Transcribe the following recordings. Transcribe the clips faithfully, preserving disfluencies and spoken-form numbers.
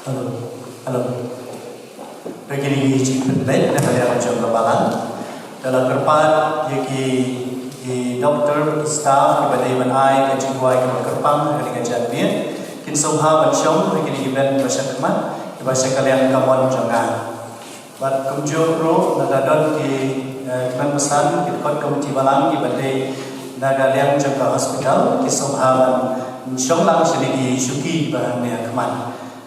Hello. Hello. Te kine ki jingpynbeit na ka liang jong ka balang. Te la kyrpad ïa ki, ki doktor, ki staff kiba dei ban ai ka jingduwai kaba kyrpang ha kane ka janmiet, kin sngewbha ban shong ha kine ki bench ba sha khmat, kiba sha ka liang kamon jong nga. Bad kumjuh ruh lada don ki, eh, ki kmen basan, ki dkhot komiti balang kiba dei na ka liang jong ka hospital, ki sngewbha ban shong lang sha kine ki shuki ba hangne ha khmat.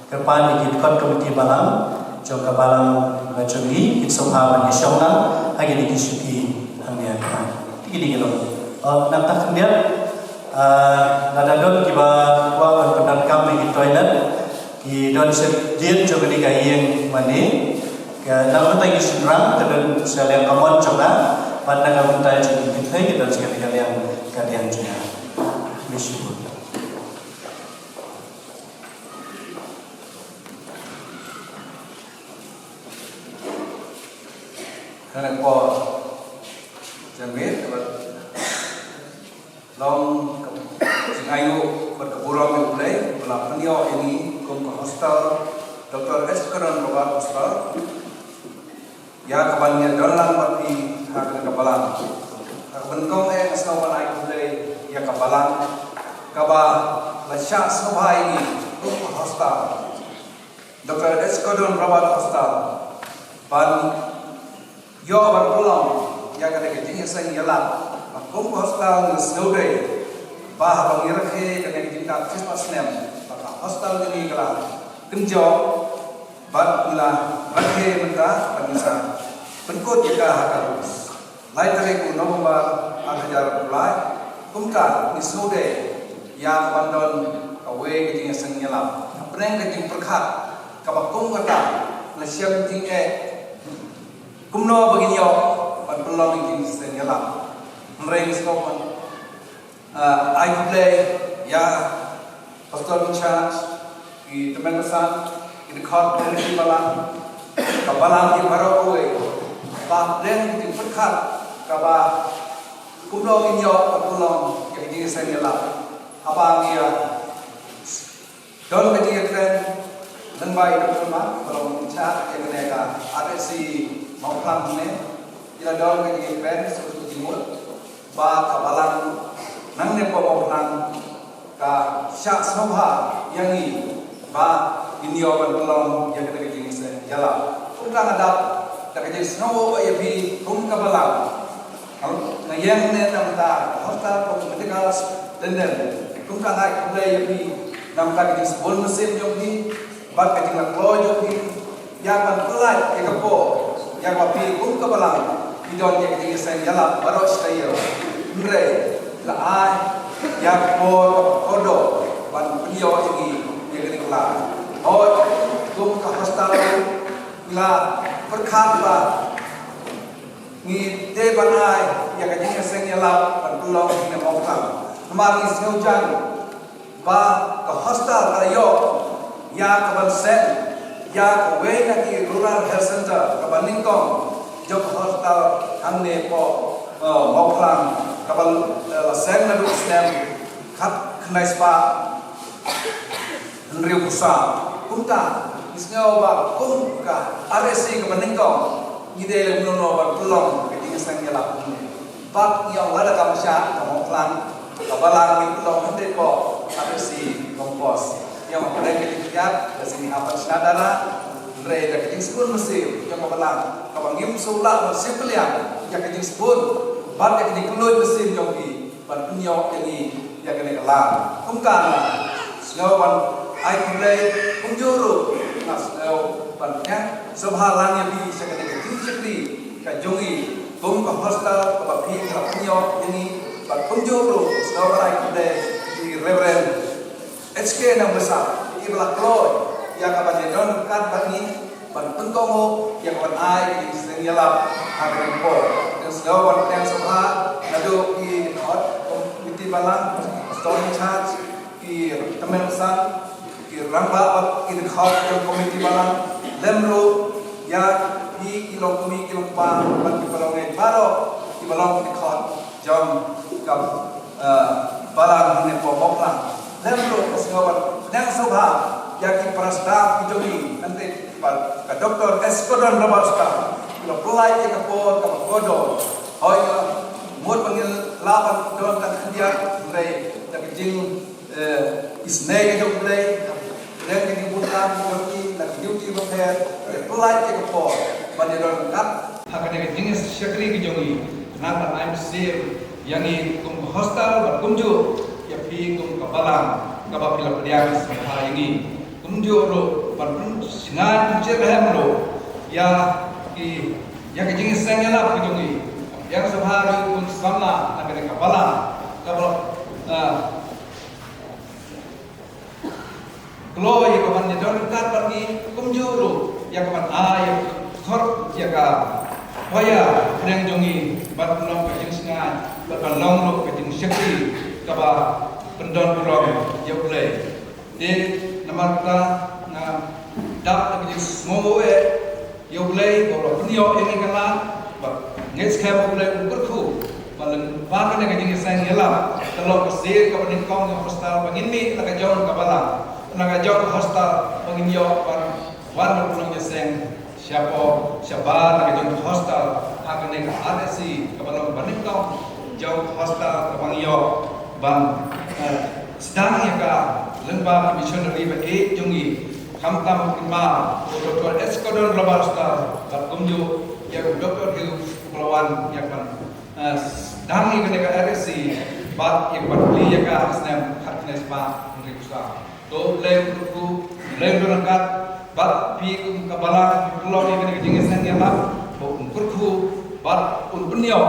Kyrpad ïa ki dkhot komiti balang jong ka balang ba jong ngi, ki sngewbha ban ïa shong lang ha kine ki shuki hangne ha khmat. Te kine ki long. Oh, nangta khyndiat, ah, lada don kiba kwah ban pyndonkam ïa ki toilet, ki don sha dieng jong kane ka ïing mane. Ka nang mynta ki shynrang ka don sha liang kamon jong nga, bad na ka bynta jong ki kynthei ki don sha kane ka liang, ka liang jong nga. Khublei shibun. Kane ka por janmiet, bad long ka jingainguh bad ka burom ïa U Blei ba la pynïoh ïa ngi kum ka hostel, Doktor H Gordon Roberts Hostel, ïa kaban ïa don lang bad phi ha kane ka balang. Ha kaba nyngkong eh nga sngewbha ban ai khublei ïa ka balang kaba la shah sngewbha ïa ngi kum ka hostel, Doktor H Gordon Roberts Hostel, ban ïoh ban pynlong ïa kane ka jingïaseng ïalap. Ba kum ka hostel nga sngewdei ba haba ngi rakhe kane ka jingstad shispah snem, ba ka hostel jong ngi ka la kynjoh, bad ngi la rakhe mynta, bad ngi sa pynkut ïa ka ha ka lai tarik u November ar hajar arphew lai. Kumta ngi sngewdei ïa kaban don kawei ka jingïaseng ïalap hapdeng ka jingpyrkhat kaba kum kata, la shem jingeh kumno ba ngin ïoh ban pynlong ïa ka jingïaseng ïalap. Hynrei ngi sngewbha ban, ah, ai khublei ïa Pastor in charge, ki tymmen basan, ki dkhot, ki balang, ka balang, ki baroh kawei, ba hapdeng ka jingpyrkhat kaba kumno ngin ïoh ban pynlong ïa ka jingïaseng ïalap. Haba ngi ïa don ka jingïakren lyngba i Doktor Mark, ba long in charge ïa kane ka R S C Mawphlang ne, i la don ka jingïakren sha ka jingmut ba ka balang nangne hapoh Mawphlang ka shah sngewbha ïa ngi ba ngin ïoh ban pynlong ïa kane ka jingïaseng ïalap. Kumta nga dap da ka jingsngewnguh ïa phi kum ka balang. Nga ïeng ne namar ka hostel kum medical attendant. Kumta nga ai khublei ïa phi namar ka jingsbun mynsiem jong phi bad ka jinglaitluid jong phi ïa ban pynlait ïa ka por ïa kaba phi kum ka balang phi don ïa ka jingïaseng ïalap baroh shi taïew. Hynrei la ai ïa ka por kaba kordor ban pynïoh ïa ngi ïa kane ka lad. Hooid, kum ka hostel ngi la pyrkhat ba ngi dei ban ai ïa ka jingïaseng ïalap ban pynlong hangne ha Mawphlang. Namar ngi sngewthuh ba ka hostel ka la ïoh ïa ka ban seng ïa kawei na ki rural health center kaba nyngkong jong ka hostel hangne hapoh, eh, Mawphlang kaba, eh, la seng naduh snem khatkhyndai spah hynriewphew saw. Kumta ngi sngew ba kum ka R S C kaba nyngkong ngi dei ban pynlong ka jingïaseng ïalap hangne. Bad ngi ong lada kam shah ka Mawphlang ka balang ngi pynlong hynrei hapoh R S C Long Post. Ngi ong hapdeng ka jingpynkhiah ka sngi hap ban shna dara. Hynrei da ka jingsbun mynsiem jong ka balang kaba ngim sngewlah ban shim pynliang ïa ka jingsbun bad ïa ka jingkylluid mynsiem jong phi ban pynïoh ïa ngi ïa kane ka lad. Kumta nga sngew ban ai khublei, kumjuh ruh nga sngew ban pdiang sngewbha lang ïa phi sha kane ka jingshakri ka jong ngi kum ka hostel kaba phi la pynïoh ïa ngi. Bad kumjuh ruh sngew ban ai khublei ïa i Reverend H K Nongbsap, i ba la kloi ïa ka ban ïadon ryngkat bad ngi ban pynkohnguh ïa ka ban ai ka jingïaseng ïalap ha kane ka por. Nga sngew ban pdiang sngewbha naduh ki dkhot komiti balang, pastor in charge, ki tymmen basan, ki rangbah bad ki dkhot jong komiti balang, lem ruh ïa ki, ki longkmie ki longpa bad ki paralok baroh kiba long ki dkhot jong ka, eh, balang hangne hapoh Mawphlang. Lem ruh nga sngew ban pdiang sngewbha ïa ki para staff ki jong ngi, hynrei pat ka Doktor S Kordor Robert Hostile, ki la pynlait ïa ka por kaba kordor. Hooid, ka mut ba ngin lah ban don tang khyndiat, hynrei da ka jing, eh, isynei ka jong U Blei, da ka jingbun lang jong ki, da ka duty bapher, ki la pynlait ïa ka por ban ïadon ryngkat ha kane ka jingshakri ka jong ngi, khnang ban ai mynsiem ïa ngi kum ka hostel bad kumjuh ïa phi kum ka balang kaba phi la pdiang sngewbha ïa ngi. Kumjuh ruh ban pynshngaiñ pynshit rhem ruh ïa ki, ïa ka jingïaseng ïalap ka jong ngi. Ïa ka sngewbha ruh kum samla na kane ka balang kaba, ah, kloi ïa ka ban ïadon ryngkat bad ngi, kumjuh ruh ïa ka ban ai ïa ka khor ïa ka choir pdeng jong ngi ban pynlong ka jingshngaiñ bad ban long ruh ka jingshakri kaba pyndon burom ïa U Blei. Te namar kata nga dap da ka jingsngew eh ïa U Blei ba u la pynïoh ïa ngi ka lad, ba ngeit skhem ba U Blei un kyrkhu ba lyngba kane ka jingïaseng ïalap ka long ka sir kaba nyngkong jong ka hostel ba ngin mih na ka jong ka balang, na ka jong ka hostel ba ngin ïoh ban wan ban pynlong ïaseng shapoh shabar na ka jong ka hostel ha kane ka R S C kaba long ba nyngkong jong ka hostel kaba ngi ïoh ban, eh, sdang ïa ka lyngba ka missionary ba ïeit jong ngi. Khamtam u kynmaw u Doktor S Kordor Robert Hostile bad kumjuh ïa u Doktor Hughes uba la wan ïa ban, eh, sdang ïa kane ka R S C bad ïa ban plie ïa ka ha ka snem khatkhyndai spah hynriewphew saw. To U Blei un kyrkhu, U Blei un don ryngkat bad phi kum ka balang, phi pynlong ïa kane ka jingïaseng ïalap ba un kyrkhu bad un pynïoh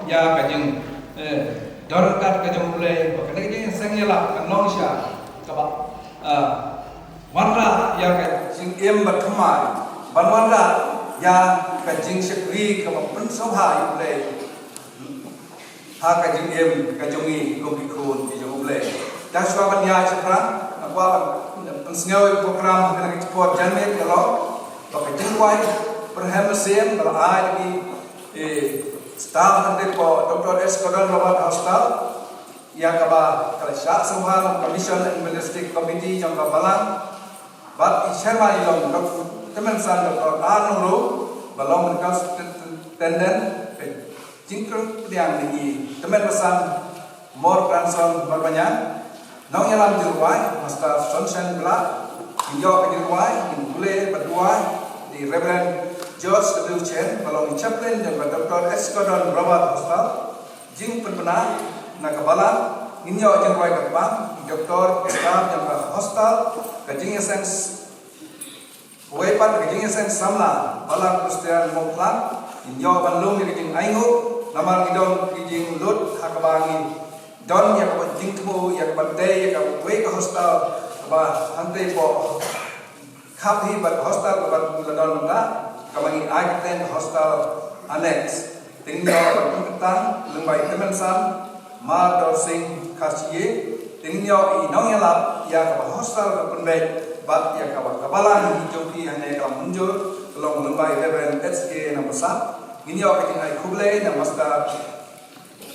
ïa ka jing, eh, don ryngkat ka jong U Blei ba kane ka jingïaseng ïalap kan long sha kaba, eh, wanrah ïa ka jingim bathymmai, ban wanrah ïa ka jingshakri kaba pynsngewbha ïa U Blei ha ka jingim ka jong ngi kum ki khun ki jong U Blei. Te shuwa ban ïaid shaphrang, nga kwah ban pynsngew ïa ka program ha kane ka por janmiet ka long ba ka jingrwai pyrshah mynsiem ba la ai da ki, eh, staff hangtei hapoh Doktor S Kordor Robert Hostile, ïa kaba ka la shah sngewbha na ka Mission and Evangelistic Committee jong ka balang. Bad i chairman i long Doktor Tymmen San Doktor R Nongrum, ba long mynkal superintendent ka jingpynpdiang ïa ngi, Tymmen Basan Mor Branson Marbaniang, nongïalam jingrwai Master Sonsen Blah, ngin ïoh ka jingrwai, ngin pule bad duwai da i Reverend George W Chen, ba long i chaplain jong ka Doktor S Kordor Robert Hostile. Jingpynbna na ka balang, ngin ïoh jingrwai kyrpang, i doktor, i staff jong ka hostel, ka jingïaseng s-, kawei pat ka jingïaseng samla balang Presbyterian Mawphlang, ngin ïoh ban lum ïa ka jingainguh, namar ngi don ki jinglut ha kaba ngi don ïa kaba jingthmu ïa kaba tei ïa kawei ka hostel kaba hangtei hapoh khap hi bad hostel kaba la don mynta, kaba ngi ai kyrteng ka hostel annex. Te ngin ïoh ban pynkyntang lyngba i Tymmen San Mardorsing Kharshie, te ngin ïoh i nongïalap ïa kaba hostel ka pynbeit bad ïa kaba ka balang hi jong phi hangne ka la mynjur, ka long lyngba i Reverend H K Nongpynsah. Ngin ïoh ka jingai khublei na Master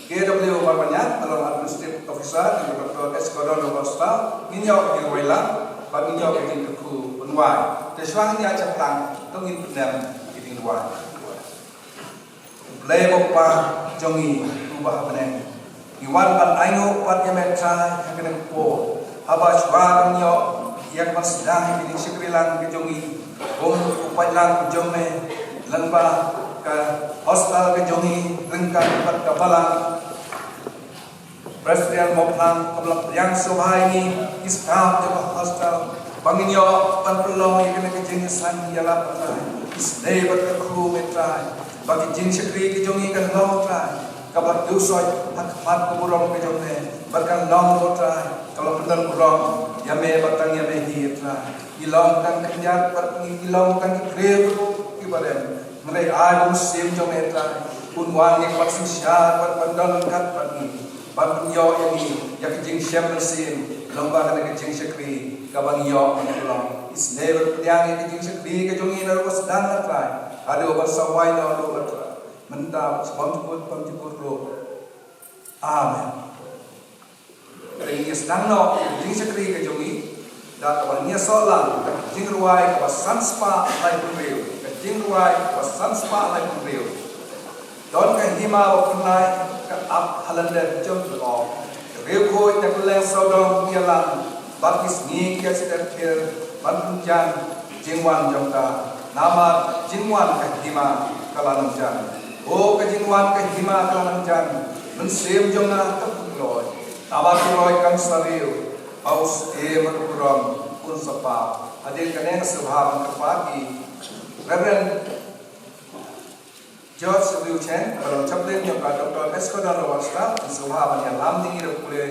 K W Marbaniang, ka long Administrative Officer, jong ka Doktor S Kordor Robert Hostile, ngin ïoh ka jingrwai lang bad ngin ïoh ka jingkyrkhu pynwai. Te shuwa ngin ïaid shaphrang, to ngin pyndem ka jingrwai. Blei ko Kpa jong ngi uba ha bneng, ngi wan ban ainguh pat ïa me Trai ha kane ka por. Haba shuwa ban ïoh ïa ka ban sdang ïa ka jingshakri lang ka jong ngi kum u paidlang jong me lyngba ka hostel ka jong ngi ryngkat bad ka balang Presbyterian Mawphlang, kaba la pdiang sngewbha ïa ngi ki staff jong ka hostel ba ngin ïoh ban pynlong ïa kane ka jingïaseng ïalap, Trai. Isynei bad kyrkhu me Trai ba ka jingshakri ka jong ngi kan long, Trai, kaba duh soit ha khmat ka burom ka jong me, bad kan long ruh, Trai, kaba la pyndon burom ïa me bad tang ïa me hi, Trai. Ngi long tang khyndiat bad ngi, ngi long tang ki briew kiba rem. Hynrei ai ba u Mynsiem jong me, Trai, un wan ïa ka ban synshar bad ban don ryngkat bad ngi, ban pynïoh ïa ngi ïa ka jingshem mynsiem lyngba kane ka jingshakri kaba ngi ïoh ban pynlong. Isynei bad pdiang ïa ka jingshakri ka jong ngi naduh ba sdang, Trai, haduh ba sa wai noh ruh, Trai. Mynta bad sa bymjukut bymjukut ruh. Amen. Te ngin ïa sdang noh ïa ka jingshakri ka jong ngi da kaba Ïasoh lang ka jingrwai kaba san spah laiphew hynriew, ka jingrwai kaba san spah laiphew hynriew. Don ka hima ba pynlait ka ap ha lyndet jong ka lyoh. Ka riewkhuid na kylleng sawdong ki ïalang bad ki sngi ki ïa step khir ban pynjan jingwan jong ka. Namar jingwan ka hima ka la nang jan. O ka jingwan ka hima ka la nang jan. Mynsiem jong nga ka pynkloi. Namar ka roi kan sa riew. Ba u sdie ma ka burom un sa paw. Hadien kane nga sngewbha ban kyrpad ïa i Reverend George W. Chen, ba long chaplain jong ka Doctor Escobar Rowan Staff, nga sngewbha ban ïalam ïa ngi da ka pule,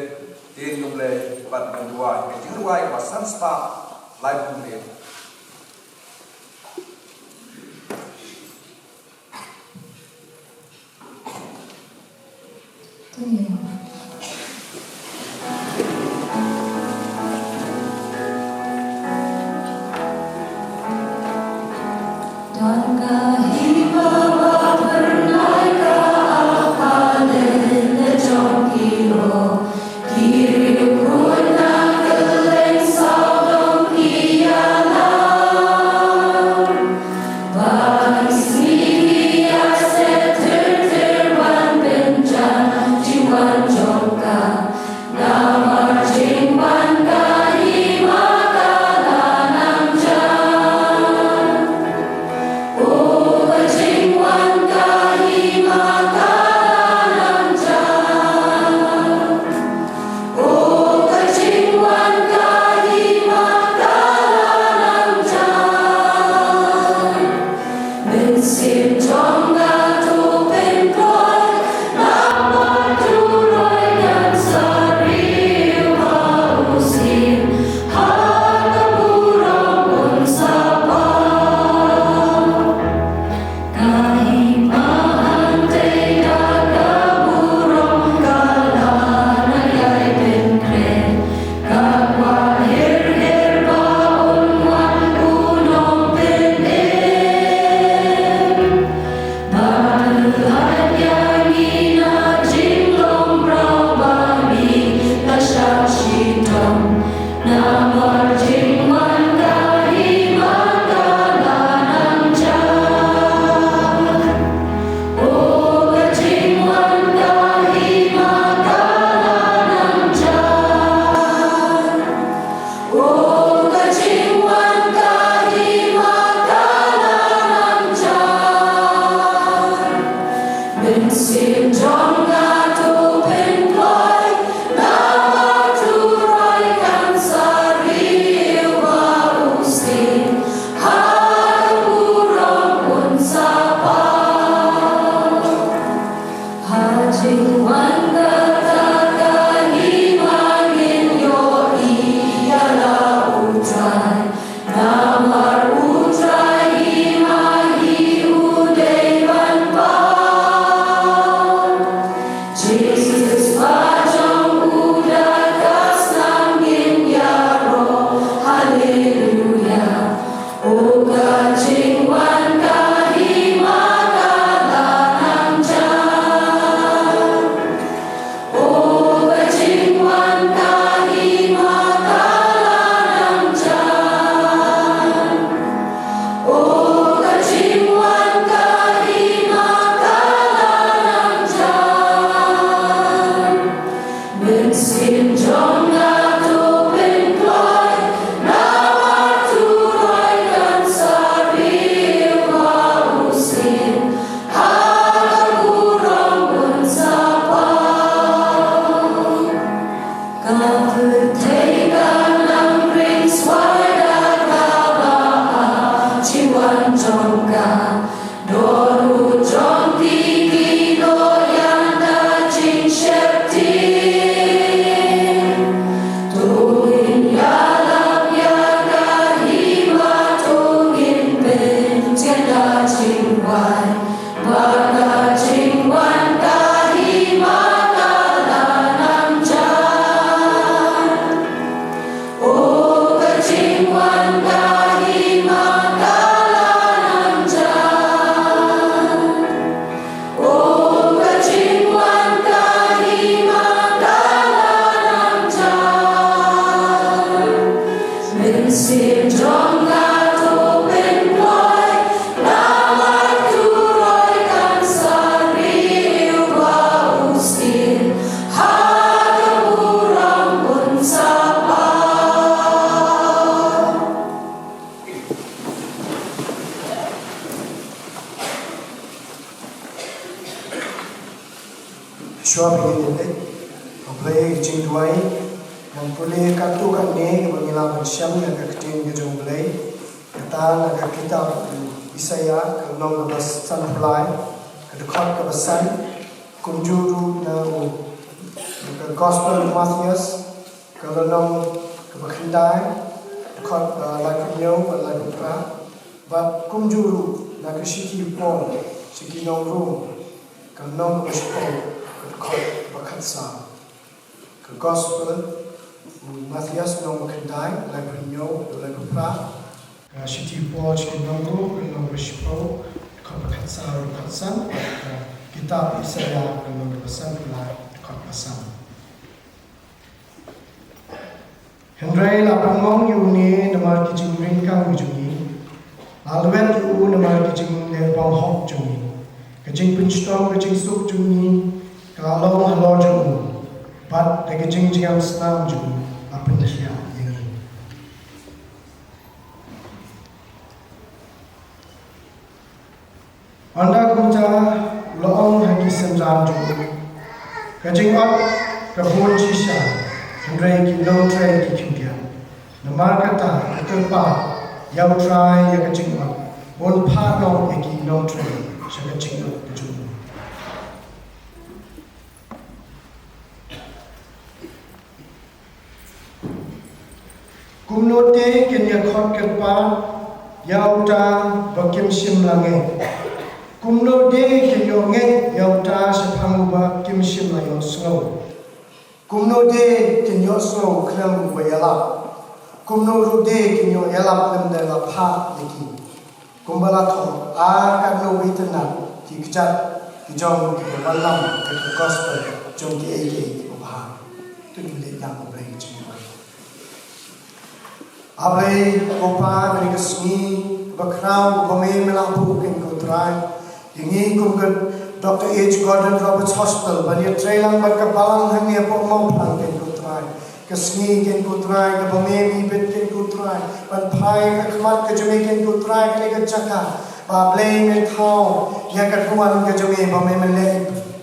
dien ka Blei bad ka duwai, ka jingrwai kaba san spah laiphew hynriew. Shuwa ba ngin ïa leit, U Blei jingduwai, ngan pule katto katne kaba ngi lah ban shem na ka ktien ka jong U Blei. Kata na ka kitab Isaiah, ka lynnong kaba sanphew lai, ka dkhot kaba san, kumjuh ruh na u, na ka Gospel u Mathaios, ka lynnong kaba khyndai, dkhot, eh, laiphew hynñiew bad laiphew phra, bad kumjuh ruh na ka shithi u Paul sha ki nong Rom, ka lynnong kaba shiphew, ka dkhot kaba khatsaw. Ka Gospel u Mathaios lynnong kaba khyndai, laiphew hynñiew bad laiphew phra. Ka shithi u Paul sha ki nong Rom, ka lynnong kaba shiphew, dkhot kaba khatsaw, khatsan, bad ka kitab Isaiah, ka lynnong kaba sanphew lai, dkhot kaba san. Hynrei la pynmong ïa une namar ki jingryngkang ki jong ngi, la lwet ïa u namar ki jingleh bymhok jong ngi. Ka jingpynshitom ka jingsuk jong ngi ka la long halor jong u, bad da ka jingjngem snam jong u la pynkhiah ïa ngi. Ynda kumta u la ong ha ki synran jong u, ka jingot ka bun shisha, hynrei ki nongtrei ki khyndiat. Namar kata, ka kyrpad ïa U Trai ïa ka jingot, un phah noh ïa ki nongtrei sha ka jingot ka jong u. Kumno te kin ïa khot kyrpad ïa uta ba kim shym la ngeit? Kumno te kin ïoh ngeit ïa uta shaphang uba kim shym la ïohsngew? Kumno te kin ïohsngew khlem uba ïalap? Kumno ruh te kin ïoh ïalap lymda la phah ïa ki? Kumba la thoh, ar katno ba itynnad ki kjat ki jong kiba wallam ïa ka gospel jong kiei kiei kiba bha. To ngin leit lang, U Blei ka jingduwai. A Blei ko Pa, kane ka sngi kaba khraw kaba me me la buh, kyntu Trai, ïa ngi kum ka Doctor H Gordon Roberts Hospital ban ïatrei lang bad ka balang hangne hapoh Mawphlang, kyntu Trai. Ka sngi, kyntu Trai, kaba me me ibit, kyntu Trai, ban phai ha khmat ka jong me, kyntu Trai, kane ka jaka ba Blei men thaw ïa ka duwan ka jong me ba me men leh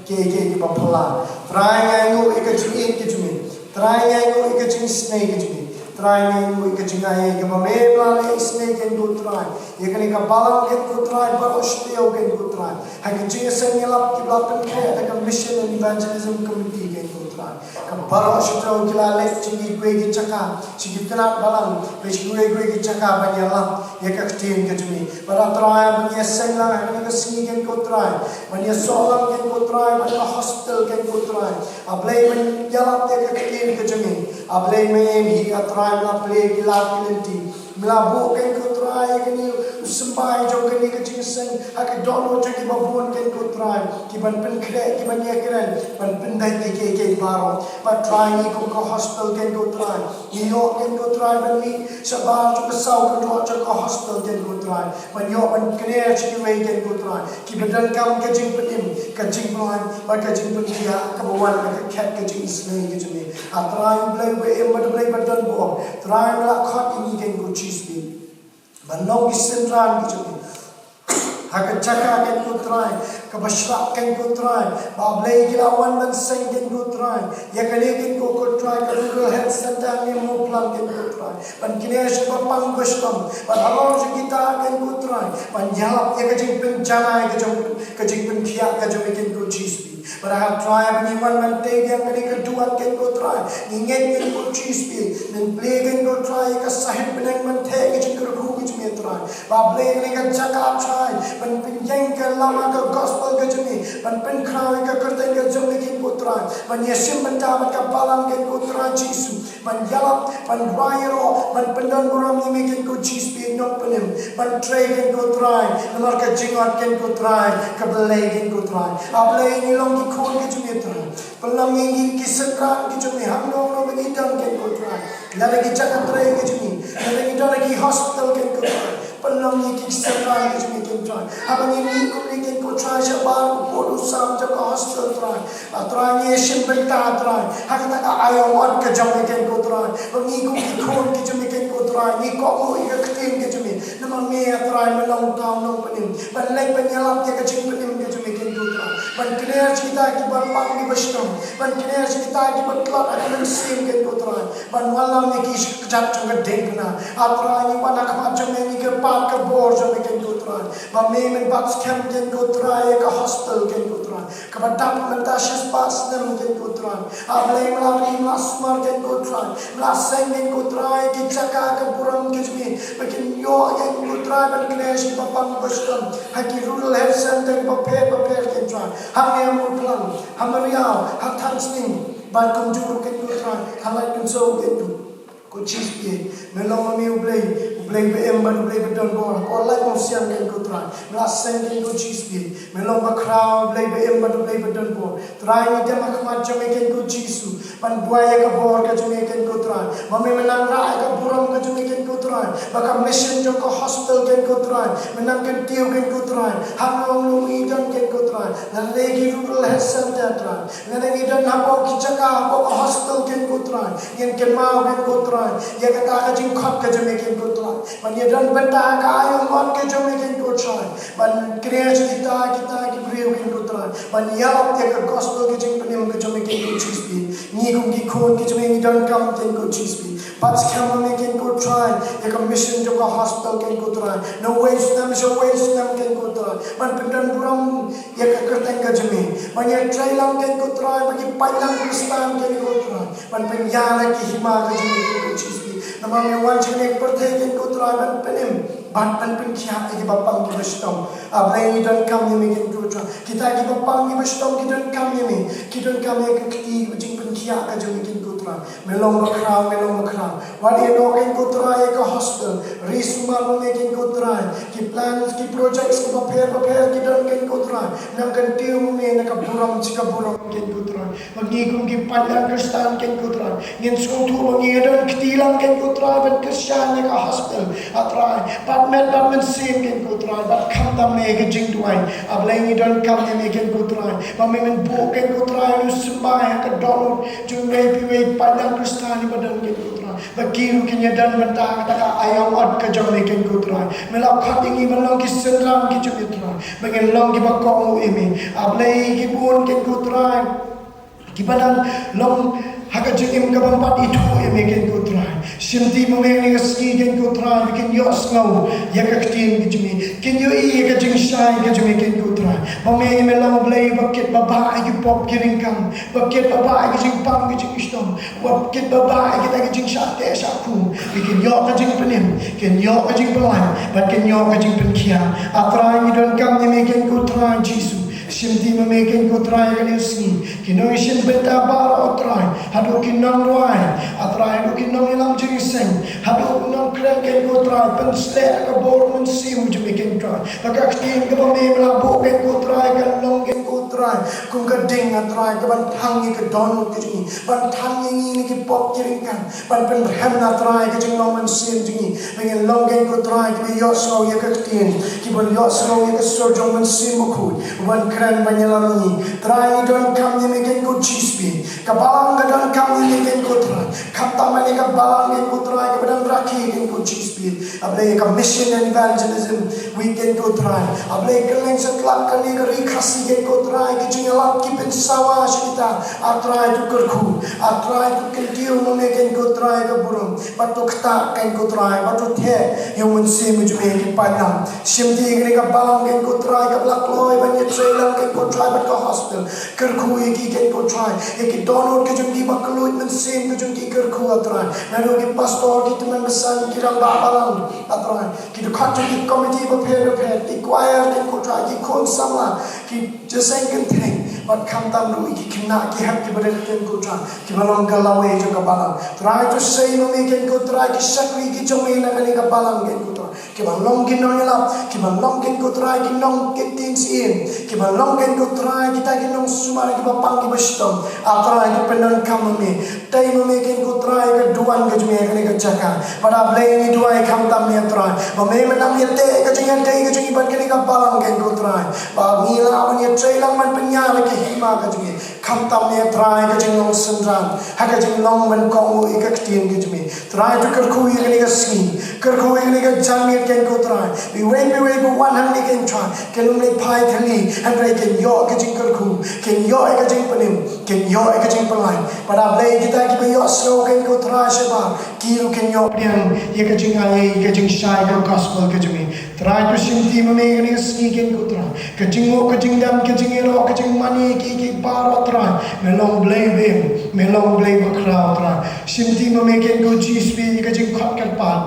kiei kiei kiba phylla. Trai, ngi ainguh ïa ka jingïeit ka jong me. Trai, ngi ainguh ïa ka jingisynei ka jong me. Trai, ngi ainguh ïa ka jingai kaba me la leh isynei, kyntu Trai, ïa kane ka balang, kyntu Trai, baroh shi taïew, kyntu Trai. Ha ka jingïaseng ïalap kiba la pynkhreh da ka Mission and Evangelism Committee, kyntu Trai, ka baroh shi taïew ki la leit sha kiwei ki jaka, sha ki tnat balang, sha kiwei kiwei ki jaka ban ïalap ïa ka ktien ka jong me. Bad A Trai, ba ngi ïaseng lang ha kane ka sngi, kyntu Trai, ban ïasoh lang, kyntu Trai, bad ka hospital, kyntu Trai, A Blei, ban ïalap ïa ka ktien ka jong me. A Blei, me hi A Trai, me la plie ki lad ki lynti. Me la buh, kyntu Trai, ïa kane u symbai jong kane ka jingïaseng ha ka dohnud jong kiba bun, kyntu Trai, ki ban pynkhreh, ki ban ïakren, ban pynbeit ïa kiei kiei baroh. Bad Trai, ngi kum ka hospital, kyntu Trai, ngi ïoh, kyntu Trai, ban mih shabar jong ka saw kynroh jong ka hospital, kyntu Trai, ban ïoh ban kner sha kiwei, kyntu Trai, kiba donkam ka jingpynim, ka jingpynlait bad ka jingpynkhiah kaba wan na ka khet ka jingisynei ka jong me. A Trai, U Blei uba im bad U Blei uba don bor, Trai, me la khot ïa ngi, kyntu Jisu, ban long ki synran ki jong me ha ka jaka, kyntu Trai, kaba shlak, kyntu Trai, ba Blei ki la wan ban seng, kyntu Trai, ïa kane, kyntu ko Trai, ka Rural Health Centre ne Mawphlang, kyntu Trai, ban kner sha kiba pang ba shitom, ban halor sha kita, kyntu Trai, ban ïalap ïa ka jingpynjanai ka jong, ka jingpynkhiah ka jong me, kyntu Jisu. Bad A Trai, ba ngi wan ban tei biang kane ka duwan, kyntu Trai, ngi ngeit, kyntu Jisu, men plie, kyntu Trai, ïa ka sahit bneng ban theh ka jingkyrkhu ka jong me, Trai. Ba Blei, kane ka jaka, Trai, ban pynïeng ka lama ka gospel ka jong me, ban pynkhraw ïa ka kyrteng ka jong me, kyntu Trai, ban ïashim bynta bad ka balang, kyntu Trai Jisu, ban ïalap, ban rwai ïaroh, ban pyndon burom ïa me, kyntu Jisu, nongpynim, ban trei, kyntu Trai, namar ka jingngot, kyntu Trai, ka Blei, kyntu Trai. A Blei, ngi long ki khun ki jong me, Trai. Pynlong ïa ngi ki synran ki jong me, hangno hangno ba ngi don, kyntu Trai. Lada ki jaka trei ka jong ngi, lada ngi don ha ki hospital, Kynrad ko Trai, pynlong ïa ki synran ka jong ngi, Kynrad ko Trai. Haba ngi mih kumne, Kynrad ko Trai, shabar u pud u sam jong ka hospital, Trai. A Trai, ngi shim bynta, Trai, ha kata ka aïom ot ka jong me, Kynrad ko Trai. Ba ngi kum ki khun ka jong me, Kynrad ko Trai, ngi kohnguh ïa ka ktien ka jong me. Namar me, a Trai, me long uta u nongpynim ban leit ban ïalap ïa ka jingpynim ka jong me, Kynrad ko Trai. Ban kner sha kita kiba pang kiba shitom, ban kner sha kita kiba tlot ha ka mynsiem, Kynrad ko Trai. Ban wallam ïa ki sha ka kjat jong ka diengphna. A Trai, ngi wan ha khmat jong me, ngi kyrpad ka bor jong me, Kynrad ko Trai. Ba me men bat skhem, Kynrad ko Trai, ïa ka hospital, Kynrad ko Trai, kaba dap mynta shispah snem, Kynrad ko Trai. A Blei, me la ri, me la sumar, Kynrad ko Trai, me la seng, Kynrad ko Trai, ki jaka ka burom ka jong me, ba kin ïoh, Kynrad ko Trai, ban kner sha kiba pang kiba shitom ha ki rural health centre kiba pher bapher, Kynrad ko Trai. Hangne ha Mawphlang, ha Mariaw, ha Thangsning, bad kumjuh, Kynrad ko Trai, ha Laitkynsong, Kynrad ko Jisu. Me long ma me U Blei, U Blei ba im bad U Blei ba don bor. Hapoh Laitmawsiang, Kynrad ko Trai, me la seng, Kynrad ko Jisu. Me long bakhraw, U Blei ba im bad U Blei ba don bor. Trai, ngi dem ha khmat jong me, Kynrad ko Jisu, ban buh ïa ka bor ka jong me, Kynrad ko Trai. Ba me men nang rah ïa ka burom ka jong me, Kynrad ko Trai. Ba ka mission jong ka hospital, Kynrad ko Trai, men nang kyntiew, Kynrad ko Trai. Hangne ngi don, Kynrad ko Trai, lada ki rural health centre, Trai, lada ngi don hapoh ki jaka, hapoh ka hospital, Kynrad ko Trai, ngin kynmaw, Kynrad ko Trai, ïa kata ka jingkhot ka jong me, Kynrad ko Trai, ban ïadon bynta ha ka aïom ot ka jong me, Kynrad ko Trai, ban kner sha kita, kita ki briew, Kynrad ko Trai, ban ïalap ïa ka gospel ka jingpynim ka jong me, Kynrad ko Jisu. Ngi kum ki khun ka jong me ngi donkam, Kynrad ko Jisu. Bat skhem ma me, Kynrad ko Trai, ïa ka mission jong ka hospital, Kynrad ko Trai. Nawei snem sha wei snem, Kynrad ko Trai, ban pyndon burom ïa ka kyrteng ka jong me. Ban ïatrei lang, Kynrad ko Trai, ba ki paidlang Khristan, Kynrad ko Trai, ban pynïar ïa ki hima ka jong me, Kynrad ko Jisu. Namar me wan sha kane ka pyrthei, Kynrad ko Trai, ban pynim bad ban pynkhiah ïa kiba pang kiba shitom. A Blei, ngi donkam ïa me, Kynrad ko Trai. Kita kiba pang kiba shitom ki donkam ïa me, ki donkam ïa ka kti ka jingpynkhiah ka jong me, Kynrad ko Trai. Me long bakhraw, me long bakhraw. Wat ïehnoh, Kynrad ko Trai, ïa ka hospital. Ri sumar ma me, Kynrad ko Trai. Ki plans, ki projects kiba pher bapher ki don, Kynrad ko Trai, nang kyntiew ma me na ka burom sha ka burom, Kynrad ko Trai. Ba ngi kum ki paidlang Khristan, Kynrad ko Trai, ngin sngewthuh ba ngi ïadon kti lang, Kynrad ko Trai, ban kyrshan ïa ka hospital, A Trai, bad met bad mynsiem, Kynrad ko Trai, bad khamtam ïa ka jingduwai. A Blei, ngi donkam ïa me, Kynrad ko Trai, ba me men buh, Kynrad ko Trai, ïa u symbai ha ka dohnud jong iwei pa iwei paidlang Khristan iba don, Kynrad ko Trai, ba ki ruh kin ïadon bynta ha kata ka aïom ot ka jong me, Kynrad ko Trai. Me la khot ïa ngi ban long ki synran ki jong me, Trai, ba ngin long kiba kohnguh ïa me. A Blei, ki bun, Kynrad ko Trai, kiba dang long ha ka jingim kaba ym pat ithuh ïa me, Kynrad ko Trai. Shimti ma me ha kane ka sngi, Kynrad ko Trai, ba kin ïohsngew ïa ka ktien ka jong me, kin ïohi ïa ka jingshai ka jong me, Kynrad ko Trai. Ma me, me long Blei ba kit ba bah ïa ki pop ki ryngkang, ba kit ba bah ïa ka jingpang ka jingshitom, ba kit ba bah ïa kita ki jingshah teh shah khum. Ba kin ïoh ka jingpynim, kin ïoh ka jingpyllait, bad kin ïoh ka jingpynkhiah. A Trai, ngi donkam ïa me, Kynrad ko Trai Jisu. Shimti ma me, Kynrad ko Trai, ha kane ka sngi. Ki nongshim bynta baroh, Trai, haduh ki nongrwai, A Trai, haduh ki nongïalam jingïaseng, haduh ki nongkren, Kynrad ko Trai, pynshlur ïa ka bor mynsiem jong me, Kynrad ko Trai. Ba ka ktien kaba me la buh, Kynrad ko Trai, kan long, Kynrad ko Trai, kum ka ding, A Trai, kaban thang ïa ka dohnud ka jong ngi, ban thang ïa ngi na ki pop ki ryngkang, ban pynrhem, A Trai, ka jinglong mynsiem jong ngi. Ba ngin long, Kynrad ko Trai, kiba ïohsngew ïa ka ktien, kiba ïohsngew ïa ka sur jong u Mynsiem Bakhuid, uban kren ban ïalam ïa ngi. Trai, ngi donkam ïa me, Kynrad ko Jisu. Ka balang ka donkam ïa me, Kynrad ko Trai. Khamtam ïa ka balang, Kynrad ko Trai, kaba dang rakhe, Kynrad ko Jisu. A Blei, ka Mission and Evangelism Week, Kynrad ko Trai. A Blei, kylleng satlak kane ka ri Khasi, Kynrad ko Trai, ki jingïalap ki pynsawa sha kita. A Trai, to kyrkhu, A Trai, to kyntiew ma me, Kynrad ko Trai, ka burom. Bad to ktah, Kynrad ko Trai, bad to theh ïa u Mynsiem jong me ha ki paidlang. Shimti ïa kane ka balang, Kynrad ko Trai, kaba la kloi ban ïatrei lang, Kynrad ko Trai, bad ka hospital. Kyrkhu ïa ki, Kynrad ko Trai, ïa ki dohnud ka jong ki, ba kylluid mynsiem ka jong ki, kyrkhu, A Trai. Naduh ki pastor, ki tymmen basan, ki rangbah balang, A Trai, ki dkhot jong ki komiti bapher bapher, ki choir, Kynrad ko Trai, ki khun samla, ki jingïaseng kynthei, Bad khamtam ruh ïa ki khynnah ki hep kiba rit, Kynrad ko Trai, kiba long ka lawei jong ka balang. Trai, to sei ma me, Kynrad ko Trai, ki shakri ki jong me na kane ka balang, Kynrad ko Trai, kiba long ki nongïalap, kiba long, Kynrad ko Trai, ki nongkit ktien, kiba long, Kynrad ko Trai, kita ki nongsumar, kiba pang, kiba shitom. A Trai, to pyndonkam ma me. Tei ma me, Kynrad ko Trai, ka duwan ka jong me ha kane ka jaka. Bad A Blei, ngi duwai khamtam, A Trai, ba me men nang ïateh ka jingïadei ka jong ngi bad kane ka balang, Kynrad ko Trai. Ba ngi lah ban ïatrei lang ban pynïar ïa ka hima ka jong ngi. Khamtam, A Trai, ka jinglong synran ha ka jinglong ban kohnguh ïa ka ktien ka jong me. Trai, to kyrkhu ïa kane ka sngi, kyrkhu ïa kane ka janmiet, Kynrad ko Trai. Iwei pa iwei ba wan hangne, Kynrad ko Trai, kin ym leit phai thylli, hynrei kin ïoh ka jingkyrkhu, kin ïoh ïa ka jingpynim, kin ïoh ïa ka jingpyllait. Bad A Blei, kita kiba ïohsngew, Kynrad ko Trai, shabar, ki ruh kin ïoh pdiang ïa ka jingai, ïa ka jingshai ka gospel ka jong me. Trai, to shimti ma me kane ka sngi, Kynrad ko Trai. Ka jingnguh, ka jingdem, ka jingïaroh, ka jingmane, ki, ki baroh, Trai, me long Blei ba im, me long Blei ba khraw, Trai. Shimti ma me, Kynrad ko Jisu, ïa ka jingkhot kyrpad.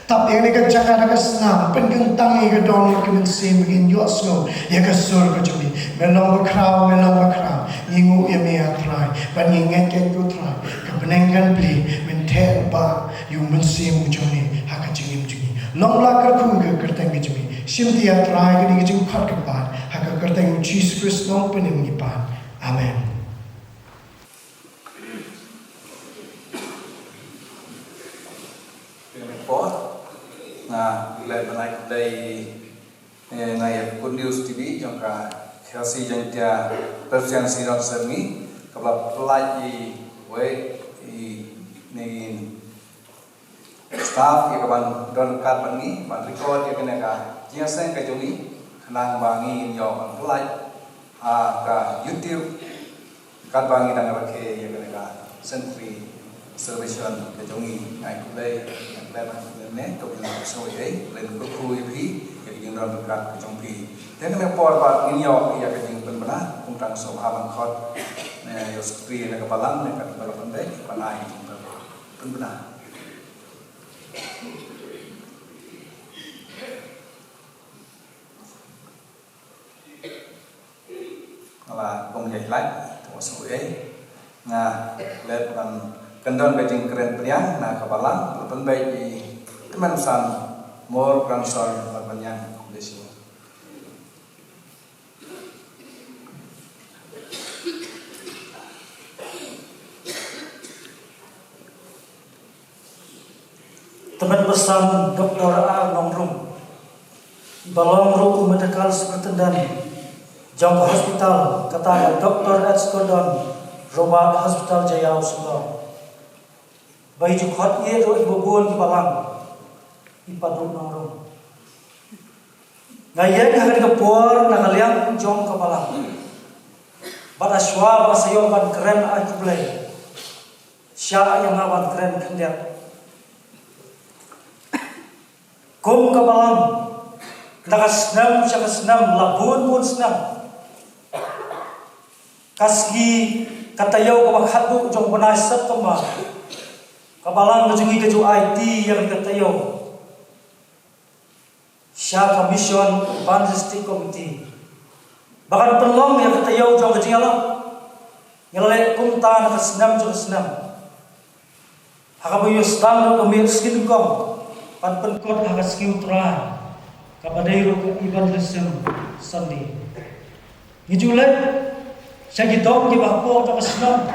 Tap ïa kane ka jaka da ka snam, pynkyntang ïa ka dohnud ka mynsiem, ba ngin ïohsngew ïa ka sur ka jong me. Me long ba khraw, me long ba khraw. Ngi nguh ïa me, A Trai, bad ngi ngeit, Kynrad ko Trai, ka bneng kan plie, men theh lypa ïa u mynsiem u jong me ha ka jingim jong ngi. Long la kyrkhu ha ka kyrteng ka jong me. Shimti, A Trai, kane ka jingkhot kyrpad ha ka kyrteng u Jisu Khrist, Nongpynim ngi pan. Amen. Por nga leh ban ai khublei, eh, na ïa Good News T V jong ka Khasi Jaiñtia Presbyterian Synod Syrngi, kaba la pynlait ïa iwei i, i staff ïa ka ban don ryngkat bad ngi ban record ïa kane ka jingïaseng ka jong ngi, khnang ba ngi ngin ïoh ban pynlait ha ka YouTube. Katba ngi dang rakhe ïa kane ka Century Celebration ka jong ngi, nga ai khublei, nga ai khublei ban khublei ne to kin sngewbha ei, khublei kyrkhu ïa phi ïa ka jingdon ryngkat ka jong phi. Te kane por ba ngin ïoh ïa ka jingpynbna, kumta nga sngewbha ban khot ne ïa u Secretary ne ka balang ne katba la pynbeit ban ai jingpynbna. Nga la bong ïa i lait, to sngewbha ei. Nga leh ban kyndon ka jingkren pdiang na ka balang, la pynbeit i Tymmen San Mor Grandson Marbanñiang, khublei shibun. Tymmen basan Doktor R Nongrum, ba long ruh u Medical Superintendent jong ka hospital, kata ka Doktor H Gordon Roberts Hospital Jaïaw Shillong. Ba i ju khot ïa ruh i ba bun ki balang, i Padu Nongrum. Nga ïeng ha kane ka por na ka liang jong ka balang. Bad ha shuwa ba nga sa ïoh ban kren ai khublei, shah ïa nga ban kren khyndiat. Kum ka balang, na ka snem sha ka snem, la bun bun snem, ka sngi ka taïew kaba khatduh jong u bnai September, ka balang ka jong ngi ka ju aiti ïa ka taïew sha ka Mission Evangelistic Committee ba kan pynlong ïa ka taïew jong ka jingïalang. Ngi la leh kumta na ka snem jong ka snem. Ha kaba ïoh sdang ruh ka miet sngi nyngkong ban pynkut ha ka sngi U Trai, kaba dei ruh ka Evangelism Sunday. Ngi ju leit sha ki dong kiba hapoh jong ka shnong,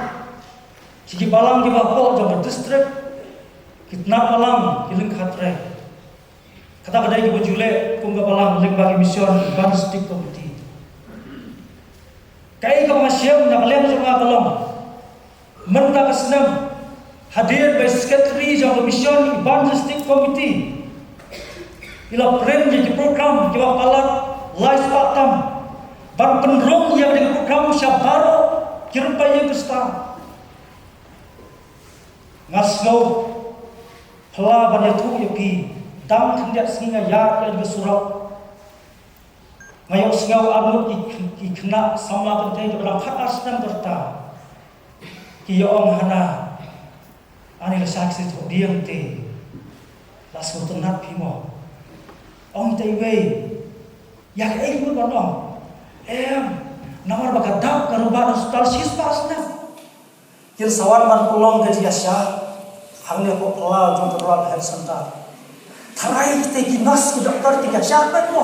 sha ki balang kiba hapoh jong ka district, ki tnat balang, ki lyngkha trei. Kata ka dei kaba ju leh kum ka balang lyngba ki Mission Evangelistic Committee. Kaei kaba nga shem na ka liang jong nga ka long, mynta ka snem, hadien ba i Secretary jong ka Mission Evangelistic Committee i la print ïa ki program kiba palat lai spah tam ban pynrung ïa ka dei ka program sha baroh ki rympei ïing Khristan. Nga sngew phylla ban ïathuh ïa phi, dang khyndiat sngi nga ïaid ïa ka surok, nga ïohsngew arngut ki, ki khynnah samla kynthei kiba dang khatar snem ka rta ki ïa ong, hana, ani la shah ki sngewthuh dieng te, la sngewtynnat phi mo. Ong ita iwei, ïa kaei ngut ban ong? Em, Namar ba ka dap ka Robert Hospital shispah snem. Kin sa wan ban pynlong ka jingïasyllok hangne hapoh phyllaw jong ka Rural Health Centre. Tharai kita ki nurse ki doktor ki ïasyllok mo.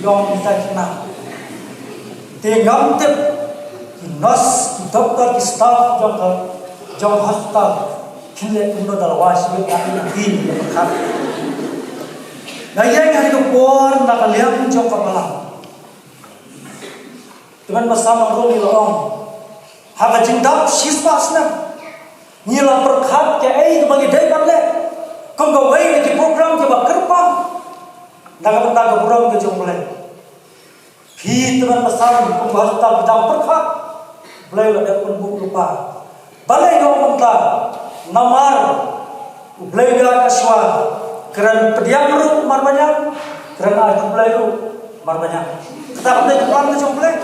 Ïong kita ki nang. Te ngam tip ki nurse ki doktor ki staff jong ka, jong hospital kin leh kumno da la wai shibit na ki, na ki, na ka khat. Nga ïeng ha kane ka por na ka liang jong ka balang. Te mynba sa nang rung ngi la ong, ha ka jingdap shispah snem ngi la pyrkhat kaei kaba ngi dei ban leh kum kawei na ki program kiba kyrpang na ka bynta ka burom ka jong U Blei. Phi te mynba sa kum ka hospital phi dang pyrkhat, Blei la dep pynbuk lypa. Balei nga ong kumta? Namar U Blei u ïaid shuwa, kren pdiang ruh marba ñiang, kren ai khublei ruh marba ñiang. Kata ka dei ka plan ka jong U Blei.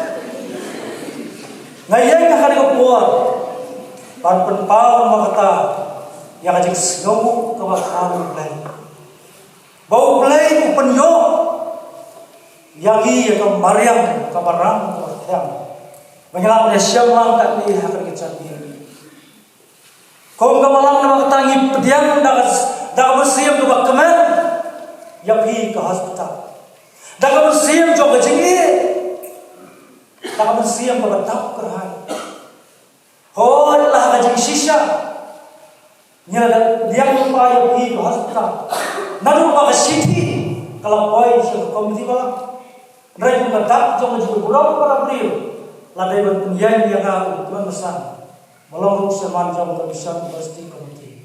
Nga ïeng ha kane ka por ban pynpaw ma kata ïa ka jingsngewnguh kaba khraw U Blei. Ba U Blei u pynïoh ïa ngi ïa ka mariang kaba rang kaba thiang ba ngi lah ban ïashem lang katne ha kane ka jingim. Kum ka balang namar kata ngi pdiang da ka, da ka mynsiem kaba kmen ïa phi ka hospital. Da ka mynsiem jong ka jingïeit. Da ka mynsiem kaba dap kyrhai. Hooid la ha ka jingshisha ngi la dep pdiang lypa ïa phi ka hospital. Naduh ba ka shithi ka la poi sha ka komiti balang. Hynrei kum ka dak jong ka jingburom para briew la dei ban pynïeng ïa nga u Kmen Basan ba long ruh chairman jong ka Mission Diversity Committee.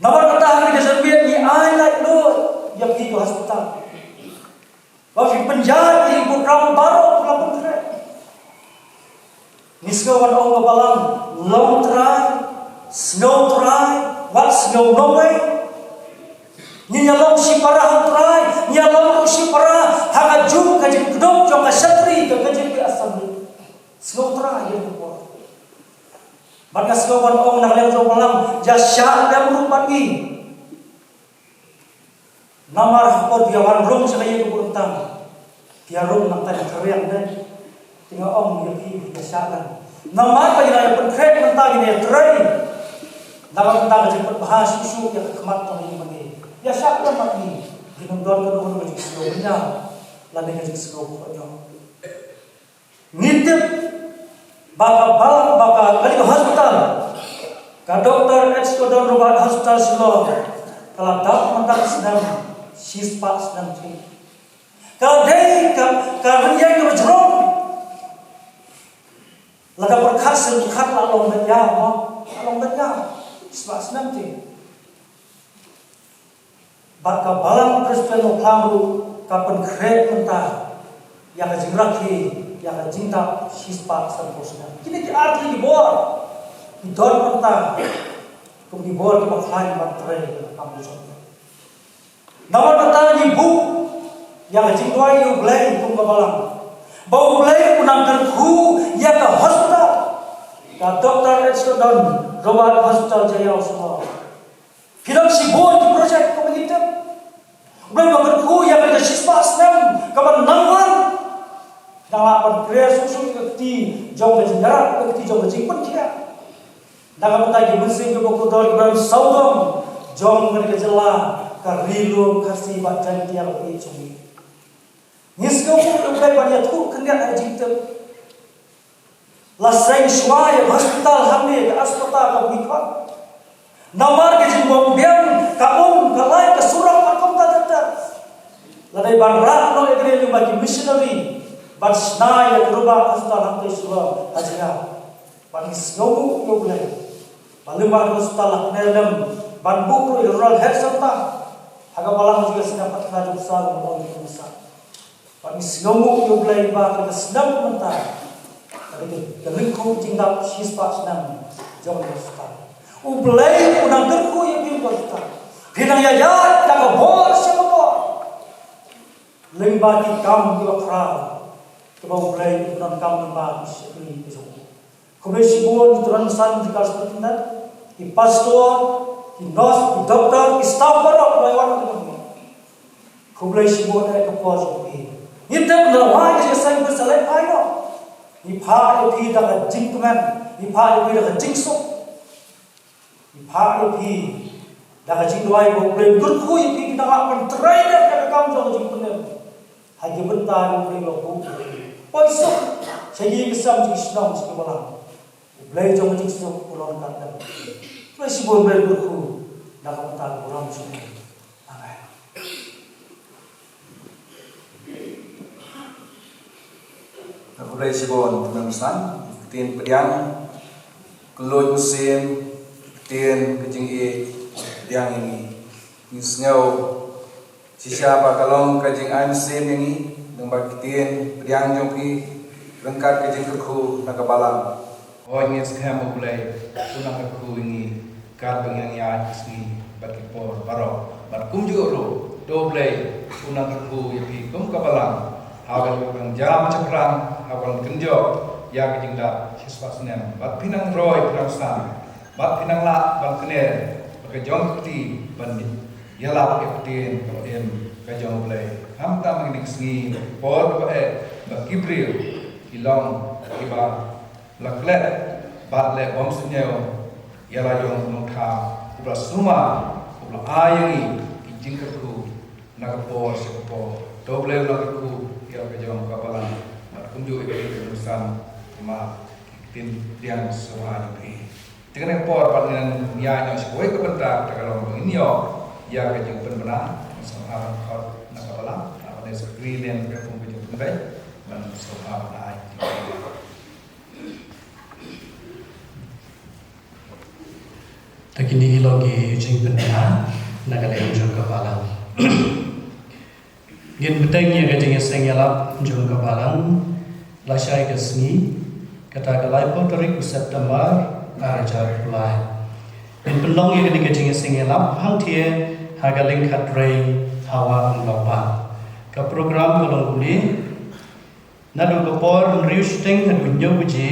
Namar kata ha kane ka janmiet ngi ai laitluid ïa phi ka hospital ba phi pynïaid ïa ki program baroh phi la pynkhreh. Ngi sngew ban ong ka balang, long trai, sngew trai, wat sngew nongwei. Ngin ïalong shipara ha u trai, ngin ïalong ruh shipara ha kajuh ka jingkdup jong ka shatri ka K J P Assembly. Sngew trai ïa ka por. Bad nga sngew ban ong na ka liang jong u balang, ïa shah lem ruh bad ngi. Namar ha ka por ba ïa wan rung sha ka ïing ka buh ryntang, ïa rung nangta ïa kyrriang dei. Te nga ong ïa phi, ïa shah lem. Namar ba ïa la ïa pynkhreh mynta ïa trei. Namar mynta ka jingpynbha shuh shuh ïa ka khmat jong ngi ma ngi. Ïa shah lem ma ngi. Ngi nym don kano kano ka jingsngew bniah lane ka jingsngew kohnguh. Ngi tip ba ka balang, ba ka, kane ka hospital, ka Doctor H Gordon Roberts Hospital Shillong, ka la dap mynta ka snem shispah snem. Ka dei ka, ka rynïeng kaba jrong. Lada pyrkhat sien pyrkhat la long beit ïa, mo, la long beit ïa shispah snem. Bad ka Balang Presbyterian Nongphlang ruh ka pynkhreh mynta ïa ka jingrakhe, ïa ka jingdap shispah sanphew snem. Kine ki ar tylli ki bor ki don mynta kum ki bor kiba khlaiñ ban trei ïa ka kam ka jong. Namar kata ngi buh ïa ka jingduwai ïa U Blei kum ka balang, ba U Blei un nang kyrkhu ïa ka hospital, ka Doctor H Gordon Roberts Hospital Jaïaw Shillong. Ki don shibun ki project kumba ngi tip. U Blei un kyrkhu ïa ka shispah snem kaba nang wan. Nang lah ban kren shuh shuh ïa ka kti jong ka jingïarap, ka kti jong ka jingpynkhiah. Nang ka bynta ki mynsiem kiba kordor kiba sawdong jong ka jylla ka Ri Lum Khasi bad Jaiñtia kaba ïeit jong ngi. Ngi sngewbha ïa U Blei ban ïathuh khyndiat ha jingtip. La seng shuwa ïa ka hospital hangne, ka aspatar ka Bukittinggi. Namar ka jingbym biang ka um ka light ka surok ka kumta ter ter. La dei ban rah noh ïa kane lyngba ki missionary ban shna ïa ka Robert Hospital hangtei Shillong ha jingïa. Bad ngi sngewnguh ïa U Blei ba lyngba ka hospital la pynlong lem ban buh ruh ïa ka Rural Health Centre ha ka balang jong ka seng pyrkhat jong u Kpa Samla Kpa Samla. Bad ngi sngewnguh ïa U Blei ba ka snem mynta ka dei ka lyngkhuh jingdap shispah snem jong ka hospital. U Blei u nang kyrkhu ïa phi ka hospital. Phi nang ïaid da ka bor sha ka bor lyngba ki kam kiba khraw kiba U Blei u donkam lyngba ki shakri ki jong u. Khublei shibun i Trai San Vikas Pyndat, i pastor, i nurse, i doktor, i staff baroh ba wan ha kane. Khublei shibun ïa ka por jong phi. Ngi tip na wai ka jingïaseng pynsahlai pha ïoh. Ngi phah ïa phi da ka jingkmen, ngi phah ïa phi da ka jingsuk. Ngi phah ïa phi da ka jingduwai ba U Blei un kyrkhu ïa phi ki nongleh ban trei da ka kam jong ka jingpynim. Ha ki bynta U Blei u la buh ïa phi. Poi suk sha ki ïing ki sem, sha ki shnong, sha ki balang. U Blei jong ka jingsuk u long ka dang. Khublei shibun, U Blei u kyrkhu na ka bynta ka burom jong U Blei. Amen. Khublei shibun, Kynsan, ktien pdiang, kylluid mynsiem, ktien ka jingïeit, pdiang ïa ngi. Ngi sngew shisha ba ka long ka jingai mynsiem ïa ngi, lyngba ki ktien pdiang jong phi, ryngkat ka jingkyrkhu na ka balang. Hooid, ngi skhem U Blei un nang kyrkhu ïa ngi katba ngi nang ïaid ki sngi bad ki por baroh. Bad kumjuh ruh, to U Blei un nang kyrkhu ïa phi kum ka balang, ha kaba phi nang jam shaphrang, ha kaba phi nang kynjoh ïa ka jingdap shispah snem. Bad phi nang roi, phi nang san, bad phi nang lah ban kner bad ka jong ka kti ban ïalap ïa ka ktien kaba im ka jong U Blei. Khamtam ha kine ki sngi, por kaba eh ba ki briew ki long kiba la klet bad leh bymsniew ïa la jong U Nongthaw uba la sumar, uba la ai ïa ngi ki jingkyrkhu na ka por sha ka por. To U Blei un nang kyrkhu ïa la ka jong ka balang bad kumjuh ïa ka ri ka jong san, ma ki ktien pdiang sngewbha jong phi. Te kane ka por pat ngin ïaid noh sha kawei ka bynta, kata ka long ba ngin ïoh ïa ka jingpynbna. Ngin sngewbha ban khot na ka balang, na ka Secretary lem ka kum ka jingpynbeit ban sngewbha ban ai. Te kine ki long ki jingpynbna na ka liang jong ka balang. Ngin bteng ïa ka jingïaseng ïalap jong ka balang lashai ka sngi, kata ka laiphew tarik u September ar hajar arphew lai. Ngin pynlong ïa kane ka jingïaseng ïalap hangthie ha ka lyngkha trei ha Wah Umlawpha. Ka program ka long kumne. Naduh ka por hynriew shiteng haduh hynñiew baje,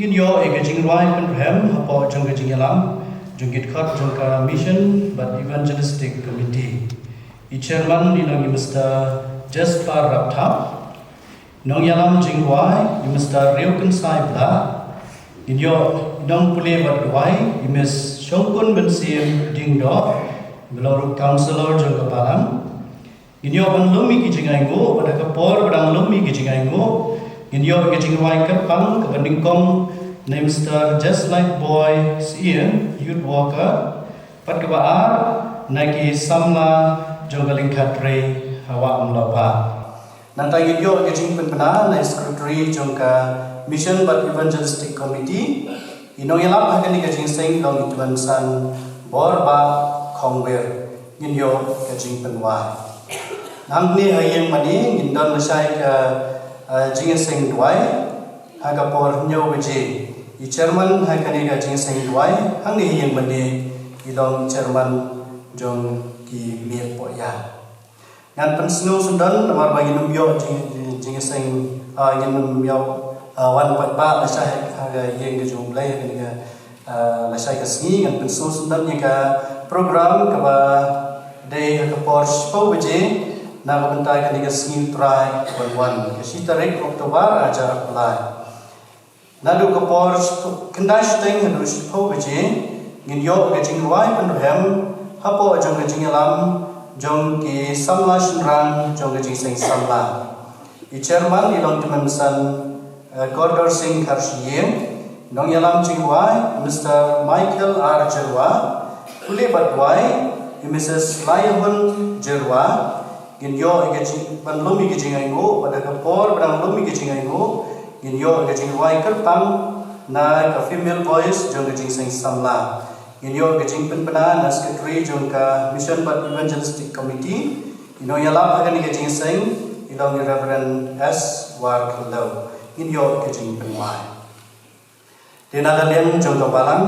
ngin ïoh ïa ka jingrwai pynrhem hapoh jong ka jingïalam jong ki dkhot jong ka Mission bad Evangelistic Committee. I chairman i long i Mister Jasper Rapthap, nongïalam jingrwai i Mister Riewkynsai Blah, ngin ïoh i nongpule bad duwai i Miss Shongkun Mynsiem Diengdoh, ba long ruh councillor jong ka balang. Ngin ïoh ban lum ïa ki jingainguh, bad ha ka por ba dang lum ïa ki jingainguh, ngin ïoh ïa ka jingrwai kyrpang kaba nyngkong na i Mister Just Like Boy Syiem, youth worker, bad kaba ar na ki samla jong ka lyngkha trei ha Wah Umlawpha. Nangta ngin ïoh ïa ka jingpynbna na i Secretary jong ka Mission bad Evangelistic Committee. I nongïalap ha kane ka jingïaseng long i Tymmen San Borbah Khongwir. Ngin ïoh ka jingpynwai. Nangne ha ïing mane ngin don lashai ka, eh, jingïaseng duwai ha ka por hynñiew baje. I chairman ha kane ka jingïaseng duwai hangne ha ïing mane i long chairman jong ki miet poh ïa. Ngan pynsngew syndon namar ba ngin ym ïoh jing, jing, jingïaseng, ah, ngin ym ïoh, ah, wan paidbah lashai ha ka ïing ka jong U Blei ha kane ka, ah, lashai ka sngi. Ngan pynsngew syndon ïa ka program kaba dei ha ka por shiphew baje na ka bynta kane ka sngi U Trai kaban wan, ka shi tarik October ar hajar arphew lai. Naduh ka por khyndai shiteng haduh shiphew baje, ngin ïoh ka jingrwai pynrhem hapoh jong ka jingïalam jong ki samla shynrang jong ka jingïaseng samla. I chairman i long Tymmen San, eh, Kordor Singh Kharshiing, nongïalam jingrwai Mister Michael R Jyrwa, pule bad duwai i Missus Laihun Jyrwa, Ngin ïoh ïa ka jing, ban lum ïa ka jingainguh, bad ha ka por ba dang lum ïa ka jingainguh, ngin ïoh ïa ka jingrwai kyrpang na ka female voice jong ka jingïaseng samla. Ngin ïoh ïa ka jingpynbna na secretary jong ka Mission bad Evangelistic Committee. I nongïalap ha kane ka jingïaseng i long i Reverend S Warkhylliew. Ngin ïoh ïa ka jingpynwai. Te na ka liang jong ka balang,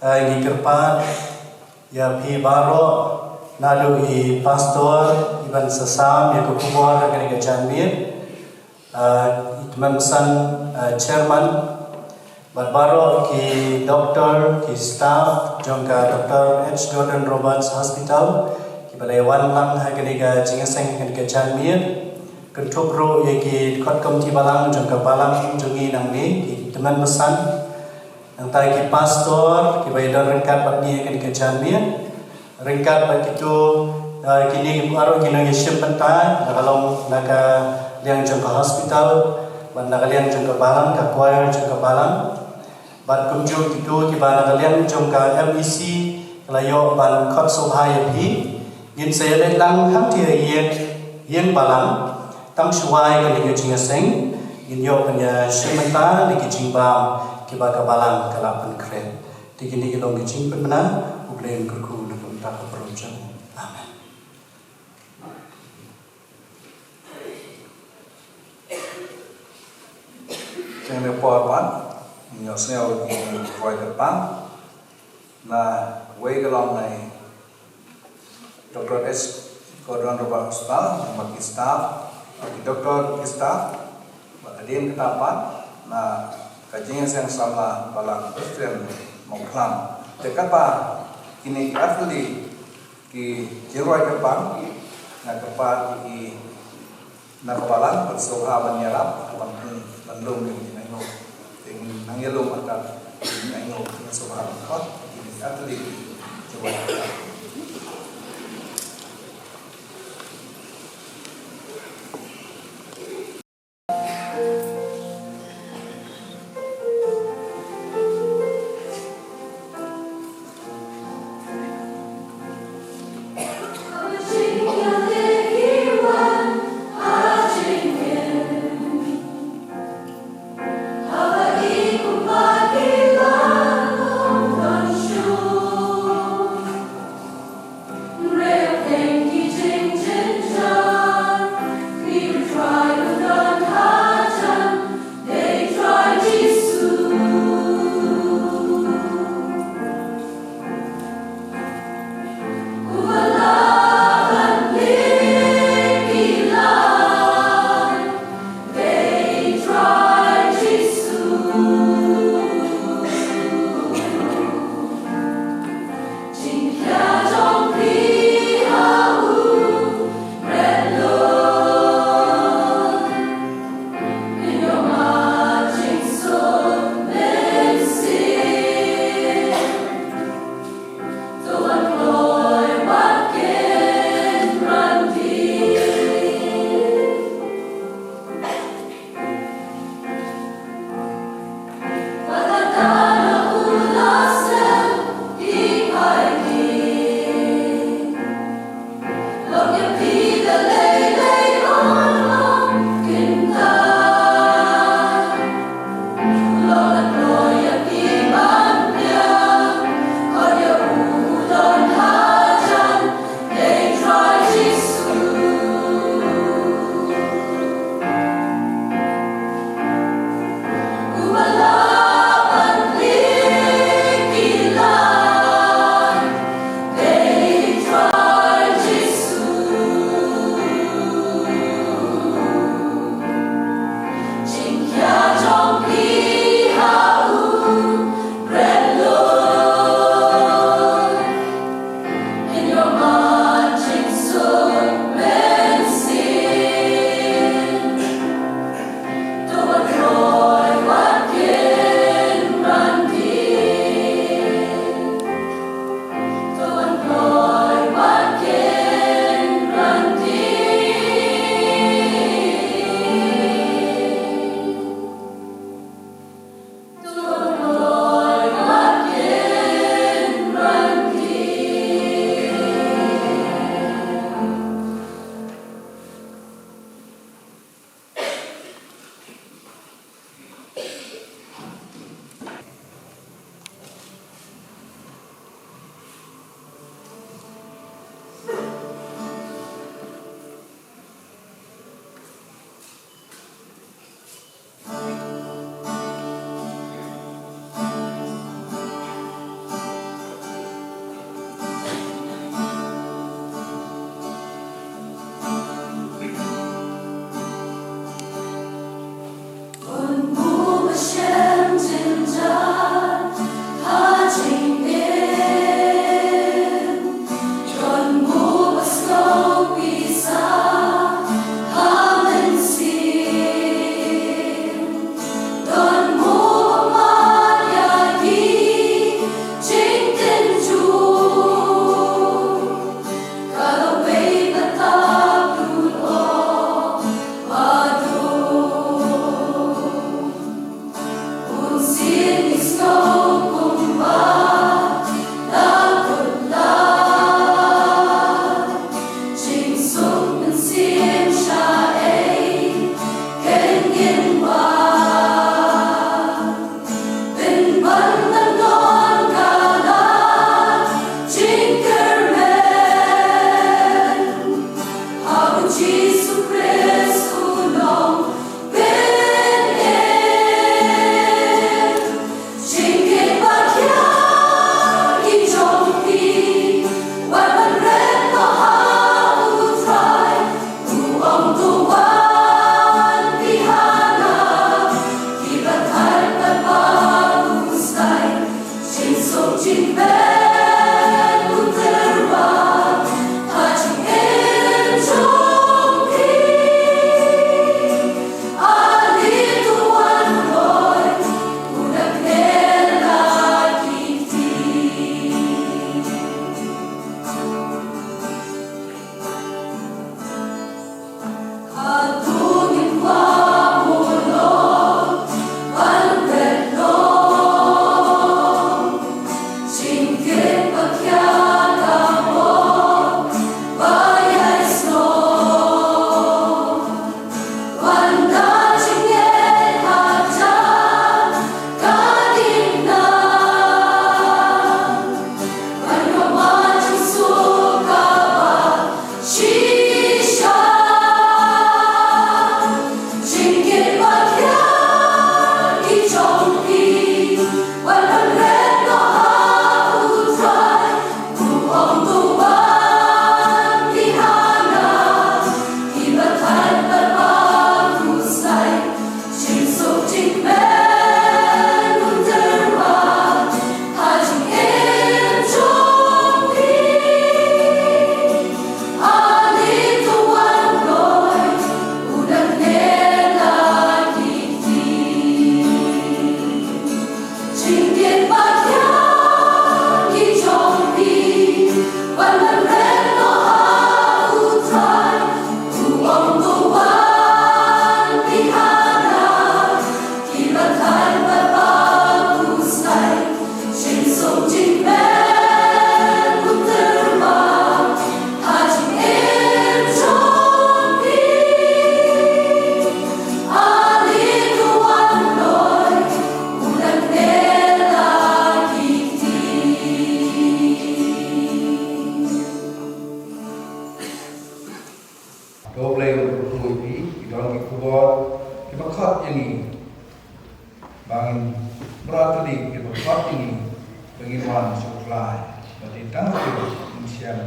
eh, ngi kyrpad ïa phi baroh, naduh i pastor, i ban sa sam ïa ka khubor ha kane ka janmiet, eh, i Tymmen San, eh, chairman, bad baroh ki doktor, ki staff jong ka Doctor H Gordon Roberts Hospital, kiba la wan lang ha kane ka jingïaseng, ha kane ka janmiet. Kynthup ruh ïa ki kot komiti balang jong ka balang jong ngi nangne, ki tymmen basan, nangta ki pastor kiba ïadon ryngkat bad ngi ha kane ka janmiet, ryngkat bad kito, eh, kine baroh ki nongïashim bynta, na ka long na ka liang jong ka hospital bad na ka liang jong ka balang, ka choir jong ka balang. Bad kumjuh kito kiba na ka liang jong ka M E C ki la ïoh ban khot sngewbha ïa phi. Ngin sa ïaleit lang hangtei ha ïing, ïing balang. Tang shuwa ïa kane ka jingïaseng ngin ïoh ban ïashim bynta na ki jingbam kiba ka balang ka la pynkhreh. Te kine ki long ki jingpynbna. U Blei un kyrkhu na ka bynta ka burom jong u. Amen. Tang ïa por pat ngin ïohsngew ïa ki jingrwai kyrpang. Na kawei ka long na i Doctor S Gordon Roberts Hospital, na ki staff, na ki doktor, ki staff, bad hadien kata pat na ka jingïaseng samla balang Christian Mawkhlam. Te katba kine ki artylli ki jingrwai kyrpang, nga kyrpad ïa ki na ka balang ban sngewbha ban ïarap, ban, ban lum ïa u jingaiñguh. Te nang ïalum artat ïa u jingaiñguh, nang sngewbha ban khot ïa ki artylli ki jingrwai kyrpang.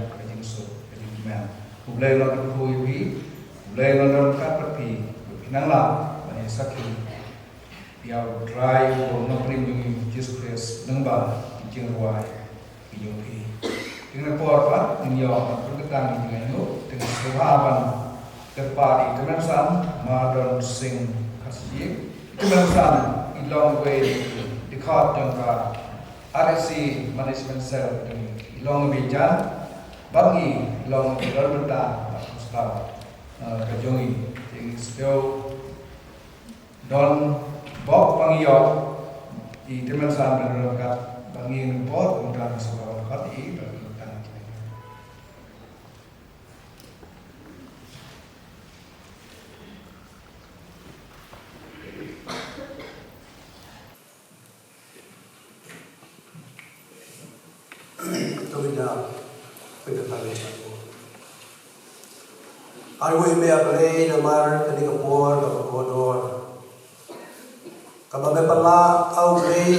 ka jingsuk, ka jingkmen. U Blei un kyrkhu ïa phi, U Blei un don ryngkat bad phi, phi nang lah ban ïa sakhi ïa U Trai uba u Nongpynim jong ngi Jisu Khrist lyngba ki jingrwai ki jong phi. Te ha kane ka por pat ngin ïoh ban pynkyrteng ïa ki jingaiñguh, te ngin sngewbha ban kyrpad ïa i Tymmen San Mardon Singh Kharshiing. I Tymmen San i long uwei na ki dkhot jong ka R S C Management Cell, i long uwei jan bad ngi, i long uwei na ka bynta ka hospital, eh, ka jong ngi. Te ngi sngewbha don bok ba ngi ïoh i Tymmen San ban ïoh kat ba ngi ngin bok kumta, ngi sngewbha ban khot i ban ïoh kat. To ngin ïa pynkyntang ïa ka. Ai nguh ïa me A Blei namar kane ka por kaba kordor, kaba me pynlah, A Blei,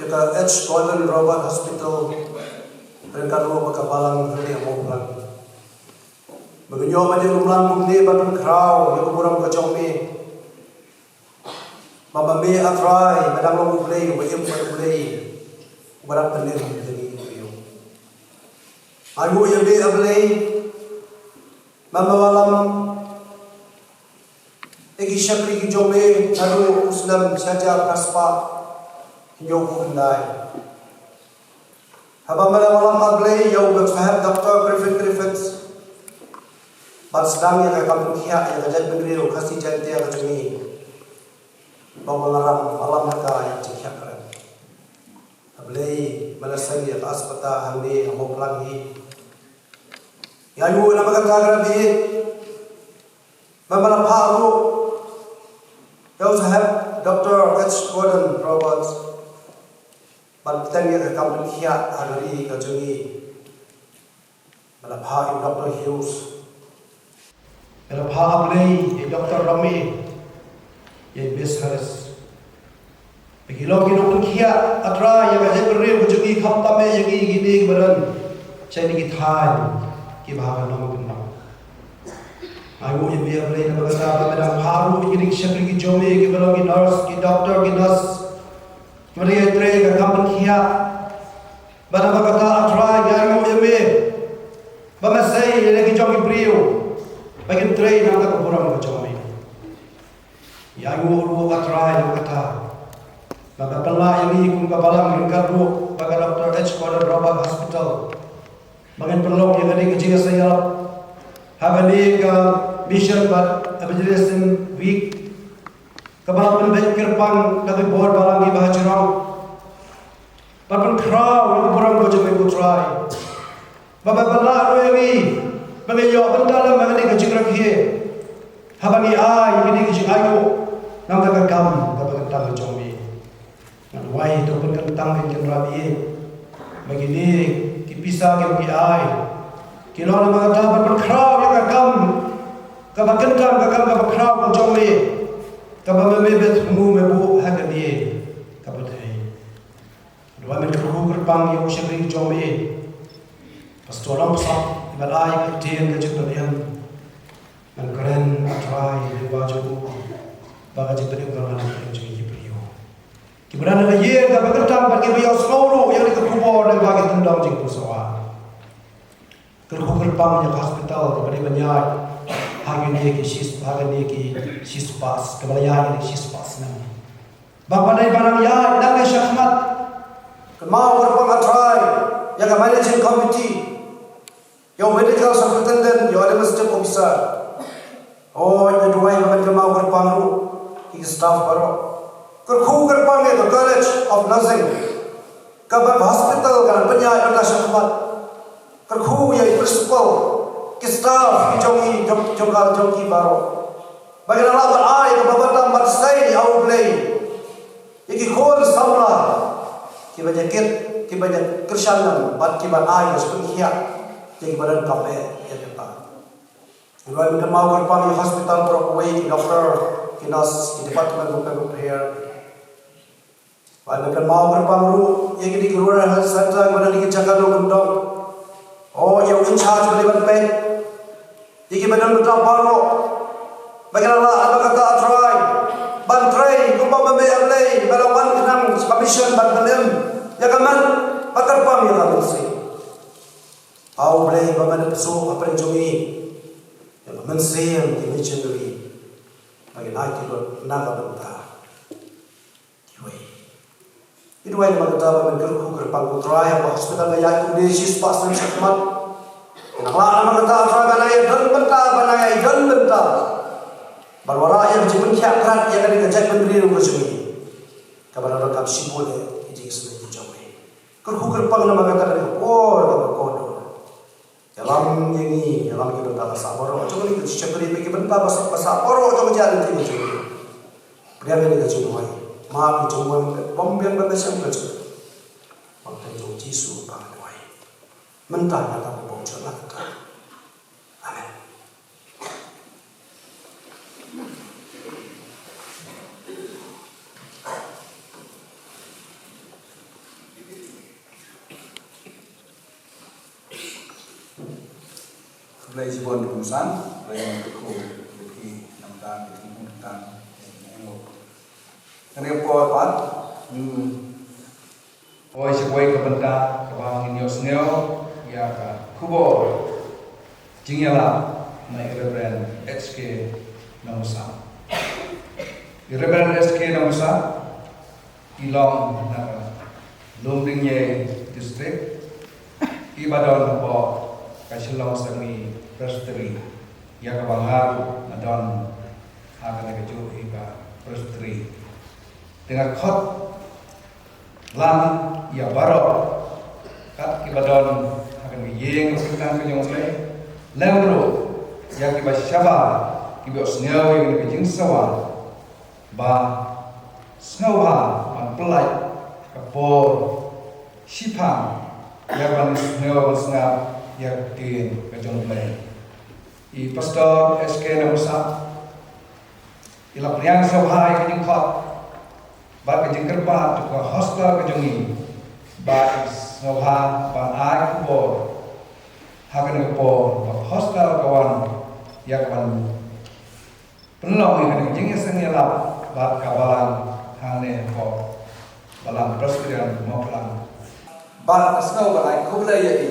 ïa ka H Gordon Roberts Hospital, ryngkat ruh bad ka balang hangne ha Mawphlang, ba ngin ïoh ban ïalumlang kumne ban pynkhraw ïa ka burom ka jong me. Ba ma me A Trai me dang long U Blei uba im bad U Blei uba dang pynim ïa ngi ki briew. Ai nguh ïa me A Blei, ba me wallam ïa ki shakri ki jong me naduh u snem shi hajar khatspah hynñiewphew khyndai. Haba me la wallam A Blei ïa u Saheb Doctor Griffith Griffiths ban sdang ïa ka kam pynkhiah ïa ka jaitbynriew Khasi Jaiñtia ka jong ngi, ba u Balang Ram, wallam ha ka ïa ka jingkhiah kren. A Blei, me la seng ïa ka aspatal hangne ha Mawphlang hi. Ïa u na ba kata ka rabi ba me la phah ruh ïa u Saheb Doctor H Gordon Roberts ban bteng ïa ka kam pynkhiah ha ka ri ka jong ngi. Me la phah ïa u Doctor Hughes. Me la phah, A Blei, ïa u Doctor Rami, ïa i Miss Harris. Ba ki long ki nongpynkhiah, A Trai, ïa ka jaitbynriew ka jong ngi, khamtam eh ïa ngi kine kiba don sha kine ki thaiñ kiba ha ka nongkyndong. Ai nguh ïa me A Blei, na ba kata ba me dang phah ruh ïa kine ki shakri ki jong me kiba long ki nurse, ki doctor, ki nurse, kiba dang ïatrei ïa ka kam pynkhiah. Bad na ba kata A Trai, ai nguh ïa me ba me sei ïa ki jong ki briew ba kin trei na ka burom ka jong me. Ïa nguh ruh A Trai na ba kata ba me pynlah ïa ngi kum ka balang ryngkat ruh bad ka Doctor H Gordon Roberts Hospital, ba ngin pynlong ïa kane ka jingïaseng ïarap ha kane ka Mission bad Evangelism Week, kaba la pynbeit kyrpang da ki bor balang kiba ha Shillong. Ban pynkhraw ïa ka burom ka jong me ko Trai. Ba me pynlah ruh ïa ngi ba ngin ïoh bynta lem ha kane ka jingrakhe, haba ngi ai ïa kane ka jingainguh na ka bynta ka kam kaba kyntang ka jong me. Nga duwai to pynkyntang, Kynrad, ïa ba kine ki pisa kiba ngi ai ki long na ka bynta ban pynkhraw ïa ka kam kaba kyntang, ka kam kaba khraw ka jong me, kaba me, me bad me buh ha kane ka pyrthei. Nga duwai men kyrkhu kyrpang ïa u shakri jong me, Pastor Nongpynsah, iba la ai ka ktien ka jingpynim ban kren, A Trai, lyngba jong u, ba ka jingpynim ka long ha ka jingim jong ngi ki briew. Kiba don ha ka ïing kaba kyntang bad kiba ïohsngew ruh ïa kane ka khubor lyngba ki tyndong jingpynsawa. Kyrkhu kyrpang ïa ka hospital kaba dei ban ïaid ha kine ki shis-, ha kine ki shispah, kaba la ïaid ha kine ki shispah snem. Ba ka dei ban nang ïaid nangne shakhmat. Kynmaw kyrpang, A Trai, ïa ka managing committee, ïa u medical superintendent, ïa u administrative officer. Oh, nga duwai ba men kynmaw kyrpang ruh ïa ki staff baroh. Kyrkhu kyrpang ïa ka College of Nursing, kaba ka hospital ka la pynïaid mynta shakhmat. Kyrkhu ïa i principal, ki staff ki jong i, jong, jong ka, jong ki baroh, ba kin lah ban ai kaba bha tam ban sei ïa U Blei ïa ki khun samla kiba ïakit, kiba ïakyrshan bad kiba ai ïa ka jingpynkhiah ïa kiba donkam eh ïa kata. Nga duwai men kynmaw kyrpang ïa hospital baroh kawei, ki doctor, ki nurse, ki department bapher bapher. Ban da kynmaw kyrpang ruh ïa kine ki rural health center kiba don ha ki jaka dong kyndong. O ïa u in charge ba dei ban peit ïa kiba don bynta baroh ba ki la lah na kata, A Trai, ban trei kumba ma me A Blei ba la wan khnang sha ka mission ban pynim ïa ka met bad kyrpang ïa ka mynsiem. A Blei ba me da pynsuh hapdeng jong ngi ïa ka mynsiem ki missionary ba kin aiti lut na ka bynta kiwei. Ngi duwai namar kata ba men kyrkhu kyrpang, ko Trai, ha ka hospital ba ïaid kumne shispah snem shakhmat. Ngi nang lah namar kata, Trai, ban ïadon bynta, ban ïadon bynta, ban wanrah ïa ka jingpynkhiah krat ïa kane ka jaitbynriew ka jong ngi kaba la donkam shibun ïa ka jingsneng ka jong ngi. Kyrkhu kyrpang namar kata ka dei ka por kaba kordor. Ïalam ïa ngi, ïalam ki bynta ba sah baroh jong ngi, ki shakri, ki bynta ba sah, ba sah baroh jong ka jaitbynriew jong ngi. Pdiang ïa ngi ka jingduwai, map ïa ngi, bym biang ban da shem ka jong. Ba ha ka kyrteng jong U Jisu ba ngi duwai. Mynta, naba bymjukut, la kata. Amen. Khublei shibun, Kong San, khublei shibun, khublei shibun, namar ka jingkyrkhu. Kane ka por pat, hmm, oi, sa kawei ka bynta kaba ngin ïohsngew ïa ka khubor jingïalap na i Reverend H K Nongbursah. I Reverend H K Nongbursah i long na ka Lumdiengjri District, iba don hapoh ka Shillong Semi Presbytery, ïa kaba nga ruh nga don ha kane kajuh ka Presbytery. Te nga khot lang ïa baroh kat kiba don ha kane ka ïing ka jong U Blei, lem ruh ïa kiba shabar, kiba ïohsngew ïa kane ka jingsawa, ba sngewbha ban pyllait ka por shiphang ïa ban sngew ban sngap ïa ka ktien ka jong U Blei. I Pastor H K Nongbursah i la pynïaid sngewbha ïa ka jingkhot bad ka jingkyrpad jong ka hostel ka jong ngi, bad i sngewbha ban ai khubor ha kane ka por ba ka hostel ka wan ïa ka ban pynlong ïa kane ka jingïaseng ïalap bad ka balang hangne hapoh Balang Presbyterian Mawphlang. Bad nga sngew ban ai khublei ïa i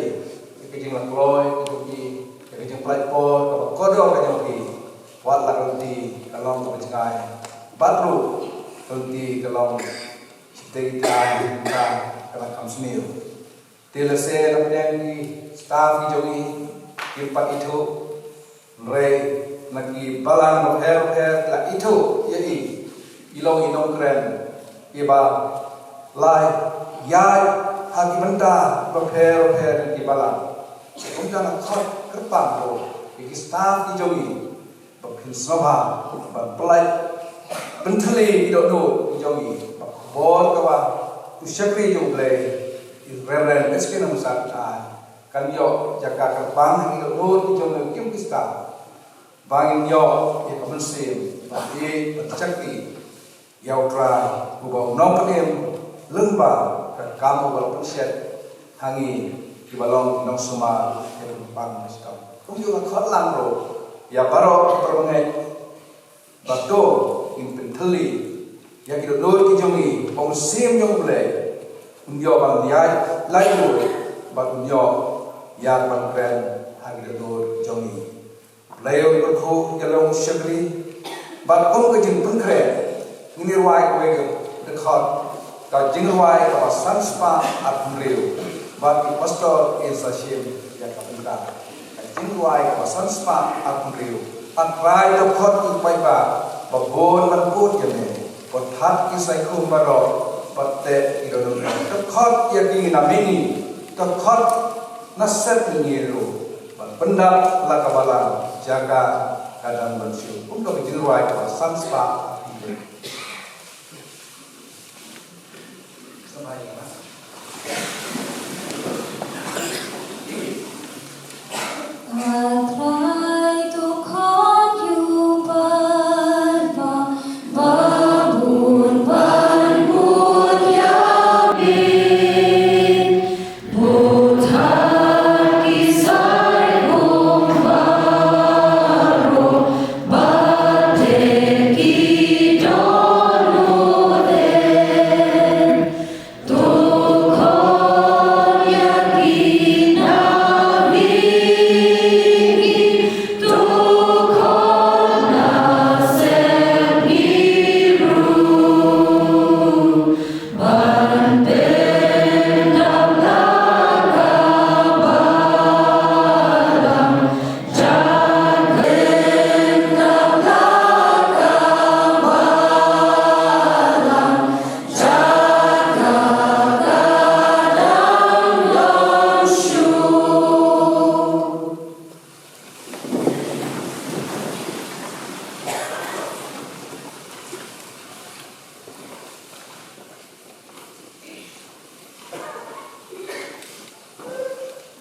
ïa ka jinglaitluid ka jong i, ïa ka jingpynlait por kaba kordor ka jong i. Wat la ka lynti ka long kaba jngai, bad ruh ka lynti ka long shiteng ïa ka, ka nang kham sniew. Te lehse na pdeng ki staff ki jong i kim pat ithuh, hynrei na ki balang bapher bapher ki la ithuh ïa i. I long i nongkren iba la ïaid ha ki bynta bapher bapher ki balang. Kumta nga khot kyrpang ruh ïa ki staff ki jong i ba phin sngewbha ban pyllait, pynthylli ki dohnud ki jong i ba ka khubor kaba u shakri jong U Blei i Reverend H K Nongbursah kan ai kan ïoh jaka kyrpang ha ki dohnud ki jong i, kim ki staff, ba ngin ïoh ïa ka mynsiem ban ïeit ban shakri ïa U Trai uba u nongpynim lyngba ka kam uba la pynshet ha ngi kiba long ki nongsumar ïa ka kyrpang ka shitom. Kumjuh nga khot lang ruh ïa baroh ki para bangeit ba to ngin pynthylli ïa ki dohnud ki jong ngi, ba u Mynsiem jong U Blei un ïoh ban ïaid laitlur bad un ïoh ïa ka ban kren ha ki dohnud ki jong ngi. Blei un kyrkhu ïa long u shakri. Bad kum ka jingpynkhreh, ngin ïa rwai kawei ka dkhot, ka jingrwai kaba san spah arphew hynriew. Bad i pastor in sa shim ïa ka bynta ka jingrwai kaba san spah arphew hynriew. A Trai, to khot ïa i paidbah ba bun ban bud ïa me. Bad thad ki saikhum baroh bad teh ki dohnud. To khot ïa ki na mihngi. To khot na sepngi ruh ban pyndap la ka balang jaka ka dang ban shu. Kumta ka jingrwai kaba san spah. A Trai, to khot ïa u paidbah ba bun ban bud ïa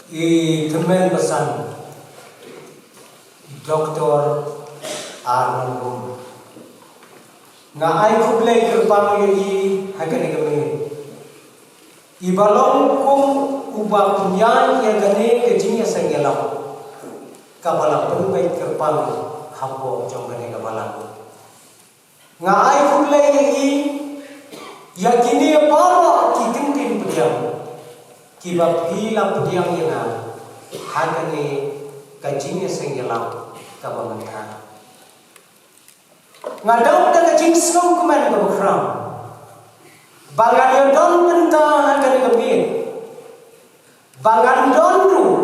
I tymmen basan, i Doktor Arnold Rum. Nga ai khublei kyrpang ïa i ha kane ka miet. I ba long kum uba pynïaid ïa kane ka jingïaseng ïalam, kaba la pynbeit kyrpang hapoh jong kane ka balang. Nga ai khublei ïa i, ïa kine baroh ki kyntien pdiang, kiba phi la pdiang ïa nga ha kane ka jingïaseng ïalam kaba mynta. Nga dap da ka jingsngewkmen kaba khraw ba ngan ïadon bynta ha kane ka miet, ba ngan don ruh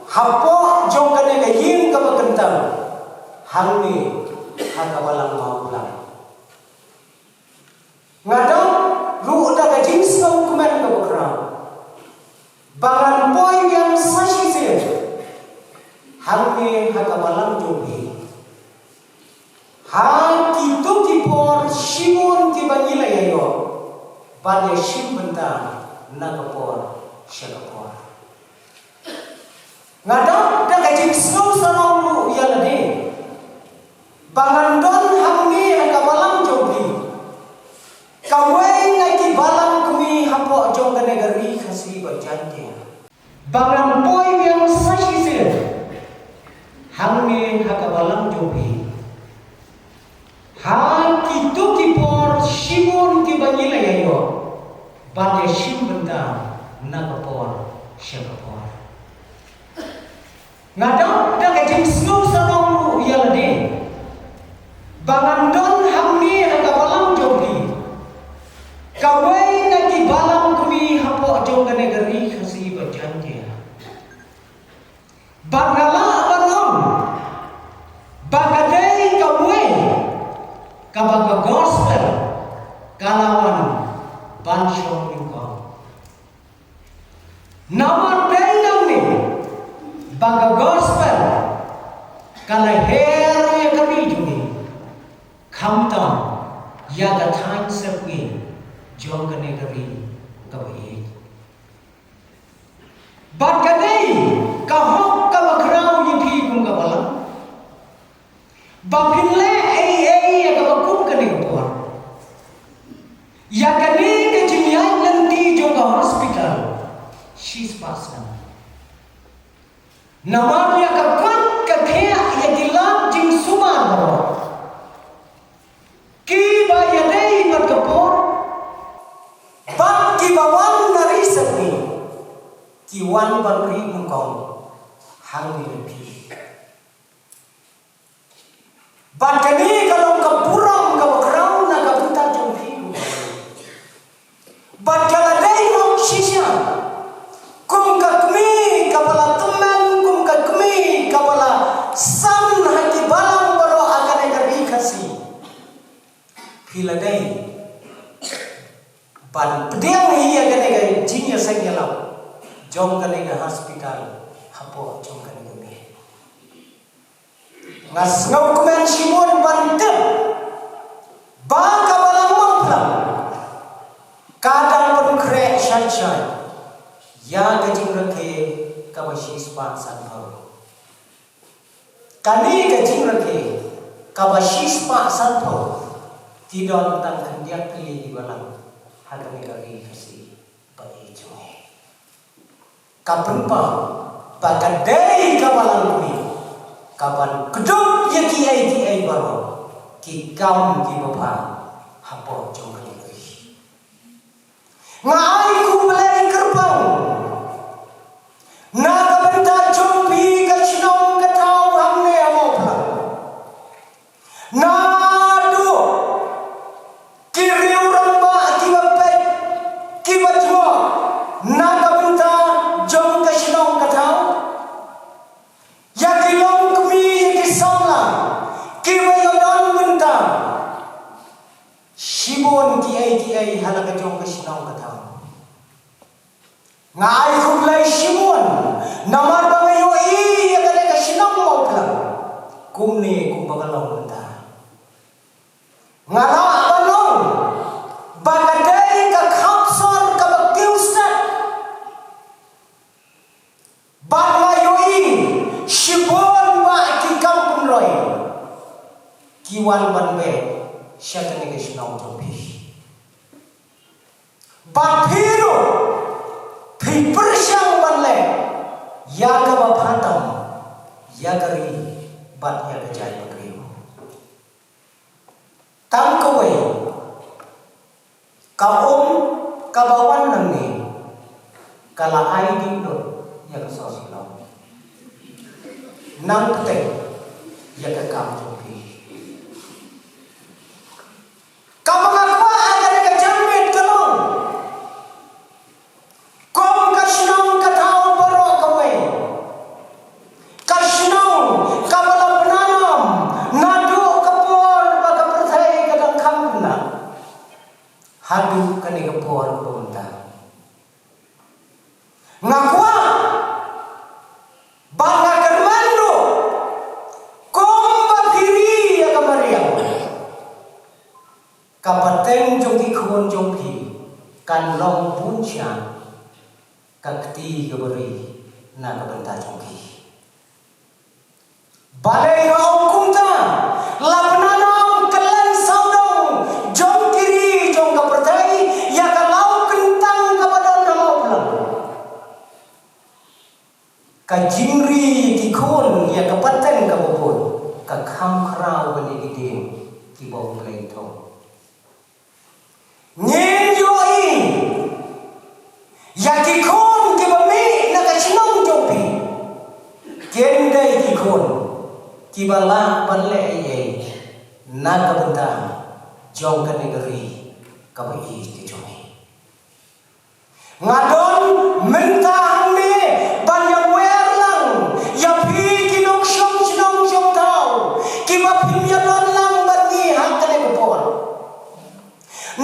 hapoh jong kane ka ïing kaba kyntang hangne ha ka balang Mawphlang. Nga dap ruh da ka jingsngewkmen kaba khraw ba ngan poi biang sa shisien hangne ha ka balang jong phi. Ha kito ki por shibun kiba ngi la ïoh ban ïashim bynta na ka por sha ka por. Nga dap da ka jingsngew sarong ruh ïa lade ba ngan don hangne ha ka balang jong phi, kawei na ki balang kmie hapoh jong kane ka ri Khasi bad Jaiñtia, ba ngan poi biang sa shisien hangne ha ka balang jong phi. Ha kito ki por shibun kiba ngi la ïoh ban ïashim bynta na ka por sha ka por. Nga dap da ka jingsngew sarong ruh ïa lade ba ngan don hangne ha ka balang jong phi, kawei na ki balang kmie hapoh jong kane ka ri Khasi bad Jaiñtia, ba nga lah ban ong ba ka dei kawei kaba ka gospel ka la wan ban shong nyngkong. Namar dei nangne ba ka gospel ka la her ïa ka ri jong ngi, khamtam ïa ka thaiñ sepngi jong kane ka ri kaba ïeit. Bad ka dei ka hok kaba khraw ïa phi kum ka balang ba phin leh ei ei ïa kaba kum kane ka por. Ïa kane ka jingïaid lynti jong ka hospital shispah snem. Namar ïa ka kot ka thiah ïa ki lad jingsumar baroh, kiba ïadei bad ka por bad kiba wan na ri sepngi, ki wan ban ri nyngkong hangne ha phi. Bad kane ka long ka burom kaba khraw na ka bynta jong phi. Bad ka la dei hok shisha kum ka kmie kaba la tymmen, kum ka kmie kaba la san ha ki balang baroh ha kane ka ri Khasi. Phi la dei ban pdiang hi ïa kane ka jingïaseng ïalam jong kane ka hospital hapoh jong kane ka miet. Nga sngewkmen shibun ban tip ba ka balang Mawphlang ka dang pynkhreh shai shai ïa ka jingrakhe kaba shispah sanphew. Kane ka jingrakhe kaba shispah sanphew ki don tang khyndiat tylli ki balang ha kane ka ri Khasi ba ïeit jong ngi. Ka pynpaw ba ka dei ka balang kmie kaban kdup ïa kiei kiei baroh ki kam kiba bha hapoh jong kane ka ri. Nga ai khublei kyrpang na ka bynta jong phi ka shnong ka thaw hangne ha Mawphlang, naduh ki riew rangbah kiba peit kiba jngoh na ka bynta jong ka shnong ka thaw, ïa ki longkmie ïa ki samla kiba ïadon bynta shibun kiei kiei ha la ka jong ka shnong ka thaw. wan ban beh sha kane ka shnong jong phi. Bad phi ruh phi pyrshang ban leh ïa kaba bha tam ïa ka ri bad ïa ka jaitbynriew. Tang kawei, ka um kaba wan nangne ka la ai dih lut ïa ka sor Shillong. Nang bteng ïa ka kam jong phi. Kaba nga kwah ha kane ka janmiet ka long, kum ka shnong ka thaw baroh kawei, ka shnong kaba la pynanam naduh ka por ba ka pyrthei ka dang kham khynnah haduh kane ka por kaba mynta. Nga kwah bad nga kyrmen ruh, kumba phi ri ïa ka mariang, ka pateng jong ki khun jong phi kan long bun sha ka kti kaba ri na ka bynta jong ki. Balei nga ong kumta? La pynanam kylleng sawdong jong ki ri jong ka pyrthei ïa ka law kyntang kaba don ha Mawphlang. Ka jingri ki khun ïa ka pateng kaba bud ka kham khraw ban ïa ki dieng kiba U Blei thung. Ngin ïohi ïa ki khun kiba mih na ka shnong jong phi. Kin dei ki khun kiba lah ban leh ei ei na ka bynta jong kane ka ri kaba ïeit ka jong ngi. Nga don mynta hangne ban ïa wer lang ïa phi ki nongshong shnong shong thaw kiba phim ïa don lang bad ngi ha kane ka por.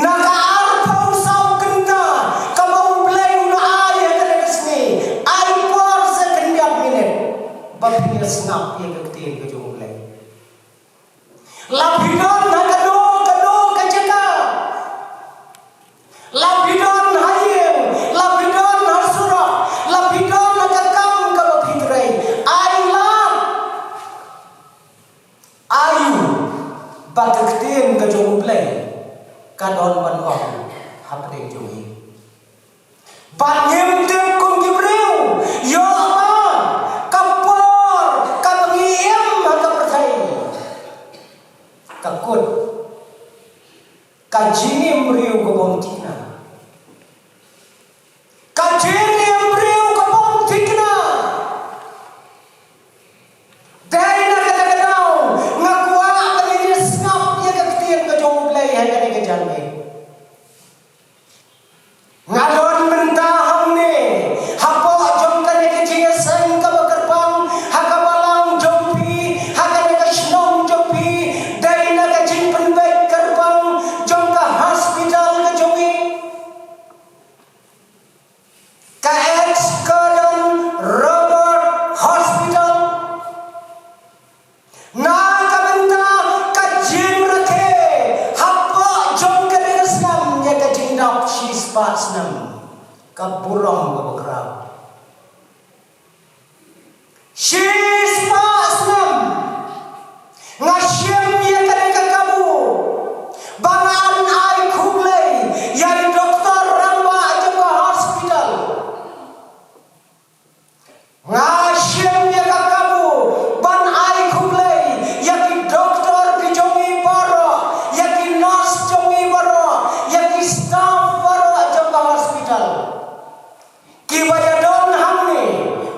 Na ka arphew saw kynta kaba U Blei u la ai ha kane ka sngi, ai por sa khyndiat minit ba phin ïa sngap ïa ka ktien ka jong U Blei. La phi don ha kano kano ka jaka, la phi don ha ïing, la phi don ha surok, la phi don ha ka kam kaba phi trei, ai lad, ai ba ka ktien ka jong U Blei ka don ban ong hapdeng jong ngi. Bad ngim tip kum ki briew, ïoh ba ka por kaba ngi im ha ka pyrthei ka kut ka jingim briew ka bym thikna. Ka jingim briew ka bym thikna. Dei na kata ka daw nga kwah ba ngin ïa sngap ïa ka ktien ka jong U Blei ha kane ka janmiet. Nga don mynta hangne hapoh jong kane ka jingïaseng kaba kyrpang ha ka balang jong phi, ha kane ka shnong jong phi, dei na ka jingpynbeit kyrpang jong ka hospital ka jong ngi. Ka East Kordon Robert Hospital. Na ka bynta ka jingrakhe hapoh jong kane ka snem ïa ka jingdap shispah snem ka burom kaba khraw. Shispah snem nga shim ïa kane ka kabu ba ngan ai khublei ïa i doktor rangbah jong ka hospital. Nga shim ïa ka kabu ban ai khublei ïa ki doktor ki jong ngi baroh, ïa ki nurse jong ngi baroh, ïa ki staff baroh jong ka hospital. Kiba ïa don hangne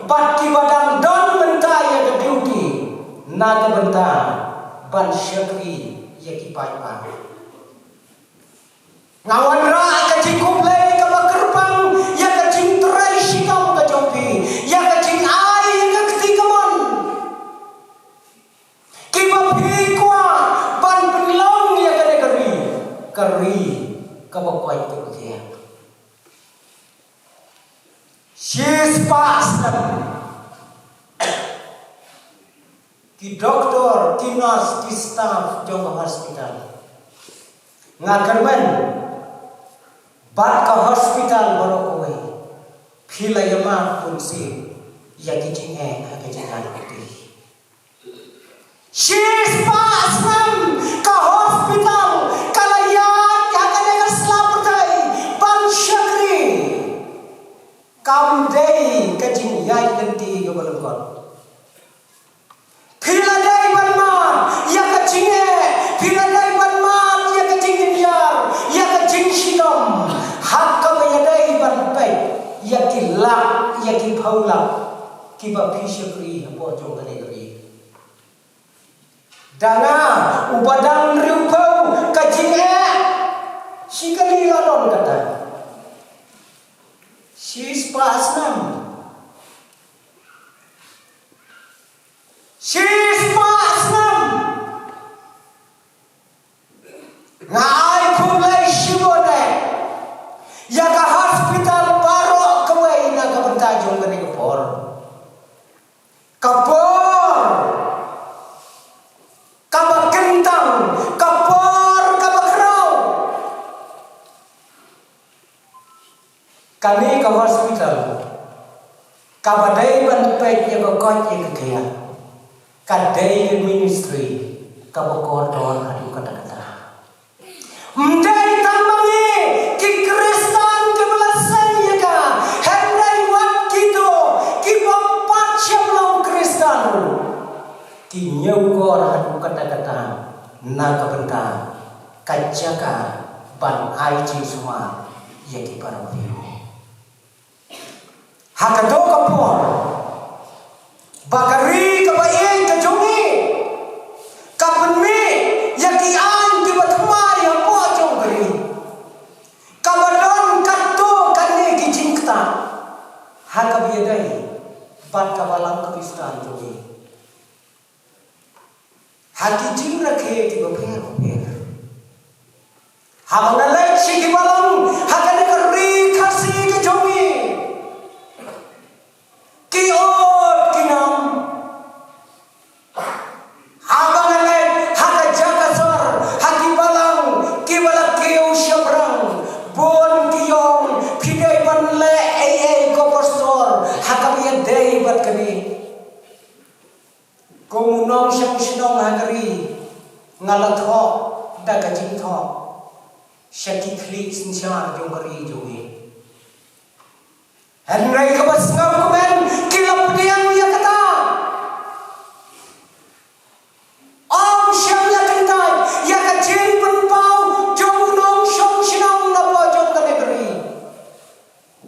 bad kiba dang don mynta ïa ka duty na ka bynta ban shakri ïa ki paidbah. Nga wanrah ka jingkhublei kaba kyrpang ïa ka jingtrei shitom ka jong phi, ïa ka jingai ïa ka kti kamon kiba phi kwah ban pynlong ïa kane ka ri, ka ri kaba koit kaba khiah. Shispah snem ki doktor, ki nurse, ki staff jong ka hospital. Nga kyrmen bad ka hospital baroh kawei, phi la ïamap bunsien ïa ki jingeh ha ka jingïaid lynti. Shispah snem ka hospital ka la ïaid ha kane ka sla pyrthei ban shakri. Kam dei ka jingïaid lynti kaba lyngkot. Phi la dei ban mad ïa ka jingeh, phi la dei ban mad ïa ka jingdyngiar, ïa ka jingshitom, ha kaba ïadei ban peit ïa ki lak, ïa ki phew lak kiba phi shakri hapoh jong kane ka ri. Da nga uba dang hynriewphew ka jingeh, shi kali la don kata. Shispah snem. Shispah snem. Nga ai khublei shibun eh ïa ka hospital baroh kawei na ka bynta jong kane ka por. Ka por kaba kyntang, ka por kaba khraw. Kane ka hospital kaba dei ban peit ïa ka koit ïa ka khiah, ka dei ka ministry kaba kordor haduh katta katta. Ym dei tang ma ngi ki Khristan kiba la seng ïa ka, hynrei wat kito kiba pat shym long Khristan ruh ki ñiewkor haduh katta katta na ka bynta ka jaka ban ai jingsumar ïa ki para briew. Ha kato ka por ba ka ri kaba ïeit ka jong ngi ka pynmih ïa ki aiñ kiba thymmai hapoh jong ka ri, kaba don katto katne ki jingktah ha kaba ïadei bad ka balang Khristan jong ngi. Ha ki jingrakhe kiba pher bapher. Haba nga leit sha ki balang ha kane ka ri Khasi ka jong ngi, ki ot ki nam. Haba nga leit ha ka jaka sor ha ki balang kiba la kiew shaphrang, bun ki ong, phi dei ban leh ei ei ko pastor ha kaba ïadei bad kane. Kum u nongshong shnong ha ka ri, nga la thoh da ka jingthoh sha ki khlieh synshar jong ka ri jong ngi. Hynrei kaba sngewkmen ki la pdiang ïa kata. Ym shym la kyntait ïa ka jingpynpaw jong u nongshong shnong na poh jong kane ka ri.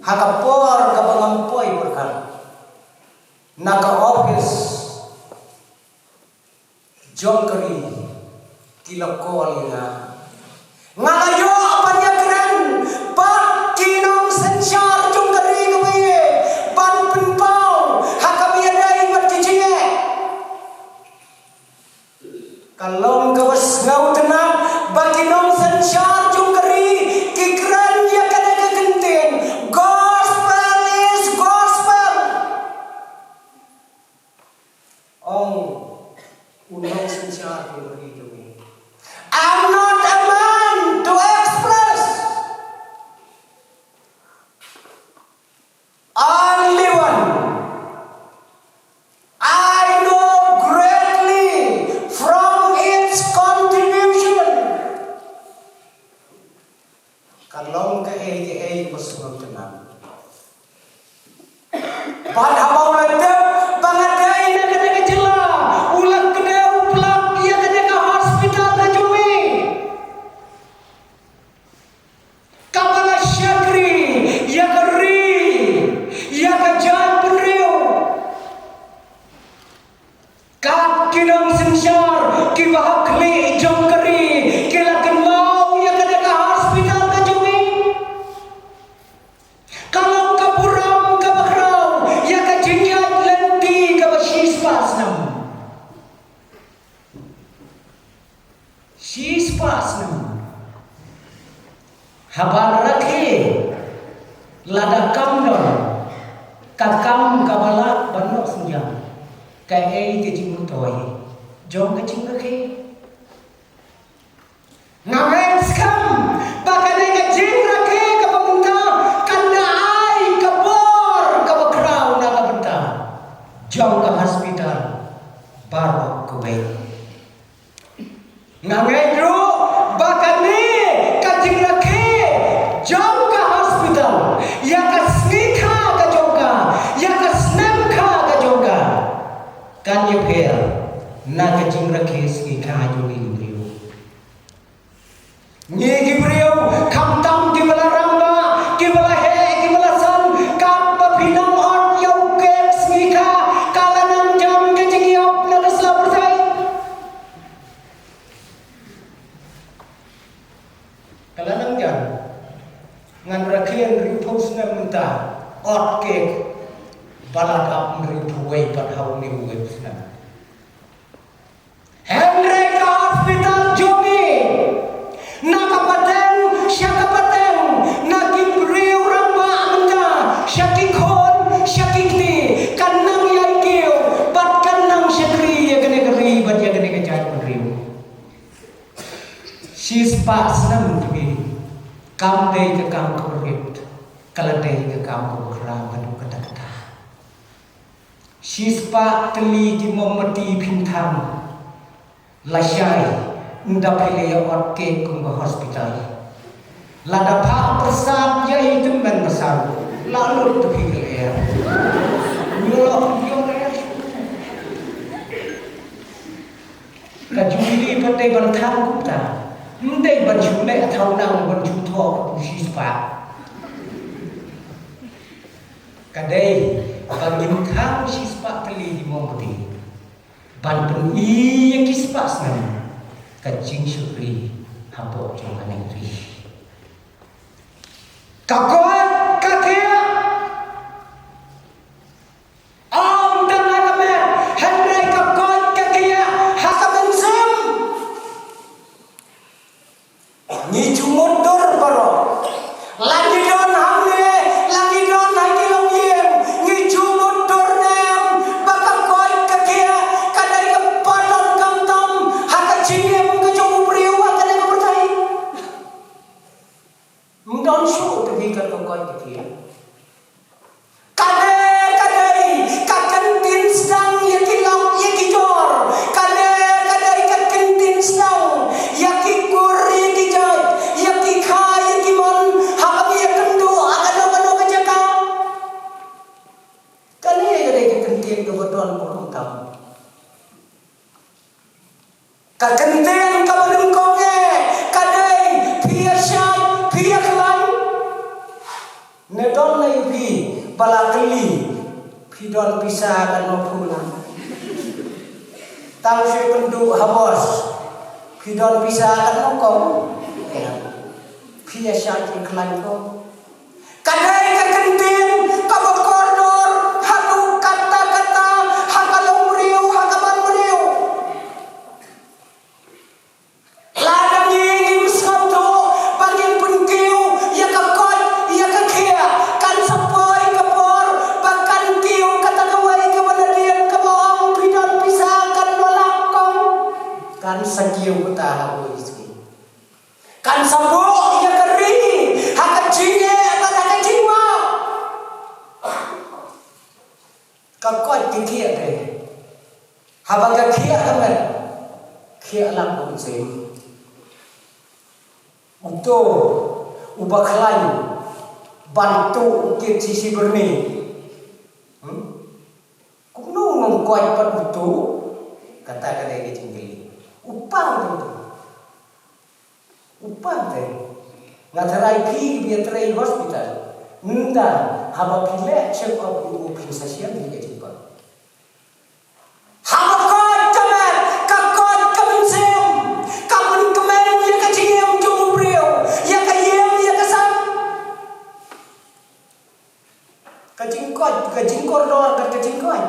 Ha ka por kaba ngam poi pyrkhat na ka office jong ka ri, ki la call ïa nga. Nga la ïoh ban ïakren bad ki nongsynshar jong ka ri kaba ïeit ban pynpaw ha kaba ïadei bad ki jingeh. Ka long kaba sngewtynnat ba ki nongsynshar jong ka ri ki kren ïa kane ka kyntien, "Gospel is gospel." Ong u nongsynshar jong ka ri jong ngi, "I'm not a man to express. Only one. I know greatly from its contribution." Ka long kaei kaei ba sngewtynnat. Bad haba u la tip ba nga dei na kane ka jylla, u la kdew plak ïa kane ka hospital ka jong ngi, kaba la shakri ïa ka ri, ïa ka jaitbynriew. Kat ki nongsynshar kiba ha khlieh jong ka ri ki la kynmaw ïa kane ka hospital ka jong ngi. Ka long ka burom kaba khraw ïa ka jingïaid lynti kaba shispah snem. Shispah snem. Haba rakhe, lada kam don ka kam kaba lah ban noh synñiang, kaei ka jingmyntoi jong ka jingrakhe? Nga ngeit skhem ba kane ka jingrakhe kaba mynta kan da ai ka bor kaba khraw na ka bynta jong ka hospital baroh kawei. Nga ngeit ruh ba kane ka jingrakhe jong ka hospital ïa ka sngi kha ka jong ka, ïa ka snem kha ka jong ka, kan ïapher na ka jingrakhe sngi kha jong ngi ki briew. Ngi ki briew, khamtam kiba la rangbah, kiba la heh, kiba la san, katba phi nang ot ïa u kek sngi kha, ka la nang jan ka jingïap na ka sla pyrthei. Ka la nang jan. Ngan rakhe hynriewphew snem mynta, ot kek ba la dap hynriewphew wei pat ha une uwei u snem. Hynrei ka hospital jong ngi, na ka pateng sha ka pateng, na ki briew rangbah mynta sha ki khun sha ki kti, kan nang ïai kiew bad kan nang shakri ïa kane ka ri bad ïa kane ka jaitbynriew. Shispah snem, tang kam dei ka kam kaba rit, ka la dei ka kam kaba khraw haduh katta katta. Shispah tylli ki mombati phin thang, lashai ynda phi la ïa ot kek kum ka hospital. Lada phah pyrsad ïa i tymmen basan, la lut te phi ka lyer. Ngi la ong ïa lyer. Ka Jubilee pat dei ban thang kumta. Ym dei ban shu leh thaw nang ban shu thoh ka pu shispah. Ka dei ba ngin thang shispah tylli ki mombati ban pyni ïa ki spah snem ka jingshakri hapoh jong kane ka ri. Ka koit ka khiah. Ym tang ha ka met, hynrei ka koit ka khiah ha ka mynsiem. Ngi ju mutdur baroh. La ngi don hangne, la ngi don ha ki longïing, ngi ju mutdur ne em ba ka koit ka khiah ka dei kaba don khamtam ha ka jingim ka jong u briew ha kane ka pyrthei? Ym don shuh te phi kata ka koit ka khiah. Kane ka dei ka kyntien sdang ïa ki lok ïa ki jor. Kane ka dei ka kyntien sdang ïa ki kur ïa ki jait, ïa ki kha ïa ki mon, haba ki ïakynduh ha kano kano ka jaka. Kane ka dei ka kyntien kaba don burom tam. Ka kyntien kaba nyngkong eh ka dei, phi ïa shait, phi ïa khlaiñ. Ne don na ïa phi ba la kylli, phi don pisa katno phew lak? Tang shu ïakynduh ha bos, phi don pisa katno kong? Phi ïa shait ïa khlaiñ kong. Ka dei ka kyntien kaba kordor haduh katta katta ha ka longbriew, ha ka manbriew. Lada ngi ngim sngewthuh ba ngin pynkiew ïa ka koit ïa ka khiah, kan sa poi ka por ba kan kiew kata kawei kaba nadien kaba ong, phi don pisa katno lak kong? Kan sa kiew kata ha kawei ka sngi. Kan sa buh ïa ka ri ha ka jingeh bad ha ka jingmap. Ka koit ka khiah te. Haba ka khiah ka met, khiah lang ka mynsiem. Uto uba khlaiñ ban tuh u kit shi shi byrni. Hmm? Kumno ngam koit pat uto? Kata ka dei ka jingkylli. U pang te uto. U pang te. Nga tharai phi ba ïatrei hospital, ynda haba phi leh check up, u phin sa shem ïa ka jingpang. Haba koit ka met, ka koit ka mynsiem, ka pynkmen ïa ka jingim jong u briew, ïa ka ïing ïa ka sem. Ka jingkoit, ka jingkordor bad ka jingkoit.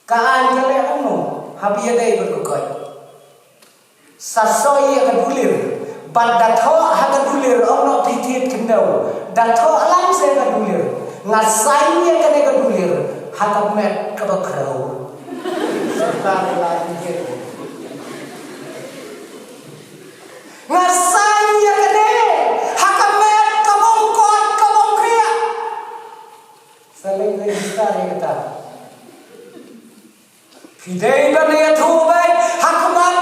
Ka aiñ ka leh kumno haba ïadei bad ka koit? Sa soi ïa ka dulir bad da thoh ha ka dulir, ong noh phi thied khyndew, da thoh lang sha ka dulir. Nga saiñ ïa kane ka dulir ha ka met kaba khrew. Sa ka la thied. Nga saiñ ïa kane ha ka met ka bym koit ka bym khiah. Sa leit register ïa kata. Phi dei ban ïathuh beit ha khmat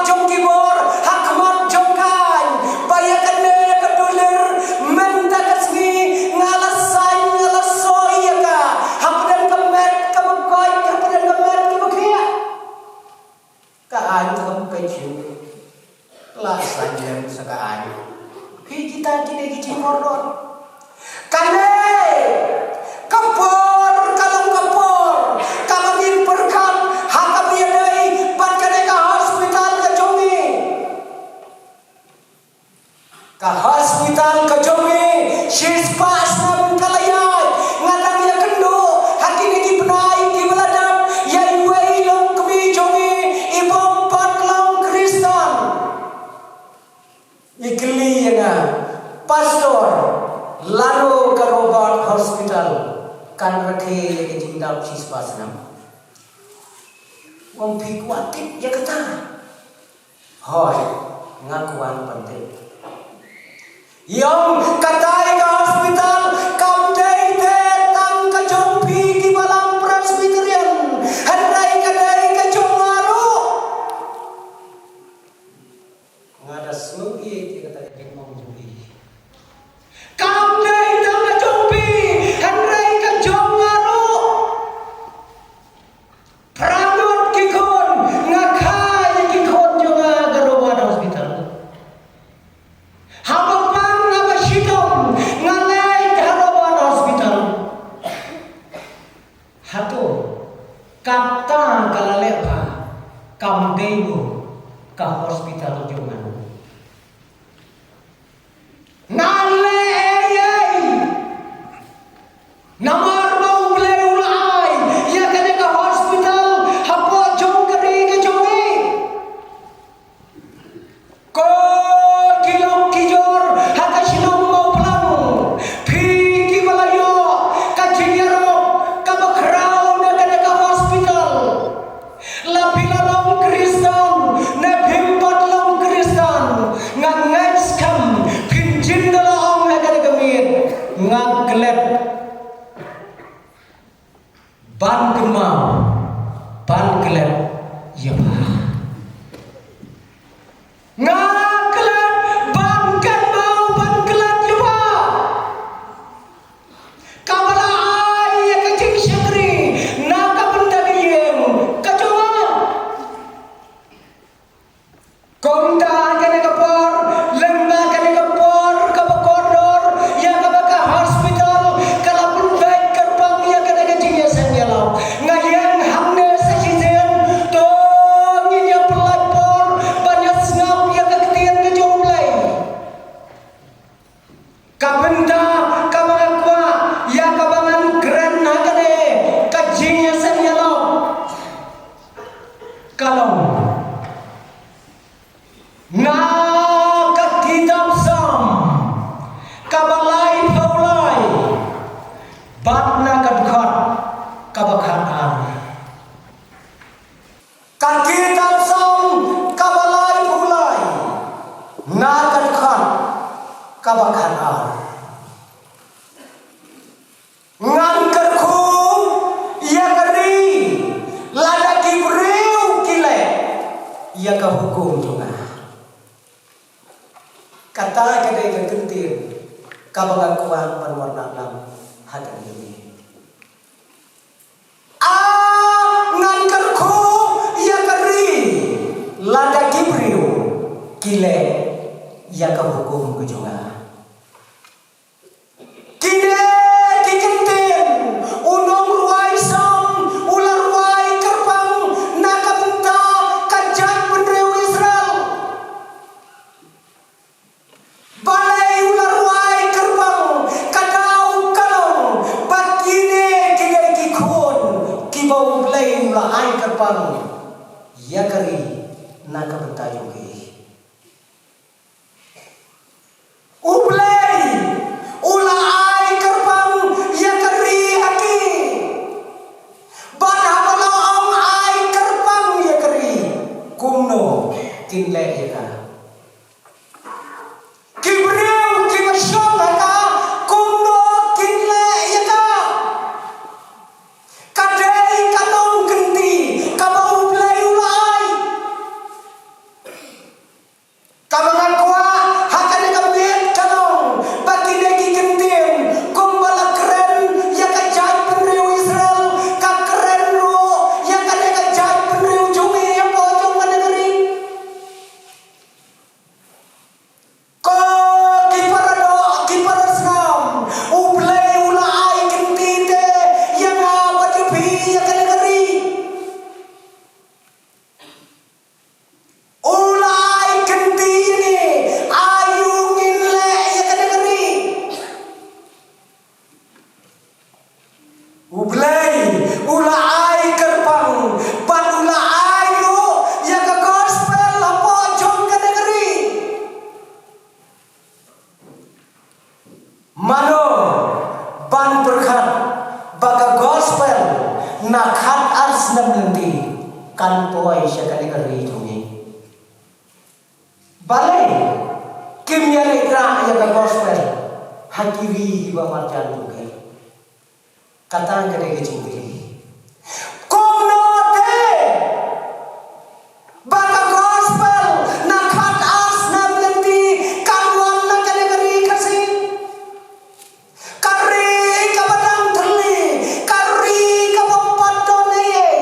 Dap shispah snem. Ong phi kwah tip ïa kata? Hooid, nga kwah ban tip. Ïa kata ka hospital kam dei te tang ka jong phi kiba long Presbyterian, hynrei ka dei ka jong nga ruh. Nga da sngew ïa kata ka jingmong jong phi. Kam dei tang ka jong phi, hynrei ka jong nga ruh. Phra ngut ki khun, nga kha ïa ki khun jong nga ha Robert Hospital. Haba pang haba shitom, nga leit ha Robert Hospital. Hato kata ka la leh ba kam dei mo ka hospital jong nga? Nga leh ei ei. Namar ba U Blei u la ai ïa kane ka hospital hapoh jong ka ri ka jong ngi. Ko ki lok ki jor ha ka shnong Mawphlang, phi kiba la ïoh ka jingïarap kaba khraw na kane ka hospital. La phi la long Khristan ne phim pat long Khristan, nga ngeit skhem phin jin da la ong ha kane ka miet, nga klet ban kynmaw ban klet ïa pha. Nga klet ban kynmaw ban klet ïa pha. Kaba la ai ïa ka jingshakri na ka bynta ka ïing ka jong nga. Kumta kane ka por, lem bad kane ka por kaba kordor ïa kaba ka hospital ka la pynbeit kyrpang ïa kane ka jingïaseng ïalam. Nga ïeng hangne sa shisien, to ngin ïa pynlait por ban ïa sngap ïa ka ktien ka jong U Blei. Ka bynta kaba nga kwah ïa kaba ngan kren ha kane ka jingïaseng ïalam ka long na ka kitab Salm kaba laiphew lai bad na ka dkhot kaba khatar. Ka kitab Salm kaba laiphew lai, na ka dkhot kaba khatar. Ngan kyrkhu ïa ka ri lada ki briew ki leh ïa ka hukum jong nga. Kata ka dei ka kyntien kaba nga kwah ban wanrah lang ha kane ka miet. A, ngan kyrkhu ïa ka ri lada ki briew ki leh ïa ka hukum ka jong nga. Kine ki kyntien u nongrwai Salm u la rwai kyrpang na ka bynta ka jaitbynriew Israel. Balei u la rwai kyrpang? Ka daw ka long ba kine ki dei ki khun kiba U Blei u la ai kyrpang ïa ka ri na ka bynta jong ki. U Blei u la ai kyrpang ïa ka ri ha ki. Bad haba la ong ai kyrpang ïa ka ri, kumno kin leh ïa ka? Ki briew kiba shong ha ka, kumno kin leh ïa ka? Ka dei ka nongkynti kaba U Blei u la ai. Kaba nga kwah ha kane ka miet ka long ba kine ki kyntien kumba la kren ïa ka jaitbynriew Israel, ka kren ruh ïa kane ka jaitbynriew jong ngi hapoh jong kane ka ri. Na khat ar snem lynti kan poi sha kane ka ri jong ngi. Balei kim ïaleh rah ïa ka gospel ha ki ri kiba marjan jong ki? Kata ka dei ka jingkylli. Kumno te ba ka gospel na khat ar snem lynti kan wan na kane ka ri Khasi? Ka ri kaba dang thylli, ka ri kaba pat don ei ei.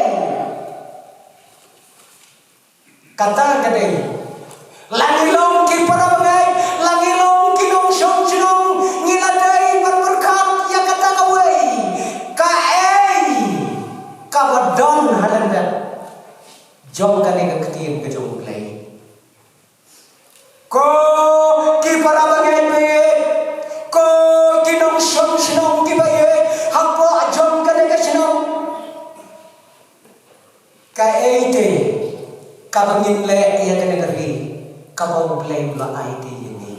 Kata ka dei, la ngi long ki para bangeit, la ngi long ki nongshong shnong, ngi la dei ban pyrkhat ïa kata kawei. Kaei kaba don ha lyndet jong kane ka ktien ka jong U Blei? Ko ki para bangeit ba ïeit, ko ki nongshong shnong kiba ïeit hapoh jong kane ka shnong, kaei te kaba ngin leh ïa kane ka ri kaba U Blei u la ai te ïa ngi?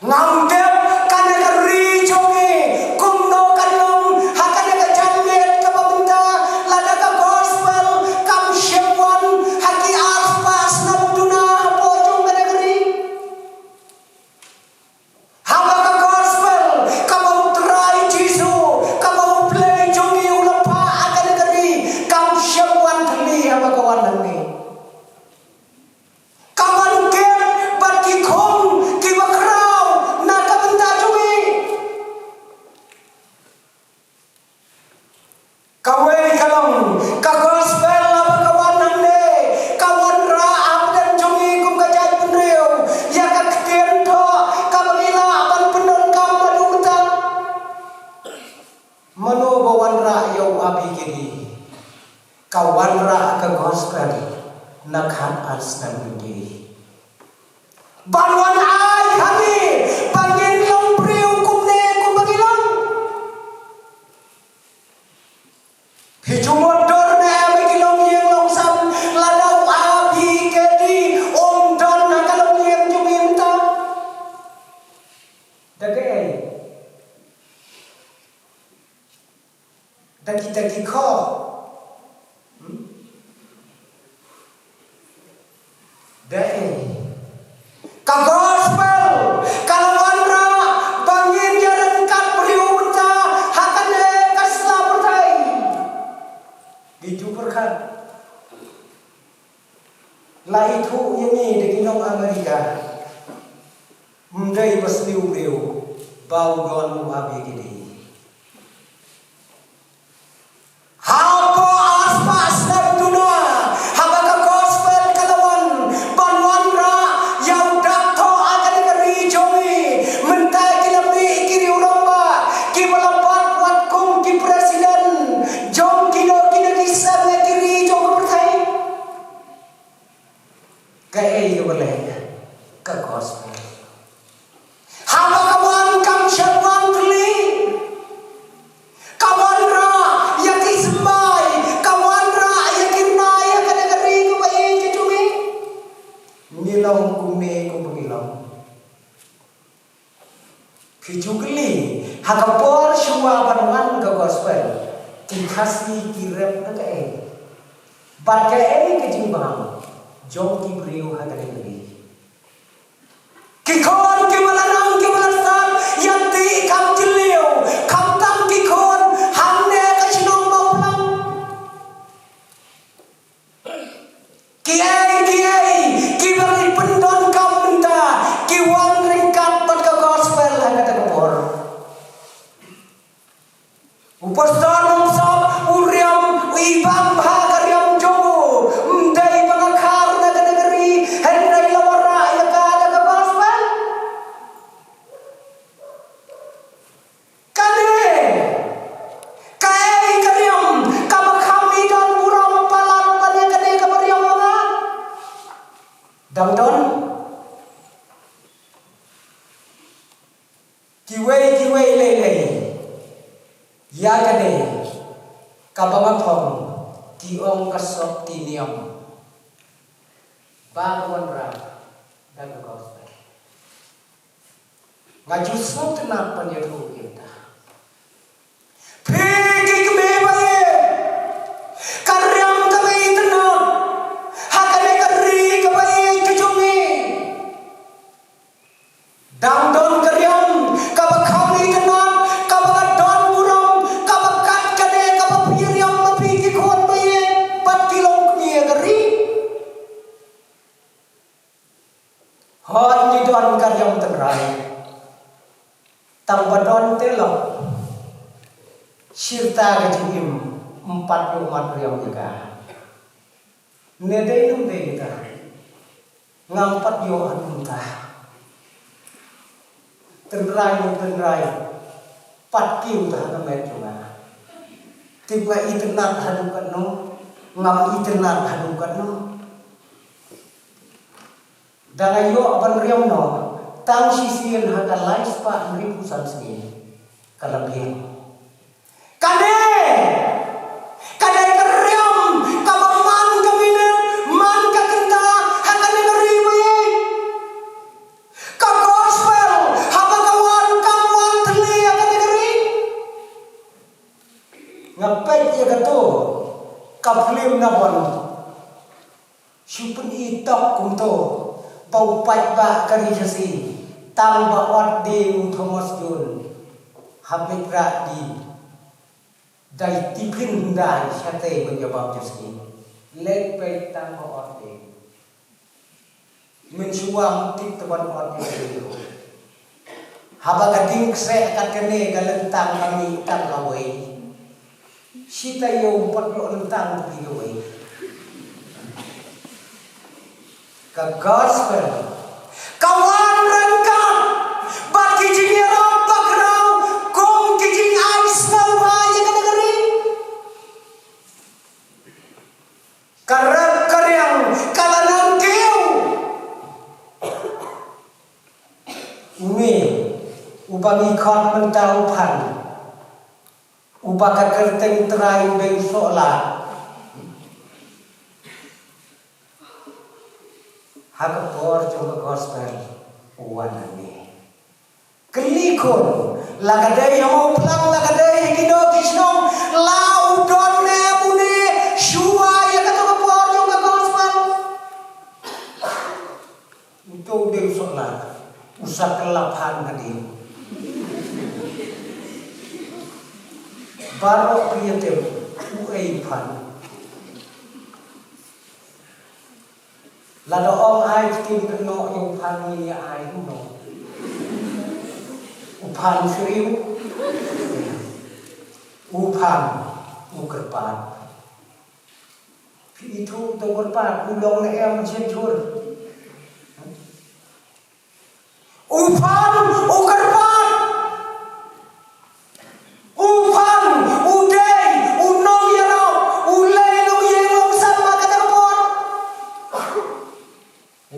Ngam tip kane ka ri jong ngi kumno kan long ha kane ka janmiet kaba mynta, lada ka gospel kam shym wan ha ki ar spah snem duna hapoh jong kane ka ri. Haba ka gospel kaba U Trai Jisu, kaba U Blei jong ngi u la phah ha kane ka ri, kam shym wan thylli haba ka wan hangne. Ka wan kit bad ki khun kiba khraw na ka bynta jong ngi. Kawei ka long, ka gospel haba ka wan hangne, ka wanrah hapdeng jong ngi kum ka jaitbynriew ïa ka ktien thoh kaba ngi lah ban pyndonkam haduh mynta. Mano ba wanrah ïa u A B K D? Ka wanrah ka gospel na khat ar snem lynti. Ban wan ai ha ngi ba ngin long briew kumne kumba ngi long. Phi ju mut dur ne em ha ki longïing longsam, lada u A B K D um don ha ka longïing jong ngi mynta? Da kaei? Da kita ki kho. Hmm? Da ei? Ka gospel ka la wanrah ba ngin ïa ryngkat briew mynta ha kane ka sla pyrthei. Ngi ju pyrkhat. La ithuh ïa ngi da ki nong America. Ym dei ba sniew briew ba u don u A B K D. Hapoh ar spah snem duna, haba ka gospel ka la wan ban wanrah ïa u dak thoh ha kane ka ri jong ngi, mynta ki la mih ki riew rangbah kiba la bat wat kum ki president jong kino kino ki seng ha ki ri jong ka pyrthei. Kaei kaba leh? Ka gospel. Haba ka wan kam shym wan thylli. Ka wanrah ïa ki symbai, ka wanrah ïa ki rnai ha kane ka ri kaba ïeit ka jong ngi. Ngi long kumne kumba ngi long. Phi ju kylli, ha ka por shuwa ban wan ka gospel, ki Khasi ki rep na kaei? Bad kaei ka jingbam jong ki briew ha kane ka ri? Ki khun kiba la nang kiba la stad ïa ki kam jylliew, khamtam ki khun hangne ka shnong Mawphlang. Kiei kiei kiba ngi pyndonkam mynta ki wan ryngkat bad ka gospel ha kata ka por. U pastor Nongsop u riam, u ibang bha ka riam jong u. Ym dei ba nga khar na kane ka ri, hynrei la wanrah ïa ka da ka gospel. Kane kaei ka riam kaba kham i don burom palat ban ïa kane kaba riam ma nga? Dang don. Kiwei kiwei lei lei ïa kane kaba nga phong ki ong ka sop ki niam ba ka wanrah da ka gospel. Nga ju sngewtynnat ban ïathuh ïa kata. Phi ki kmie ba ïeit, Shirta ka jingim, ym pat ïoh mat riam ïa ka. Ne dei ne ym dei kita. Ngam pat ïoh ha kumta. Tynrai ne tynrai. Pat kiew ta ha ka met jong nga. Tip nga itynnad haduh katno. Ngam itynnad haduh katno. Da nga ïoh ban riam noh, tang shisien ha ka lai spah hynriewphew san sngi, ka la biang. Kane, kane ka riam, kaba man ka minit, man ka kynta, ha kane ka ri ba ïeit. Ka gospel, haba ka wan, kam wan thylli ha kane ka ri. Nga peit ïa kato ka phlim na Bond. Shu pyni tok kumto ba u paidbah ka ri Khasi tang ba ot de u Thomas Jones ha peit rah di dai tipin dai shatei ban ïa bam Joski. Lek peit tang ba ot de. Mynshuwa tip te ban ot de. Haba ka ding kseh kat kane ka lyntang ka mih tang kawei. Shi taïew pat ïoh lyntang phi kawei. Ka gospel ka wan ryngkat bad ki jingïarap bakhraw kum ki jingai sngewbha ïa ka nagari. Ka rep ka riang ka la nang kiew. Une uba ngi khot mynta u Phan, uba ka kyrteng trai u dei u Sohla. Ha ka por jong ka gospel u wan hangne. Kylli khun, la ka dei ha Mawphlang, la ka dei ha kino ki shnong, la u don ne em une shuwa ïa kato ka por jong ka gospel. Uto u dei u Sohla, u sa kylla Phan hadien. Baroh phi ïa tip uei u Phan. Lada ong ai ktien kynnoh ïa u Phan, ngin ïa ai kumno? U Phan syriem. U Phan u kyrpad. Phi ithuh uto u kyrpad u long ne em, shen jhur. U Phan u kyrpad. U Phan u dei u nongïarap, u leh nongïing nongsan ha kata ka por.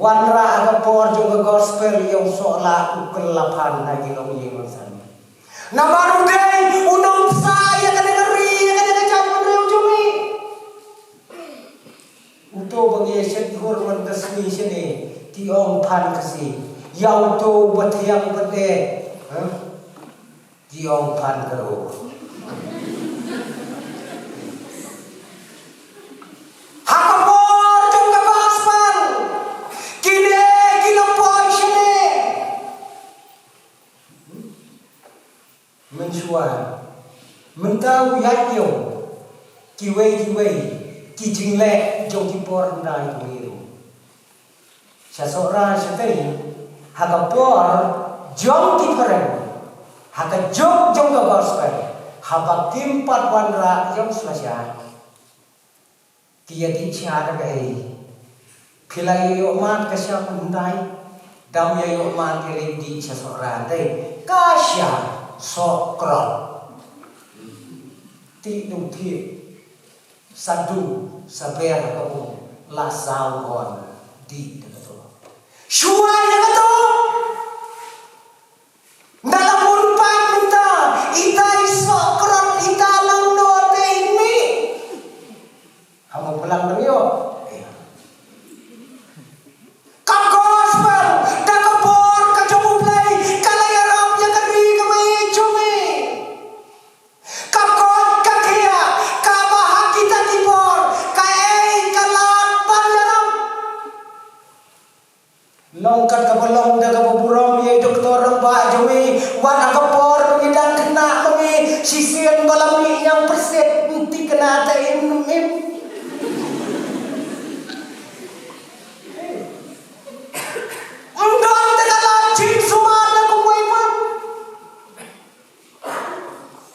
Wanrah ha ka por jong ka gospel ïa u Sohla u kylla Phan ha ki nongïing nongsan. Namar u dei u nongpynsah ïa kane ka ri, ïa kane ka jaitbynriew jong ngi. Uto ba ngi ïa shet jhur mynta sngi shane, ki ong Phan Khasi. Ïa uto ba thiang ba deh, ha? Ki ong Phan Karo. Ha ka por jong ka gospel, kine ki la poi shane. Mynshuwa, mynta u ïaid ïa u kiwei kiwei ki jingleh jong ki por hyndai jong ngi ruh. Sha Sohra shatei, ha ka por jong ki phareng, ha ka juk jong ka gospel, haba kim pat wanrah ïa u slasha. Ki ïa dih sha da kaei? Phi la ïoh mad ka sha hyndai? Dam ïa ïoh mad ïa leit dih sha Sohra dei ka sha Sohkrot. Ti dum ti sa du sa ber ka um la saw hon dih da kato. Shuwa ïa kato. Nda la bun pat mynta, ita i Sohkrot, ita lang no te ini. Hamo pulang dong yo. Ka gospel, da ka por ka jong U Blei, ka la ïarap ïa ka ri ka ba ïeit jong ngi. Ka kot ka khiah, kaba ha kita ki por, kaei ka lad ban ïarap. Long kat kaba long da kaba burom ïa i doktor rangbah jong ngi, wat ha ka por ba ngi dang khynnah ma ngi, shisien ba la mih ñiang pyrshit, ym thikna te im im. Ym don te ka lad jingsumar na kumwei pat.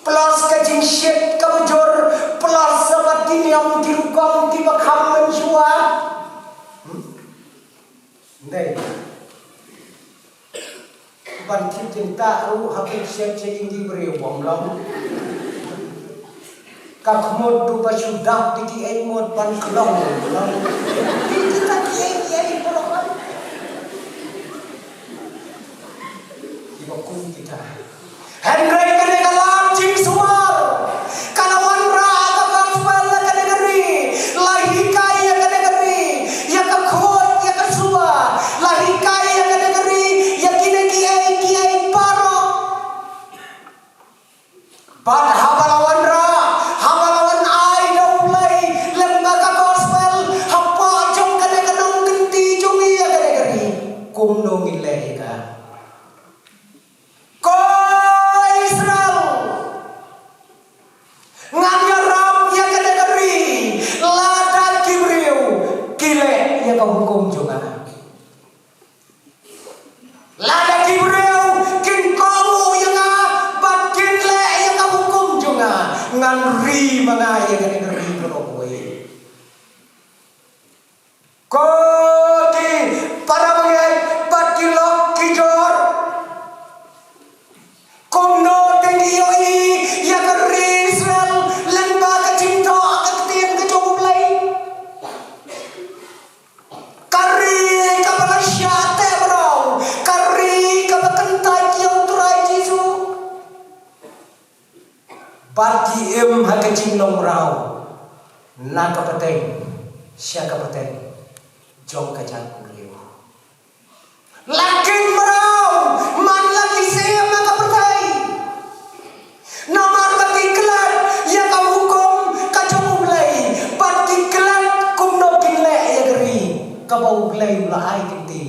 Plus ka jingshit Dei. Ban tip jingtah ruh ha ka jingsiat jong ki briew bym long. Ka khmut ruh ba shu dap da ki ei mut ban klong. Long. Ki kita ki ei, ki ei pynlong. Kiba kum kita. Hynrei kane ka lad jingsumar ka la wanrah ha ka gospel na kane ka ri, la hikai ïa kane ka ri ïa ka khuid ïa ka suba, la hikai ïa kane ka ri ïa kine kiei kiei baroh. Bad haba la wanrah, haba la wan ai da U Blei lem bad ka gospel hapoh jong kane ka nongkynti jong ngi ïa kane ka ri, kumno ngin leh ïa ka? Ko Israel, ngan ïarap ïa kane ka ri lada ki briew ki leh ïa ka hukum jong nga. Lada ki briew kin kohnguh ïa nga bad kin leh ïa ka hukum jong nga, ngan ri ma nga ïa kane ka ri baroh kawei. Ko ki para bangeit bad ki lok ki jor, kumno te ngi ïohi ïa ka ri Israel lyngba ka jingthoh ka ktien ka jong U Blei? Ka ri kaba la shah teh mraw, ka ri kaba kyntait ïa U Trai Jisu. Bad ki im ha ka jinglong mraw na ka pateng sha ka pateng jong ka jaitbynriew. La kin mraw man la ki siem ha ka pyrthei. Namar ba ki klet ïa ka hukum ka jong U Blei, bad ki klet kumno kin leh ïa ka ri kaba U Blei u la ai kynti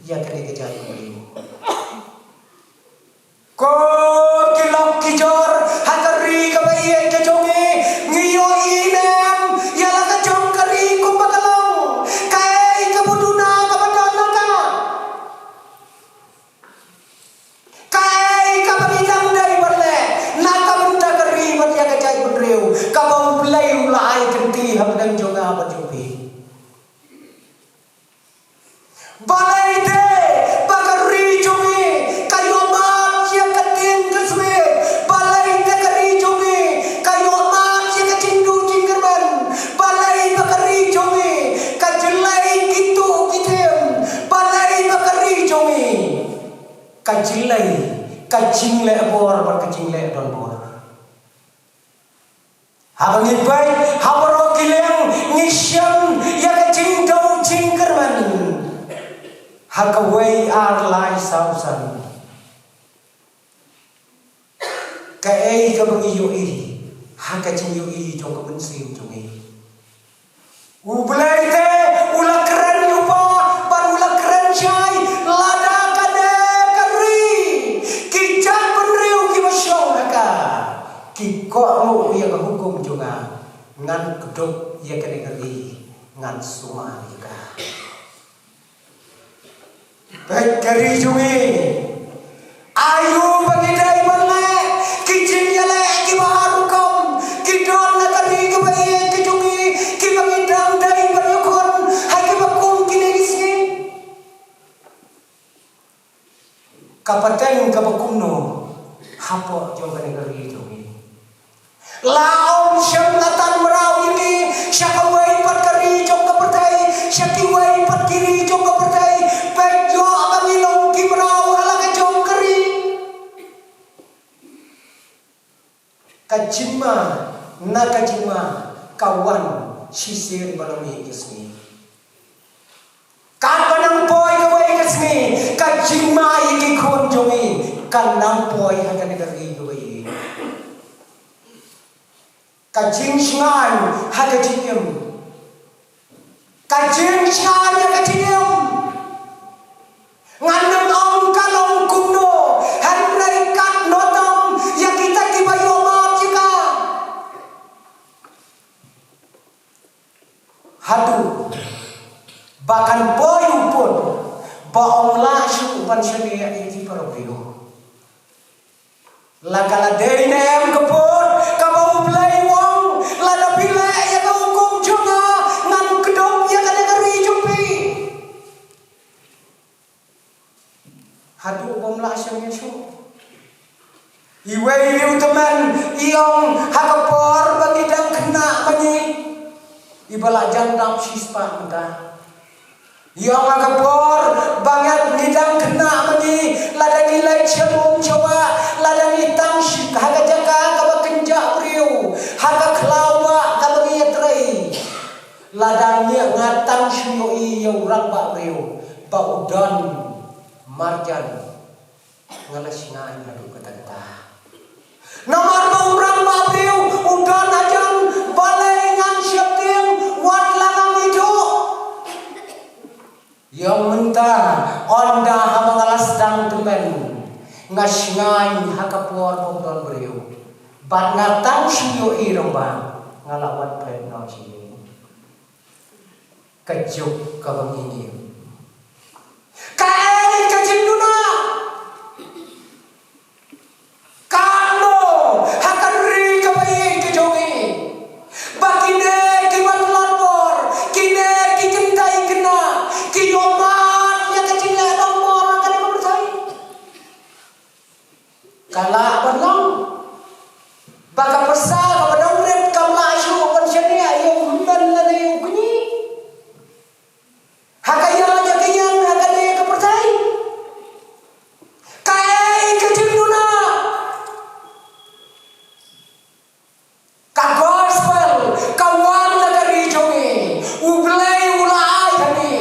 ïa kane ka jaitbynriew. Ko ki lok ki jor ha ka ri kaba ïeit ka jong ngi, ngi ïohi ne em ïa la ka jong ka ri kumba ka long? Kaei kaba duna kaba don ha ka? Kaei kaba ngi dang dei ban leh na ka bynta ka ri bad ïa ka jaitbynriew kaba U Blei u la ai kynti hapdeng jong nga bad jong phi? Balei te ba ka ri jong ngi ka ïohmad ïa ka tieng ka swe? Balei te ka ri jong ngi ka ïohmad ïa ka jingduh jingkyrmen? Balei ba ka ri jong ngi ka jlei kito ki them? Balei ba ka ri jong ngi ka jlei ka jingleh bor bad ka jingleh donbor? Haba ngi peit ha baroh ki liang ngi shem ïa ka jingduh jingkyrmen ha kawei ar lai saw san. Kaei kaba ngi ïohi ha ka jingïohi jong ka mynsiem jong ngi? U Blei te u la kren lypa bad u la kren shai lada kane ka ri, ki jaitbynriew kiba shong ha ka, ki kohnguh ïa ka hukum jong nga, ngan kdup ïa kane ka ri, ngan sumar ïa ka. Peit ka ri jong ngi. Aïu ba ngi dei ban leh ki jingïaleh kiba har rukom ki don na ka ri kaba ïeit ka jong ngi, kiba ngi dang dei ban ïakhun ha kiba kum kine ki sngi? Ka pateng kaba kumno hapoh jong kane ka ri jong ngi? La ong shem la tan mraw ïa ngi sha kawei pat ka ri jong ka pyrthei, sha kiwei pat ki ri jong ka pyrthei. Peit ïoh ba ngi long ki mraw ha la ka jong ka ri. Ka jingma na ka jingma ka wan shisien baroh hi ki sngi. Katba nang poi kawei ka sngi, ka jingma ïa ki khun jong ngi ka nang poi ha kane ka ri kawei. Ka jingshngaiñ ha ka jingim. Ka jingshngaiñ ha ka jingim. Ngan ym ong ka long kumno, hynrei katno tam ïa kita kiba ïohmad ïa ka. Haduh ba kan poi u pud ba ym lah shuh ban shaniah ïa ki para briew. La ka la dei ne em ka pud kaba U Blei u ong, lada phi leh ïa ka hukum jong nga, ngan kdup ïa kane ka ri jong phi? Iwei i briew tymmen i ong, ha ka por ba ngi dang khynnah ma ngi, iba la jan dap shispah mynta, i ong, ha ka por ba ngi dang khynnah ma ngi, lada ngi leit sha lum sha wah, lada ngi tang shi ha ka jaka kaba kynjah briew, ha ka khlaw wah kaba ngi ïatrei, lada ngi, nga tang shu ïohi ïa u rangbah briew ba u don marjan, nga la shngaiñ haduh katta katta. Namar ba u rangbah briew u don hajan, balei ngan sheptieng wat la ngam ithuh? Ïa mynta, ynda haba nga la sdang tymmen, nga shngaiñ ha ka por ba u don briew, bad nga tang shu ïohi rangbah, nga la wan phet noh sha ïing. Ka juk kaba ngi ngim. Kaei ka jingduna? Katno ha ka ri kaba ïeit ka jong ngi, ba kine kiba tlot bor, kine ki kynthei khynnah, ki ïoh mad ïa ka jingleh donbor ha kane ka pyrthei? Ka lah ban long ba ka pyrsa kaba dang rit kam lah shuh ban shaniah ïa u hynmen lane ïa u kñi ha ka ïa ka ïeng ha kane ka pyrthei. Kaei ka jingduna? Ka gospel ka wan na ka ri jong ngi. U Blei u la ai ha ngi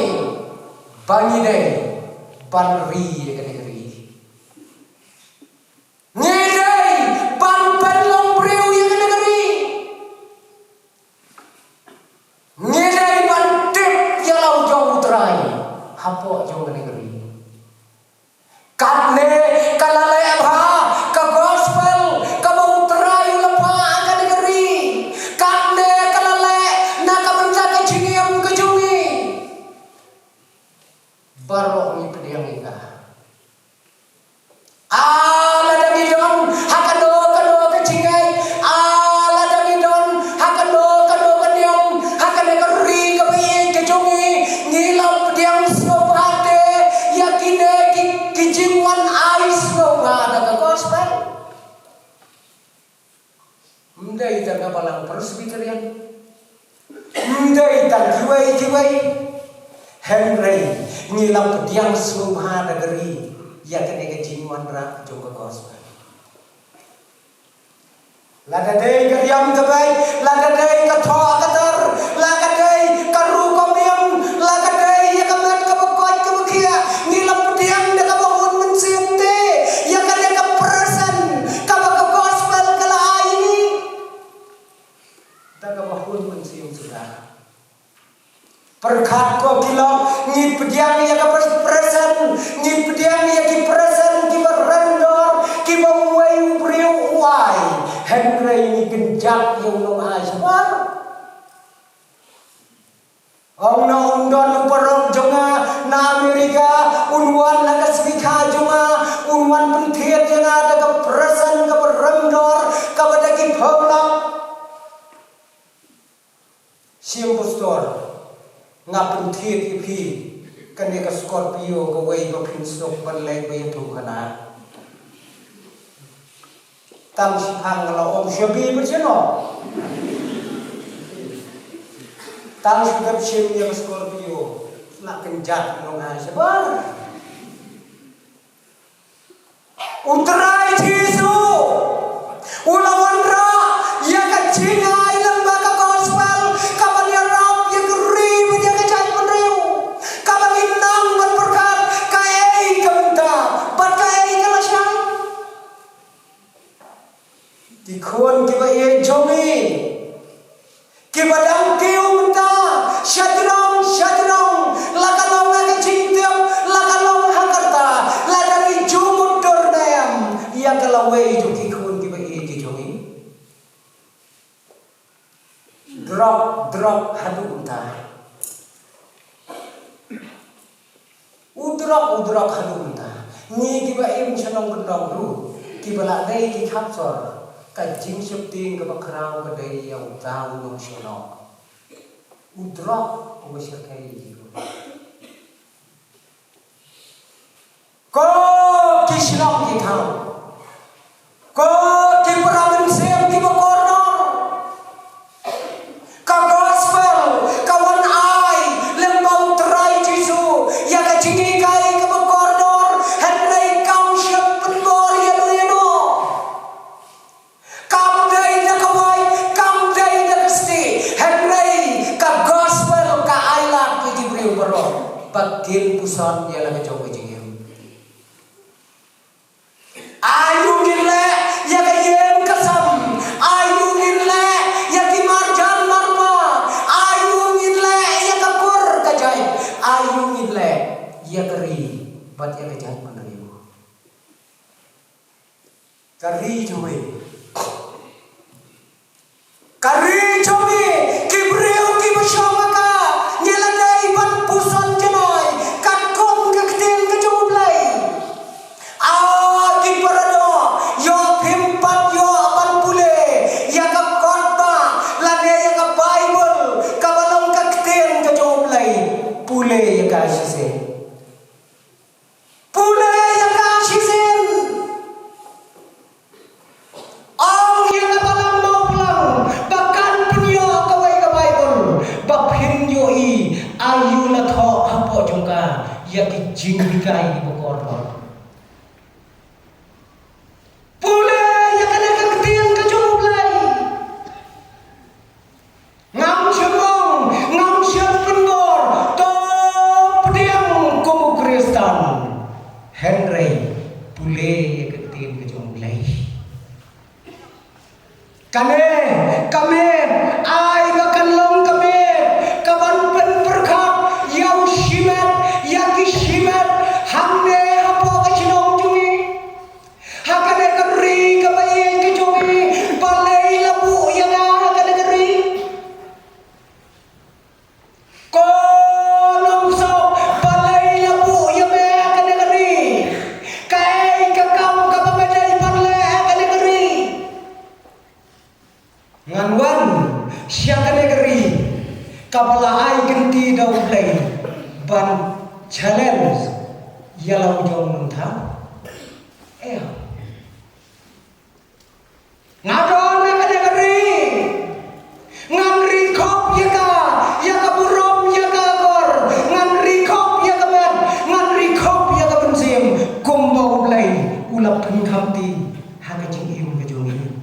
ba ngi dei ban ri ïa kane ka ri. Ngi dei ban pynlong briew ïa kane ka ri. Ngi dei ban tip ïa la u jong u Trai hapoh jong kane ka ri. Katne ka la leh bha ka gospel kaba u Trai u la phah ha kane ka ri. Katne ka la leh na ka bynta ka jingim ka jong ngi. Baroh ngi pdiang ïa ka. Ah, lada ngi don ha kano kano ka jingngeit, ah, lada ngi don ha kano kano ka niam ha kane ka ri kaba ïeit ka jong ngi, ngi la pdiang sngewbha te ïa kine ki, ki jingwan ai sngewbha da ka gospel. Ym dei tang ka balang Presbyterian, ym dei tang kiwei kiwei. Hynrei ngi la pdiang sngewbha da ka ri ïa kane ka jingwanrah jong ka gospel. Lada dei ka riam ka beit, lada dei ka thoh ka tar, lada dei ka rukom im, lada dei ïa ka met kaba koit kaba khiah, ngi la pdiang da kaba hun mynsiem te ïa kane ka present kaba ka gospel ka la ai ïa ngi. Da kaba hun mynsiem suda. Pyrkhat ko ki lok, ngi pdiang ïa ka pres-, present, ngi pdiang ïa ki present kiba rem dor kiba uwei u briew u ai. Hynrei ngi kynjat ïa u nongai shabar. Ong na un don u paralok jong nga na Amerika, un wan na ka sngi kha jong nga, un wan pynthied ïa nga da ka present kaba rem dor, kaba da ki phew lak. Shim pastor, nga pynthied ïa phi kane ka Scorpio kawei ba phin suk ban leit ba ïathuh hana. Tang shiphang la ong shabi ba shano. Tang shu dep shim ïa ka Scorpio, la kynjat nongai shabar. U Trai Jisu u la wanrah ïa ka jingai lyngba ka gospel, kaba ïarap ïa ka ri bad ïa ka jaitbynriew, kaba ngi nang ban pyrkhat kaei ka bynta bad kaei ka lashai. Ki khun kiba ïeit jong ngi, kiba dang kiew mynta, shajrong shajrong, la ka long ha ka jingtip, la ka long ha ka rta, lada ngi ju mutdur ne em ïa ka lawei jong ki khun kiba ïeit ki jong ngi. Drok drok haduh mynta. U drok u drok haduh mynta. Ngi kiba im sha nongkyndong ruh, kiba la dei ki khapsor, ka jingsheptieng kaba khraw ka dei ïa uta u nongshnong. U drok uba shyrkhei ïa ki. Ko ki shnong ki thaw, Ko ki para mynsiem kiba kordor, ka gospel ka wan ai lyngba u Trai Jisu ïa ka jinghikai kaba kordor, hynrei kam shym pynbor ïano ïano. Kam dei da ka wai, kam dei da ka stieh, hynrei ka gospel ka ai lad ïa ki briew baroh ba kin puson ïa la ka jong ka jingim. Aïu ngin leh ïa ka ïing ka sem, aïu ngin leh ïa ki marjan marpa, aïu ngin leh ïa ka kur ka jait, aïu ngin leh ïa ka ri bad ïa ka jaitbynriew. Ka ri jong ngi. Ka ri jong ngi, ki briew kiba shong ha ka, ngi la dei ban puson janai katkum ka ktien ka jong U Blei. A ki para doh, ïoh phim pat ïoh ban pule ïa ka kot ba lane ïa ka Baibl kaba long ka ktien ka jong U Blei. Pule ïa ka shisien. Pule ïa ka shisien. Ong ïa ka balang mawphlang ba kan pynïoh kawei ka Baibl ba phin ïohi aïu la thoh hapoh jong ka ïa ki jinghikai kiba kordor. Pule ïa kane ka ktien ka jong U Blei. Ngam shym ong, ngam shym pynbor, to pdiang kum u Khristan. Hynrei pule ïa ka ktien ka jong U Blei. Kane ka miet, ai ba kan long ka miet kaban pynpyrkhat ïa u shimet, ïa ki shimet hangne hapoh ka shnong jong ngi. Ha kane ka ri kaba ïeit ka jong ngi, balei la buh ïa nga ha kane ka ri? Ko nongsoh, balei la buh ïa me ha kane ka ri? Kaei ka kam kaba me dei ban leh ha kane ka ri? Ngan wan sha kane ka ri kaba la ai kynti da U Blei ban challenge ïa la u jong nongthaw. Ïa. Nga don ha kane ka ri. Ngan ri khop ïa ka, ïa ka burom, ïa ka akor. Ngan ri khop ïa ka met, ngan ri khop ïa ka mynsiem. Kumba U Blei u la pynkhamti ha ka jingim ka jong ngi.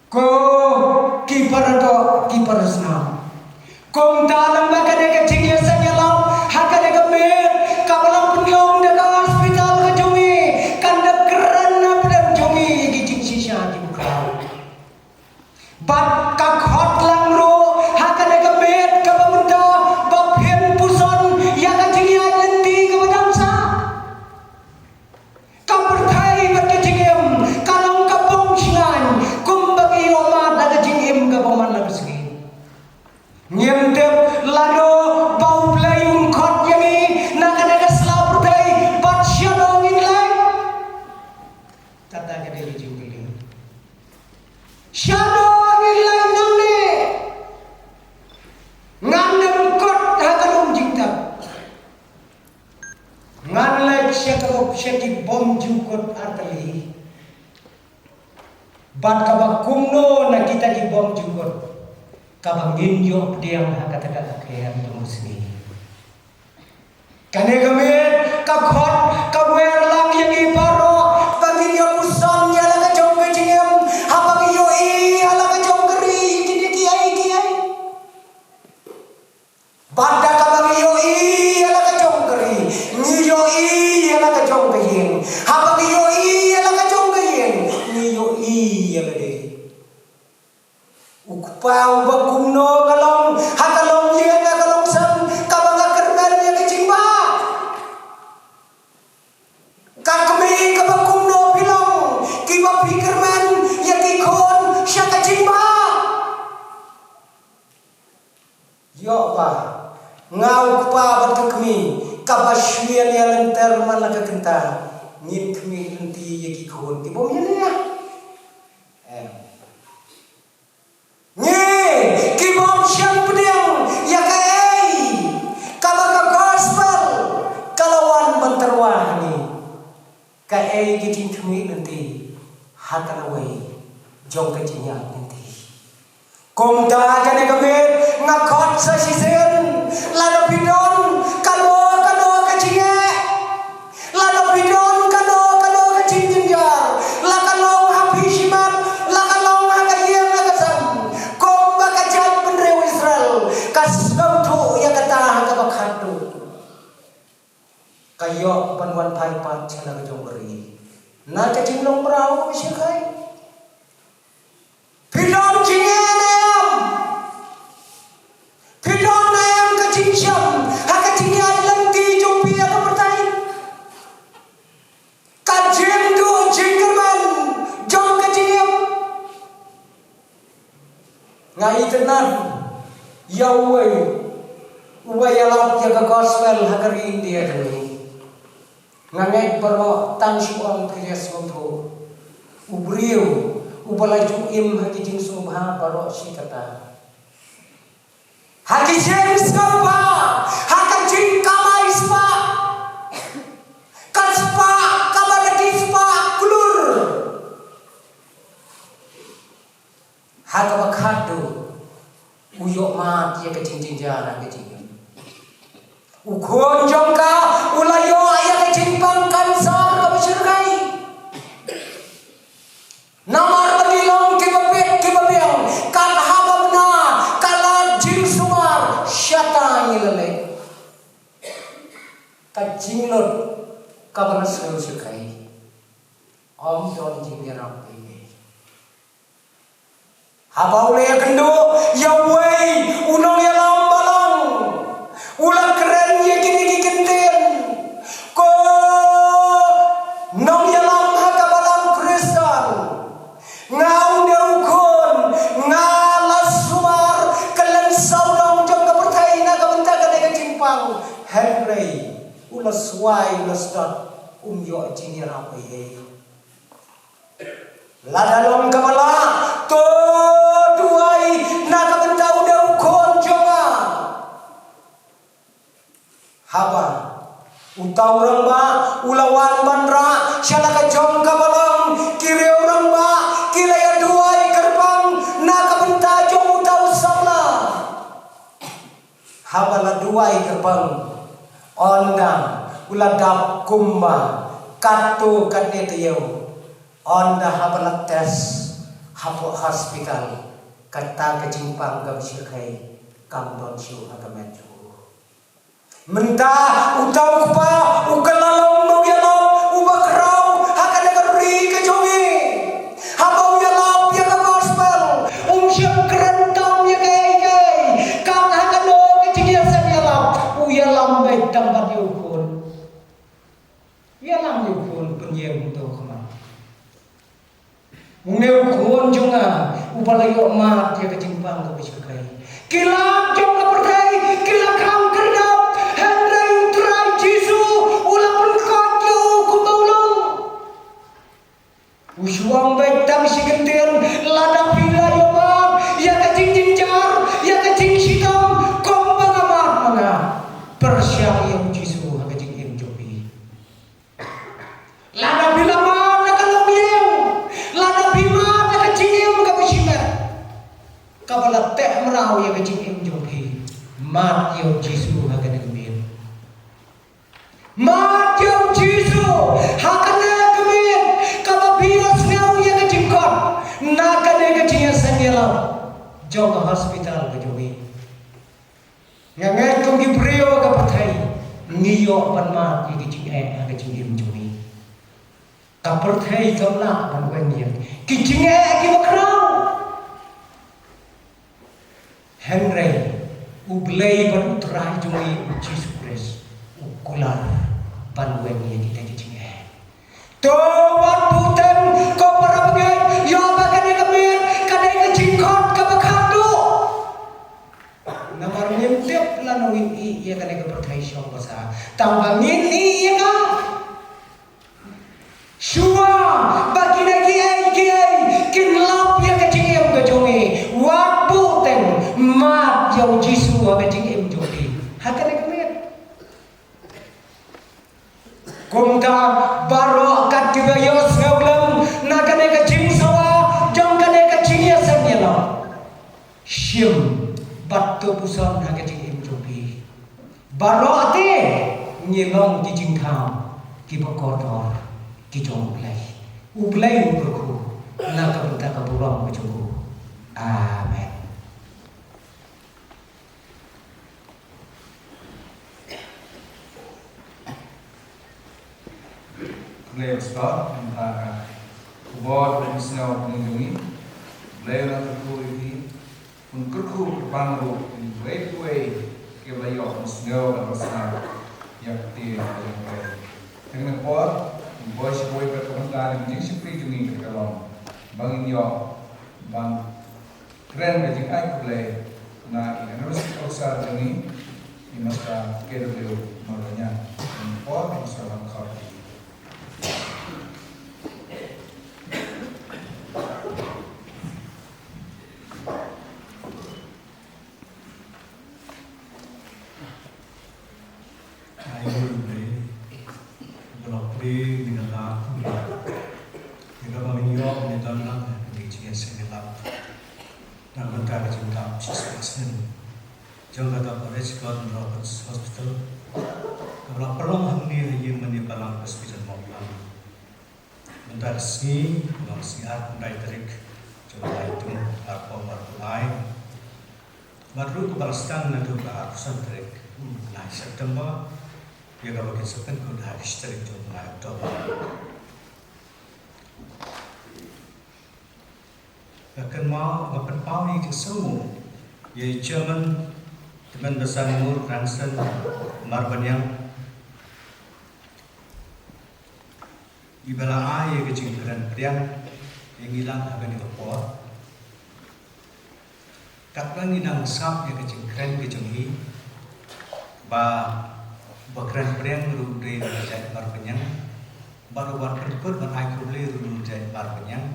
Ko ki para doh, ki para snam. Kumta lem bad kane ka jingïaseng ïalam ha kane ka miet kaba la pynlong da ka hospital ka jong ngi, kan da kren na pdeng jong ngi ki jingshisha ki ba khraw. Bad ka khot lang ruh ha kane ka miet kaba mynta ba phin puson ïa ka jingïaid lynti kaba dang sah. Ka pyrthei bad ka jingim ka long ka bym shngaiñ kumba ngi ïoh mad ha ka jingim kaba man la ka sngi. Ngim tip lano ba U Blei un khot ïa ngi na kane ka sla pyrthei bad shano ngin leit. Kata ka dei ka jingkylli. Shano ngin leit nangne? Ngan ym kut ha ka lum jingtep. Ngan leit sha ka, sha ki bymjukut artylli. Bad kaba kumno na kita ki bymjukut kaba ngin ïoh pdiang ha kata ka kher jong u sngi. Kane ka miet ka khot ka wer lang ïa ngi baroh ba ngin ïoh puson ïa la ka jong ka jingim haba ngi ïohi ïa la ka jong ka ri kine kiei kiei. Bad da kaba ngi ïohi ïa la ka jong ka ri, ngi ïohi ïa la ka jong ka ïing. Haba ngi ïohi ïa la ka jong ka ïing, ngi ïohi ïa lade. U kpa uba kumno nga long ha ka longïing, ha ka longsem kaba nga kyrmen ïa ka jingbha. Ka kmie kaba kumno phi long, kiba phi kyrmen ïa ki khun sha ka jingbha. Ïoh ba nga u kpa bad ka kmie kaba shu ïa lynter man la ka kynta, ngin khmih lynti ïa ki khun ki bym ïa leh. Em. Ngi ki bym shym pdiang ïa kaei kaba ka gospel ka la wan ban tyrwa ha ngi. Kaei ka jingkhmih jong ka jingïaid lynti. Kumta kane ka miet nga khot sa shisien, lada phi don kano kano ka jingeh, lada phi don kano kano ka jingjynjar, la ka long ha phi shimet, la ka long ha ka ïing ha ka sem, kumba ka jaitbynriew Israel ka sngewthuh ïa kata ha kaba khatduh, ka ïoh ban wan phai pat sha la ka jong ka ri na ka jinglong mraw kaba shyrkhei. Phi don jingeh ne em? Phi don ne em ka jingshem ha ka jingïaid lynti jong phi ha ka pyrthei? Ka jingduh jingkyrmen jong ka jingim. Nga itynnad ïa uwei uba ïalap ïa ka gospel ha ka ri India jong ngi. Nga ngeit baroh tang shu ong phi ïa sngewthuh. U briew uba la ju im ha ki jingsngewbha baroh shi katta, ha ki jingsngewbha, ha ka jingkamai spah, ka spah kaba la ki spah klur. Ha kaba khatduh u ïoh mad ïa ka jingjynjar ha ka jingim. U khun jong ka u la ïoh ïa ka jingpang kansar kaba shyrkhei. Namar ba ki long kiba bit kiba biang, kat haba bna ka lad jingsumar shata ngi la leh. Ka jinglut kaba la sngew shyrkhei. Ym don jingïarap ei ei. Haba u la ïakynduh ïa uwei u nongïalam balang, u la kren ïa kine ki kyntien: Ko nongïalam ha ka balang Khristan, nga une u khun nga la sumar kylleng sawdong jong ka pyrthei na ka bynta kane ka jingpang, hynrei u la swai u la sdot, um ïoh jingïarap ei ei. Lada long kaba lah, to duwai na ka bynta une u khun jong nga. Haba uta u rangbah u la wan ban rah sha la ka jong ka balang, ki riew rangbah ki la ïa duwai kyrpang na ka bynta jong uta u samla. Haba la duwai kyrpang, ynda u la dap kumba katto katne taïew, ynda haba la test hapoh hospital, kata ka jingpang kaba shyrkhei kam don shuh ha ka met jong u. Mynta uta u kpa u kylla long nongïalam uba khraw ha kane ka ri ka jong ngi. Haba u ïalap ïa ka gospel, um shym kren tam ïa kaei kaei. Kat ha kano ka jingïaseng ïalap, u ïalam beit tang bad ïa u khun. Ïalam ïa u khun, pynïeng kumto khmat. Une u khun jong nga uba la ïoh mad ïa ka jingpang kaba shyrkhei. Ki lad jong ka pyrthei ki la khang kyrdan, hynrei u Trai Jisu u la pynkoit ïa u kumba u long. U shu ong beit tang shi kyntien, lada phi la ïoh mad ïa ka jingjynjar, ïa ka jingshitom kumba nga mad ma nga, pyrshang ïa u Jisu ha ka jingim jong phi. Lada phi la mad na ka longïing, lada phi mad na ka jingim kaba shimet, kaba la teh mraw ïa ka jingim jong phi, mad ïa u Jisu ha kane ka miet. Mad ïa u Jisu ha kane ka miet, kaba phi ïohsngew ïa ka jingkhot na kane ka jingïaseng ïalap jong ka hospital ka jong ngi. Nga ngeit kum ki briew ha ka pyrthei ngi ïoh ban mad ïa ki jingeh ha ka jingim jong ngi. Ka pyrthei kam lah ban weng ïa ki jingeh kiba khraw. Hynrei U Blei bad U Trai jong ngi U Jisu Khrist u kular ban weng ïa kita ki jingeh. To wat buh teng ko para bangeit, ïoh ba kane ka miet ka dei ka jingkhot kaba khatduh. Namar ngim tip lano ngin ïeh ïa kane ka pyrthei shong basa. Tang ba ngin ïeh ïa ka, shuwa ba kine kiei kiei kin lap ïa ka jingim ka jong ngi, wat buh teng, mad ïa U Jisu ha ka jingim jong phi ha kane ka miet. Kumta baroh kat kiba ïohsngew lem na kane ka jingsawa jong kane Im, bad to puson ha ka jingim jong phi. Baroh te ngi long ki jingthaw kiba kordor ki jong U Blei. U Blei u kyrkhu na ka bynta ka burom ka jong u. Amen. Khublei shibun, mynta ka khubor ba ngi sngewthuh ïa ngi. Khublei ïa ngi, khublei ïa ngi. Un kyrkhu kyrpang ruh ïa kiwei kiwei kiba ïoh ban sngew bad ban sngap ïa ka ktien ka jong U Blei. Te kane ka por, un boi shibun bad kumta ka jingshakri jong ngi ka long ba ngin ïoh ban kren ka jingai khublei na i University Officer jong ngi, i Master K W Marbaniang. Kane ka por, ngi sa wan khot ïa i. Ai, Blei, ba la plie ïa ngi na la plie. Ïa kaba ngin ïoh ban ïadon lang ha kane ka jingïaseng ïalap na ka bynta ka jingdap shispah snem jong ka Doctor H. Gordon Roberts Hospital, kaba la pynlong hangne ha ïing mane Balang Presbyterian Mawphlang. Mynta ka sngi, ka long sngi arphew khyndai tarik jong u Naitung, arphew arphew lai. Bad ruh kaba la sdang naduh ka arphew san tarik u bnai September, ïa kaba kin sa pynkut ha ka shi tarik jong u bnai October. Ka kynmaw, ka pynpaw ïa ka jingsngewnguh ïa i Chairman Tymmen Basan Ngur Ranson Marbaniang, iba la ai ïa ka jingkren pdiang ïa ngi lang ha kane ka por. Katba ngi dang sngap ïa ka jingkren ka jong i, ba, ba kren pdiang ruh u dei na ka jaid Marbaniang, bad ruh ban pynkut ban ai khublei ruh na ka jaid Marbaniang.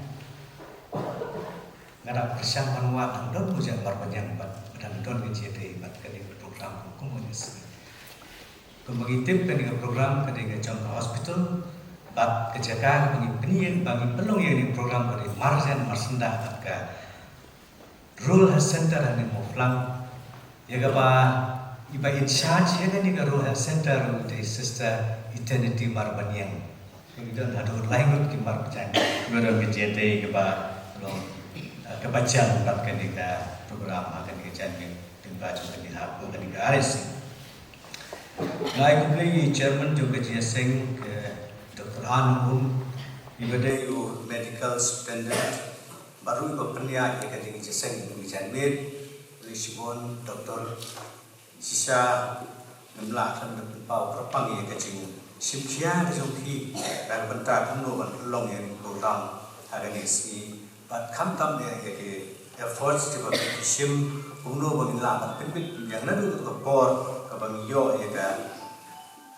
Nga dang pyrshang ban wad hangno u jaid Marbaniang bad ba dang don ka jingïadei bad kane ka program kum kane ka sngi. Kumba ngi tip, kane ka program ka dei ka jong ka hospital bad ka jaka ba ngi pynïeng, ba ngi pynlong ïa kane ka program ka dei marjan marsyndah bad ka Rural Health Center hangne Mawphlang. Ïa kaba, iba in charge ïa kane ka Rural Health Center ruh dei Sister Eternity Marbaniang. Ngi don haduh lai ngut ki marjan, ngi don ki jingïadei kaba long, eh, kaba jan bad kane ka program ha kane ka janmiet lyngba jong kane ka, kane ka R S C. Nga ai khublei ïa i Chairman jong ka jingïaseng, ka Doctor Ann Um, iba dei u Medical Superintendent, bad ruh iba pynïaid ïa ka jingïaseng jong ka janmiet, khublei shibun Doctor Shisha, ngam lah khlem da pynpaw kyrpang ïa ka jingshim khia ka jong phi, na ka bynta kumno ban pynlong ïa kane ka program ha kane ka sngi. Bad khamtam ïa, ïa ki efforts kiba phi shim, kumno ba ngin lah ban pynbit pynbiang naduh ka por kaba ngi ïoh ïa ka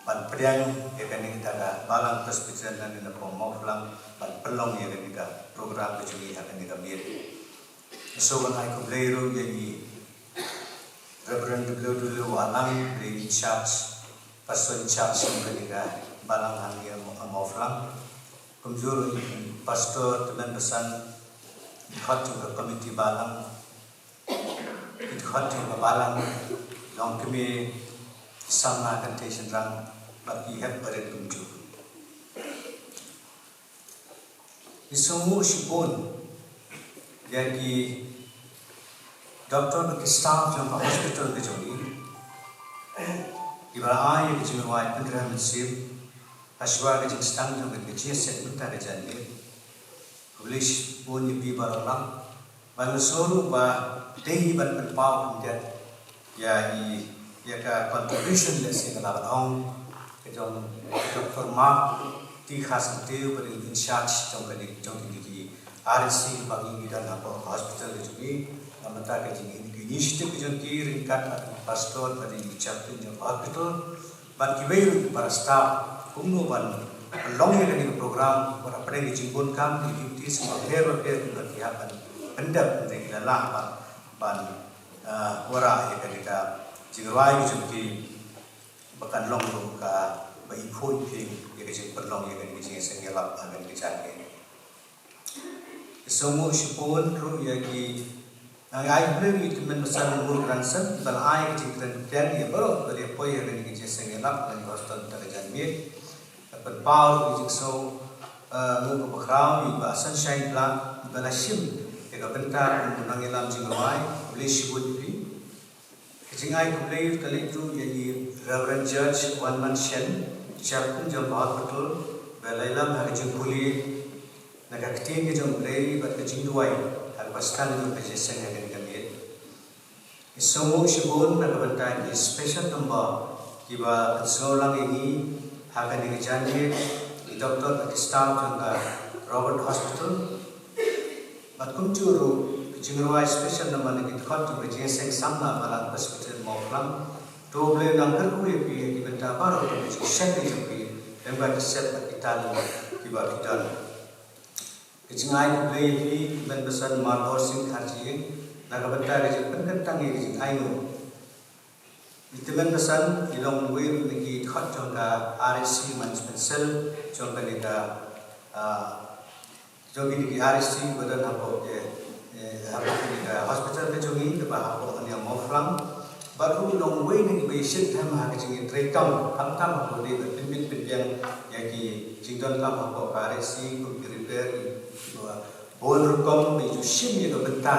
ban pdiang ïa kane ka Balang Presbyterian hangne na Mawphlang, ban pynlong ïa kane ka program ka jong ngi ha kane ka miet. Nga sngewbha ban ai khublei ruh ïa i Reverend W W Wahlang, dei in charge, Pastor in charge jong kane ka balang hangne ha Mawphlang. Kumjuh ruh i Pastor Tymmen Basan, i dkhot jong ka committee balang, i dkhot jong ka balang Longkmie, Samla Kynthei Shynrang, bad ki hep barit kumjuh. Ngi sngewnguh shibun ïa ki doktor bad ki staff jong ka hospital ka jong ngi, kiba la ai ïa ka jingrwai pynrem mynsiem ha shuwa ka jingsdang jong ka jingïaseng mynta ka janmiet. Khublei shibun ïa phi baroh lang. Bad nga sngew ruh ba dei ban pynpaw khyndiat ïa i, ïa ka contribution, lehse nga lah ban ong, ka jong Doctor Mark T Kharsyntiew, ba dei in charge jong kane, jong kine ki R S C ba ngi, ngi don hapoh ka hospital ka jong ngi. Namar ka jing, initiative ka jong ki ryngkat bad pastor ba dei chaplain jong ka hospital. Bad kiwei ruh ki para staff, kumno ban pynlong ïa kane ka program, bad hapdeng ka jingbun kam, ki duties bapher bapher, kumno ki hap ban pyndep, hynrei ki la lah ban, ban, ah, wanrah ïa kane ka jingrwai ka jong ki, ba kan long ruh kaba i khuid phi ïa ka jingpynlong ïa kane ka jingïaseng ïalap ha kane ka janmiet. Ngi sngewnguh shibun ruh ïa ki Ngi ai khublei ïa i Tymmen Basan Murgrandson, ba la ai ka jingkren pdiang ïa baroh kiba la poi ha kane ka jingïaseng ïalap ha kane ka hostel mynta ka janmiet. Ka pynpaw ïa ka jingsngew, eh, nguh kaba khraw ïa i Bah Sunshine Blah, iba la shim ïa ka bynta kum u nongïalam jingrwai. Khublei shibun ïa phi. Ka jingai khublei ka leit ruh ïa i Reverend Judge Wanman Shen, chaplain jong ka hospital, ba la ïalam ha ka jingpule na ka ktien ka jong U Blei bad ka jingduwai ha kaba sdang jong ka jingïaseng ha kane ka miet. Ngi sngewnguh shibun na ka bynta ki special number kiba pynsngew lang ïa ngi ha kane ka janmiet, i doktor bad ki staff jong ka Robert Hospital. Bad kumjuh ruh ki jingrwai special number na ki dkhot jong ka jingïaseng samla Balang Presbyterian Mawphlang. To U Blei un nang kyrkhu ïa phi ha ki bynta baroh jong ka jingshakri jong phi, lyngba ki sep bad ki talent kiba phi don. Ka jingai khublei ïa phi, Tymmen Basan Mardor Singh Kharjing, na ka bynta ka jingpynkyntang ïa ka jingainguh. I Tymmen Basan i long uwei na ki dkhot jong ka R S C Management Cell jong kane ka, ah, jong kine ki R S C ba don hapoh, eh, eh, hapoh kane ka hospital ka jong ngi kaba hapoh hangne Mawphlang. Bad ruh u long uwei na kiba ïashit them ha ka jingïatreikam, khamtam ha kaba dei ban pynbit pynbiang ïa ki jingdonkam hapoh ka R S C, kum ki repair, ki, ki ba bun rukom ba ju shim ïa ka bynta.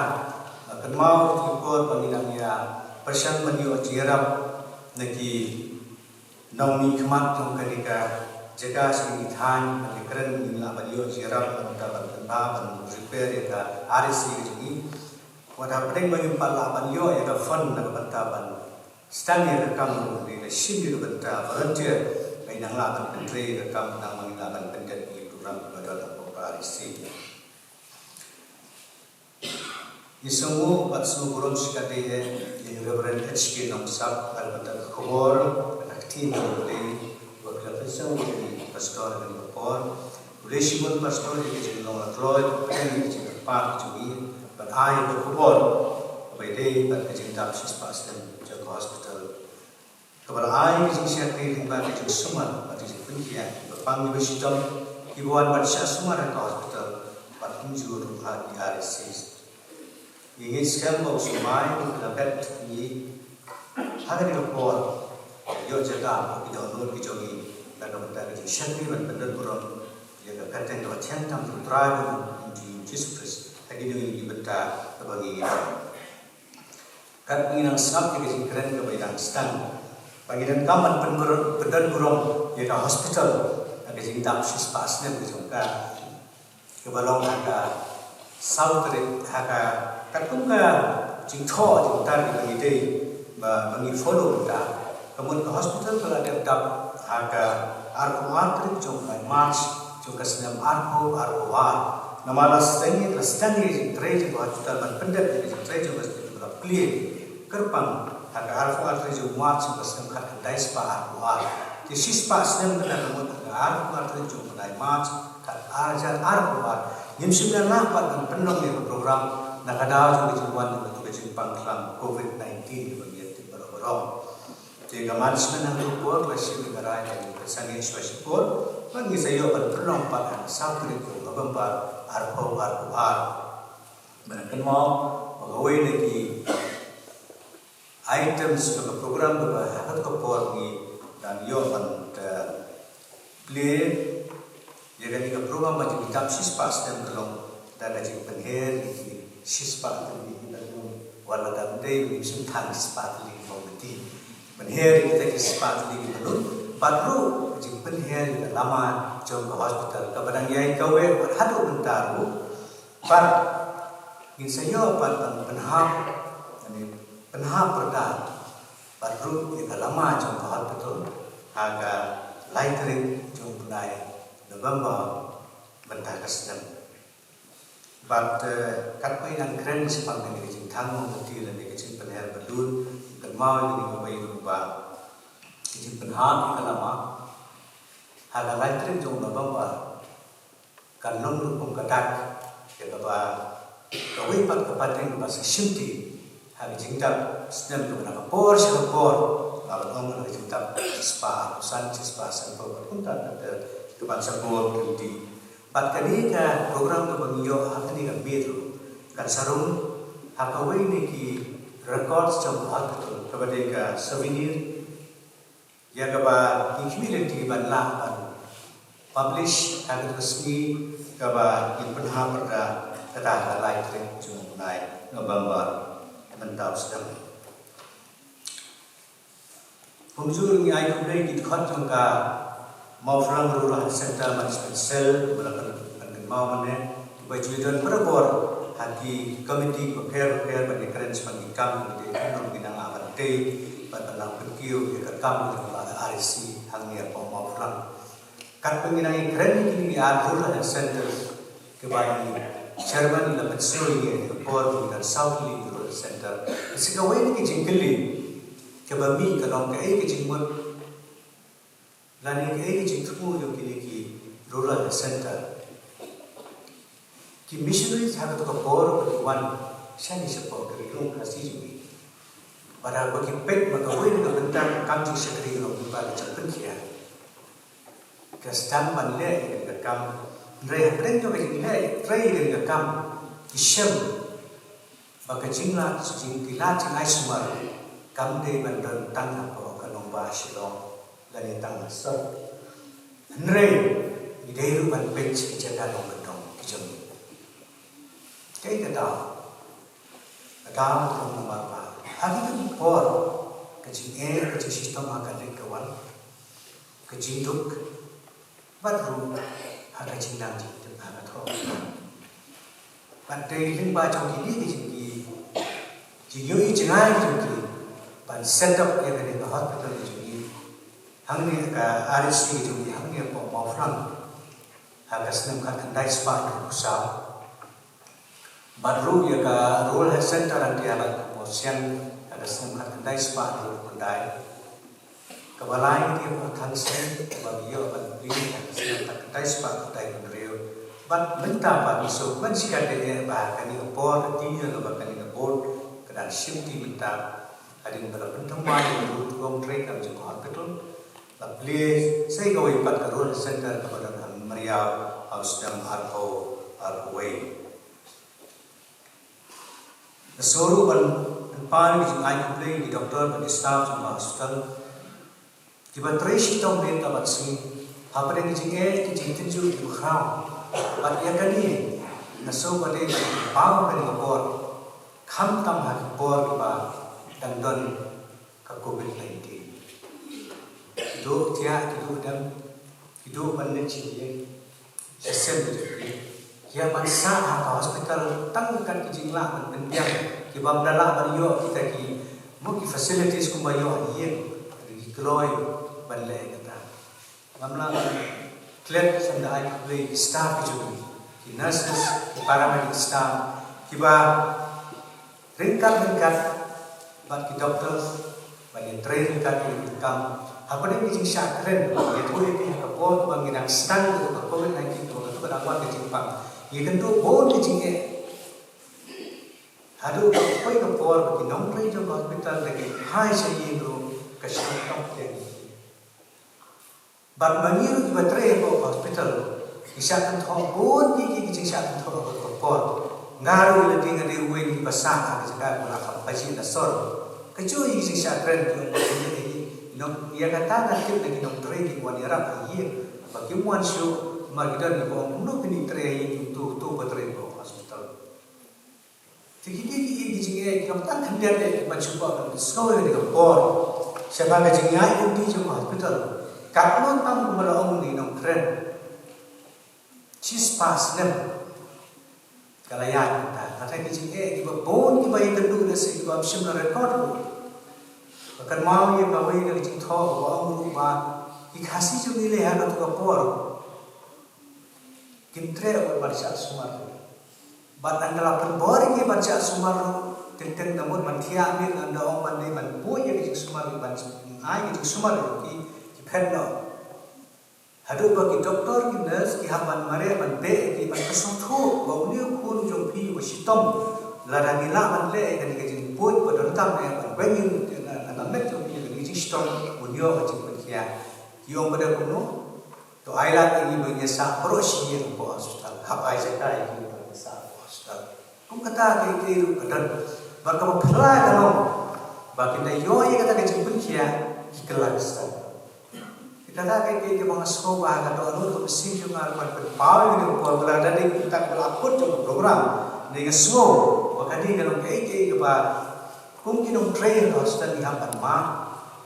Nga kynmaw ïa ki por ba ngi dang ïa pyrshang ban ïoh jingïarap na ki nongmihkhmat jong kane ka jaka sha kine ki thaiñ, ban ïakren ba ngin lah ban ïoh jingïarap na ka bynta ban pynbha ban repair ïa ka R S C ka jong ngi. Wat hapdeng ba ngim pat lah ban ïoh ïa ka fund na ka bynta ban sdang ïa ka kam ruh, ngi la shim ïa ka bynta volunteer ba ngin nang lah ban pyntrei ïa ka kam, khnang ba ngin lah ban pyndep ïa ki program kiba don hapoh ka R S C. Ngi sngewnguh bad sngew burom shikatdei ïa i Reverend H K Nongsap ha ka bynta ka khubor, ka ktien jong U Blei ba phi la pynsngew ïa i pastor ha kane ka por. Khublei shibun pastor ïa ka jinglong la kloi, ka pyrshang ïa ka jingkyrpad jong i ban ai ka khubor kaba ïadei bad ka jingdap shispah snem jong ka hospital. Kaba la ai ka jingshakri lyngba ka jingsumar bad ka jingpynkhiah kiba pang kiba shitom, kiba wan ban shah sumar ha ka hospital bad kumjuh ruh ha ki R S Cs. Ngi ngeit skhem ba u Trai u la bet ïa ngi ha kane ka por, ïoh jaka ha ki dohnud ki jong ngi, na ka bynta ka jingshakri ban pyndon burom ïa ka kyrteng kaba thiang tam jong u Trai bad u Jisu Khrist ha kine ki bynta kiba ngi ïa. Katba ngi nang sngap ïa ka jingkren kaba ngi nang sdang, ba ngi donkam ban pynbur-, pyndon burom ïa ka hospital ha ka jingdap shispah snem ka jong ka, kaba long ha ka saw tarik, ha ka, katkum ka jingthoh jingtar kaba ngi dei ba, ba ngi follow mynta. Ka mut ka hospital ka la dep dap ha ka arphew ar tarik jong u bnai March jong ka snem arphew arphew ar. Namar la sdang ïa, la sdang ïa ka jingtrei jong ka hospital ban pyndep ïa ka jingtrei jong ka hospital, ka la plie kyrpang ha ka arphew ar tarik jong u March jong ka snem khatkhyndai spah arphew ar. Te shispah snem mynta ka mut ha ka arphew ar tarik jong u bnai March khatar hajar arphew ar. Ngim shym la lah pat ban pynlong ïa ka program na ka daw jong ka jingwan jong ka jingpang khlam Covid nineteen kaba ngi ïa tip baroh baroh. Te ka management ha kane ka por ka la shim ïa ka rai ban pynsangeh shuwa shipor, ba ngi sa ïoh ban pynlong pat ha ka saw tarik u November arphew arphew ar. Ba ngi kynmaw ba kawei na ki items jong ka program kaba ha kane ka por ngi dang ïoh ban, eh, plie ïa kane ka program ba jingdap shispah snem ka long da ka jingpynher ïa ki shispah tylli ki balloon, wat la dang dei ba ngim shym tang shispah tylli ki mombati. Pynher ïa kita ki shispah tylli ki balloon, bad ruh ka jingpynher ïa ka lama jong ka hospital kaba dang ïai kaweh bad haduh mynta ruh. Bad ngin sa ïoh pat ban pynhap, lane pynhap pyrda bad ruh ïa ka lama jong ka hospital ha ka lai tarik jong u bnai November mynta ka snem. Bad, eh, katba ngi nang kren shaphang kane ka jingthang mombati lane ka jingpynher balloon, kynmaw ïa kane kawei ruh ba ka jingpynhap ïa ka lama ha ka lai tarik jong u November kan long ruh kum ka dak ïa kaba kawei pat ka pateng kaba sa shimti ha ka jingdap snem kaba na ka por sha ka por, nga ban ong ka jingdap shispah arphew san, shispah sanphew, bad kumta kumta ka ban sa bor lynti. Bad kane ka program kaba ngi ïoh ha kane ka miet ruh kan sa rung Ha kawei na ki records jong ka hospital kaba dei ka souvenir, ïa kaba ngi khmih lynti ban lah ban publish ha kata ka sngi kaba ngin pynhap ïa kata ha ka lai tarik jong u bnai November mynta u snem. Kumjuh ngi ai khublei ki dkhot jong ka Mawphlang Rural Health Centre Management Cell ba la pyn-, pynkynmaw mynne, kiba ju don barabor ha ki committee bapher bapher ban ïakren shaphang ki kam kiba dei, kumno ngi nang ïa ban tei bad ban nang pynkiew ïa ka kam jong ka R H C hangne hapoh Mawphlang. Katba ngi nang ïakren ïa kine ki ar rural health centres, kiba i chairman i la pynsngew ïa ngi ha ka por ba ngi don saw tylli ki rural health centre. Ka sa kawei na ki jingkylli kaba mih ka long kaei ka jingmut lane kaei ka jingthmu jong kine ki rural health centre. Ki missionaries ha kato ka por ba ki wan shane shapoh ka ri lum Khasi jong ngi, bad haba ki peit ma kawei na ka bynta ka kam jingshakri ka long kumba ka jingpynkhia. Ka sdang ban leh ïa ka kam, hynrei hapdeng jong ka jingleh trei ïa ka kam, ki shem ba ka jinglad, jing, ki lad jingai sumar kam dei ban don tang hapoh ka nongbah Shillong lane tang ha sor, hynrei ngi dei ruh ban peit sha ki jaka nongkyndong ki jong ngi. Kaei ka daw? Ka daw ka long namar ba ha kine ki por ka jingeh, ka jingshitom ha ka leit ka wan, ka jingduk, bad ruh ha ka jingnang jingtip ha ka thoh. Bad dei lyngba jong kine ki jing, ki jingïohi jngai jong ki ban set up ïa kane ka hospital ka jong ngi hangne, ka R H C ka jong ngi hangne hapoh Mawphlang ha ka snem khatkhyndai spah hynriewphew saw. Bad ruh ïa ka Rural Health Centre Rantiala Mawsiang ha ka snem khatkhyndai spah hynriewphew khyndai. Kaba lai ka dei ka Thangsing kaba ngi ïoh ban plie ha ka snem khatkhyndai spah khyndai hynriew. Bad mynta pat ngi sngewkmen shikatdei ba ha kane ka por ka dei ïa kaba kane ka board ka dang shim ti mynta. Hadien ba la pynthymmai ïa u rukom treikam jong ka hospital, la plie sa kawei pat ka Rural Centre kaba don ha Mariaw ha u snem arphew arphew wei. Nga sngew ruh ban pynpaw ïa ki jingai khublei ïa ki doktor bad ki staff jong ka hospital kiba trei shitom rit bad sngi hapdeng ki jingeh, ki jingtynjuh, ki jingkhraw. Bad ïa kane nga sngew ba dei ban pynpaw ha kane ka por, khamtam ha ki por kiba dang don ka Covid nineteen. Ki duh thiah, ki duh dem, ki duh ban leit sha ïing, sha sem jong ki. Ïa ban sah ha ka hospital tang kat ki jinglah ban pynbiang, ki bym da lah ban ïoh kita ki, mo, ki facilities kumba ïoh ha ïing, ki kloi ban leh kata. Ngam lah ban klet, sngewbha ai khublei ki staff ki jong ngi, ki nurses, ki paramedic staff, kiba ryngkat ryngkat bad ki doctors ban ïatrei ryngkat ïa ki kam hapdeng ki jingshah kren, ïathuh ïa ki ha ka por ba ngi dang sdang ïa ka Covid nineteen, ka ba ka dang wan ka jingpang. Ngi kynduh bun ki jingeh. Haduh ba ka poi ka por ba ki nongtrei jong ka hospital da ki phai sha ïing ruh ka shah tong ïa ngi. Bad ma ngi ruh kiba trei hapoh hospital, ngi shah kynthoh bun ki, ki, ki jingshah kynthoh ha ka por. Nga ruh lynti nga dei uwei na kiba sah ha ka jaka ba la kham pajih na sor. Kajuh ki jingshah kren ki ong ba ki, ki, ki nong, ïa kata nga tip na ki nongtrei ki wan ïarap ha ïing. Ba kim wan shuh, namar ki don kiba ong kumno phin trei ha ïing, uto, uto uba trei hapoh hospital. Te kine ki, ki jingeh ki long tang khyndiat eh ban shu kwah ban pynsngew ïa kane ka por. Shaphang ka jingïaid lynti jong ka hospital. Katno tang kumba la ong na ki nongkren, shispah snem ka la ïaid mynta. Kata ki jingeh kiba bun kiba ïakynduh lehse kiba ym shym la record ruh. Ba kynmaw ïa kawei na ka jingthoh ba ong ruh ba ki Khasi jong ngi lei ha kato ka por kim treh ban shah sumar. Bad ynda la pynbor ïa ki ban shah sumar, teng teng da mut ban thiah miet, ynda ong ban dei ban buh ïa ki jingsumar, ban ai ki jingsumar ïa ki, ki phet noh. Haduh ba ki doktor, ki nurse ki hap ban mareh, ban beh ïa ki, ban kyrsiew thuh ba une u khun jong phi uba shitom, lada ngi lah ban leh ïa kane ka jingbuit ba donkam eh ban weng ïa u na, na, na met jong phi ïa kane ka jingshitom, un ïoh ka jingpynkhiah. Ki ong ba dei kumno? To ai lad ïa ngi ba ngin ïa sah baroh shi ïing hapoh hospital. Hap ai jaka ïa ngi ba ngin ïa sah hapoh hospital. Kata ka, ka ruh ka don. Bad kaba phylla ka long ba kin da ïoh ïa kata ka jingpynkhia ki kylla ki stad. Kata ka, ka, kaba nga sngew ba ka dohnud ka mynsiem jong nga ban pynpaw ïa kane ka por, ba la da dei kata ka la kut jong ka program. Dei nga sngew ba kane ka long ka, ka, kaba kum ki nongtrei ha hostel ngi hap ban mad.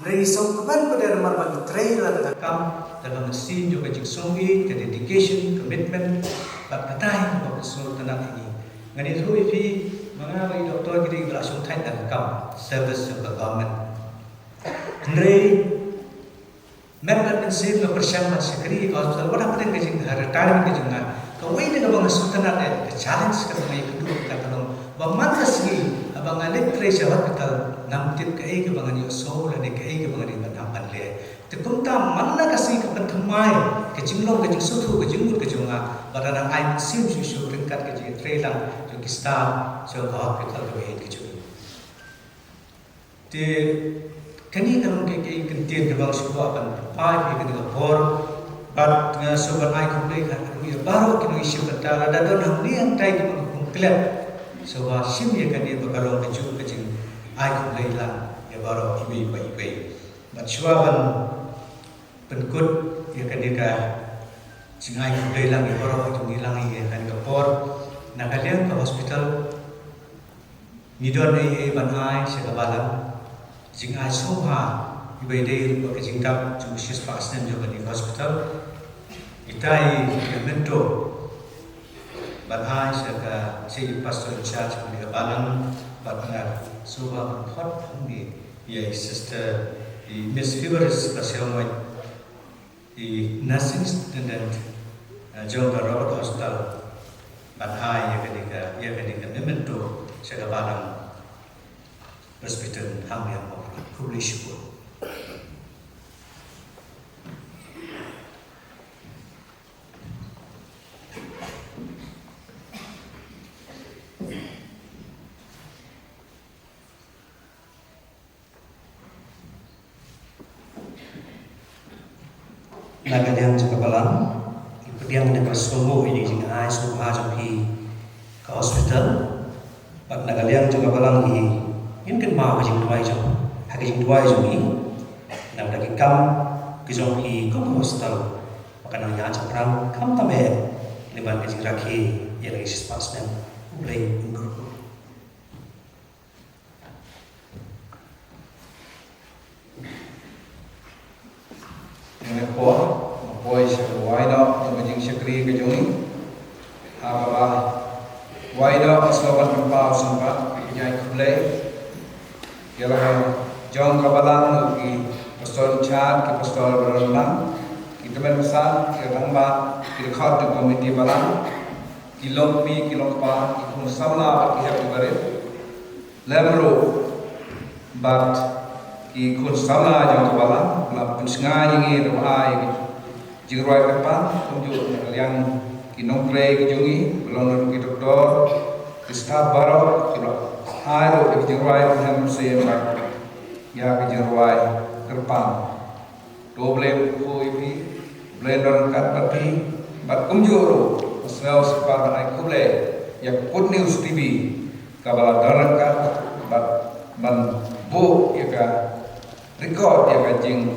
Hynrei ngi sngewkmen pat namar ba ngi trei la ka kam, da ka mynsiem jong ka jingsngewbha, ka dedication, commitment, bad kata hi kaba pynsngewtynnat ïa ngi. Ngan ïathuh ïa phi, ma nga bad i doktor ki dei kiba la shongthait da ka kam, service jong ka government. Hynrei, met bad mynsiem nga pyrshang ban shakri ïa ka hospital, wat hapdeng ka jing, ha retirement ka jong nga. Kawei na kaba nga sngewtynnat eh, ka challenge kaba nga ïakynduh ka long ba man ka sngi haba nga leit trei sha hospital, ngam tip kaei kaba ngan ïohsngew lane kaei kaba ngan ïoh ban hap ban leh. Te kumta man la ka sngi ka pynthymmai ka jinglong, ka jingsngewthuh, ka jingmut ka jong nga, bad nga dang ai mynsiem shuh shuh ryngkat ka jingïatreilang jong ki staff jong ka hospital kaba ïeit ka jong ngi. Te kane ka long ka, ka kyntien kaba nga sngewbha ban pynpaw ïa kane ka por. Bad nga sngewbha ban ai khublei ka ruh ïa baroh ki nongïashim bynta, lada don hangne hangtai kiba kum klet, sngewbha shim ïa kane ba ka long kajuh ka jingai khublei lang ïa baroh iwei pa iwei. Bad shuwa ban pynkut ïa kane ka jingai khublei lang ïa baroh, to ngi lang ïa kane ka por, na ka liang ka hospital ngi don ei ei ban ai sha ka balang. Jingai sngewbha iba ïadei ruh bad ka jingdap jong u shispah snem jong kane ka hospital. Ita i memento ban ai sha ka, sha i pastor in charge jong kane ka balang, bad nga sngewbha ban khot hangne ïa i sister, i Miss Fiberis Kharsiawngwait, i nursing student, eh, jong ka Robert Hospital, ban ai ïa kane ka, ïa kane ka memento sha ka balang Presbyterian hangne ha Mawkyrwat. Khublei shibun. Na ka liang jong ka balang, ngi pdiang ïa ka sngewnguh ïa ka jingai sngewbha jong phi ka hospital. Bad na ka liang jong ka balang hi, ngin kynmaw ka jingduwai jong, ha ka jingduwai jong ngi. Namar da ki kam ki jong phi kum ka hospital, ba kan nang ïaid shaphrang khamtam eh lyngba ka jingrakhe ïa la ki shispah snem. U Blei un kyrkhu. Ïa kane ka por, nga poi sha ka wai noh jong ka jingshakri ka jong ngi. Ha kaba wai noh, nga sngewbha ban pynpaw sngewbha ka jingai khublei ïa la ka jong ka balang, ki pastor in charge, ki pastor ba don lang, ki tymmen basan, ki rangbah, ki dkhot jong ka komiti balang, ki longkmie, ki longkpa, ki khun samla bad ki hep ki barit. Lem ruh bad ki khun samla jong ka balang, ba la pynshngaiñ ïa ngi, da ba ai jingrwai kyrpang, kumjuh na ka liang ki nongtrei ki jong ngi, ba long ruh ki doktor, ki staff baroh, ki ba la ai ruh ïa ki jingrwai kyrpang, ïa ki jingrwai kyrpang. To U Blei un kyrkhu ïa phi, U Blei un don ryngkat bad phi, bad kumjuh ruh, nga sngew sngewbha ban ai khublei ïa ka Good News T V, kaba la don ryngkat bad ban buh ïa ka record ïa ka jing,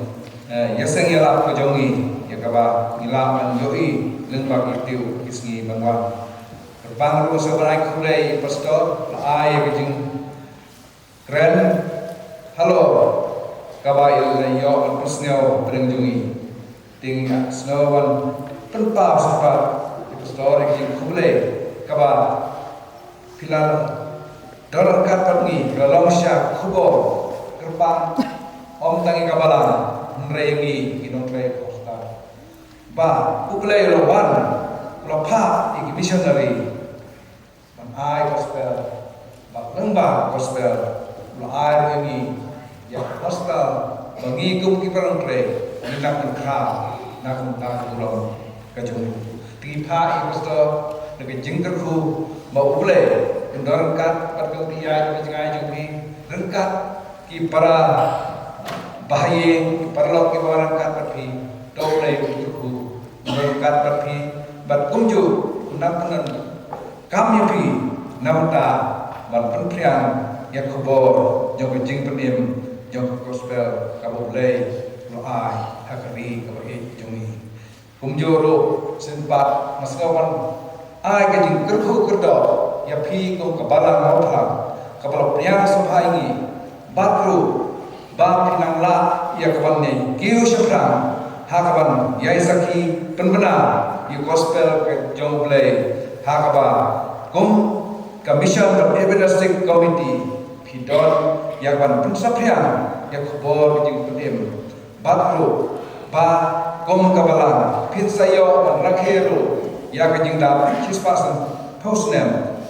eh, ïaseng ïalap ka jong ngi, ïa kaba ngi lah ban ïohi lyngba ki tiew ki sngi ban wan. Kyrpang ruh sngewbha ban ai khublei ïa i pastor, la ai ïa ka jing kren halor kaba i la ïoh ban pynsngew hapdeng jong ngi. Te nga sngew ban pynpaw sngewbha ïa i pastor ïa ka jingkhublei kaba phi la don ryngkat bad ngi, phi la long sha khubor kyrpang, ym tang ïa ka balang, hynrei ïa ngi ki nongtrei ka hospital. Ba U Blei u la wan, u la phah ïa ki missionary ban ai gospel, bad lyngba gospel, u la ai ruh ïa ngi ïa ka hospital, ba ngi kum ki para nongtrei ngin nang pynkhraw na ka bynta ka burom ka jong u. Te ngi phah ïa ka pastor da ka jingkyrkhu ba U Blei un don ryngkat bad ka, u dei ïa ka jingai jong phi, ryngkat ki para bahaïing, ki paralok kiba wan ryngkat bad phi, to U Blei un kyrkhu, un don ryngkat bad phi, bad kumjuh un nang pyndonkam ïa phi namar ban pynphriang ïa ka khubor jong ka jingpynim jong ka gospel kaba U Blei u la ai ha ka ri kaba ïeit jong ngi. Kumjuh ruh shisien pat nga sngewbha ban ai ka jingkyrkhu kyrdoh ïa phi kum ka balang Mawphlang kaba la pynïasoh ïa ngi, bad ruh ba phi nang lah ïa ka ban ïai kiew shaphrang ha ka ban ïai sakhi pynbna ïa ka gospel ka jong U Blei, ha kaba kum ka Mission bad Evangelistic Committee phi don ïa ka ban pynsaphriang ïa ka khubor ka jingpynim. Bad ruh ba kum ka balang phin sa ïoh ban rakhe ruh ïa ka jingdap shispah san phew snem.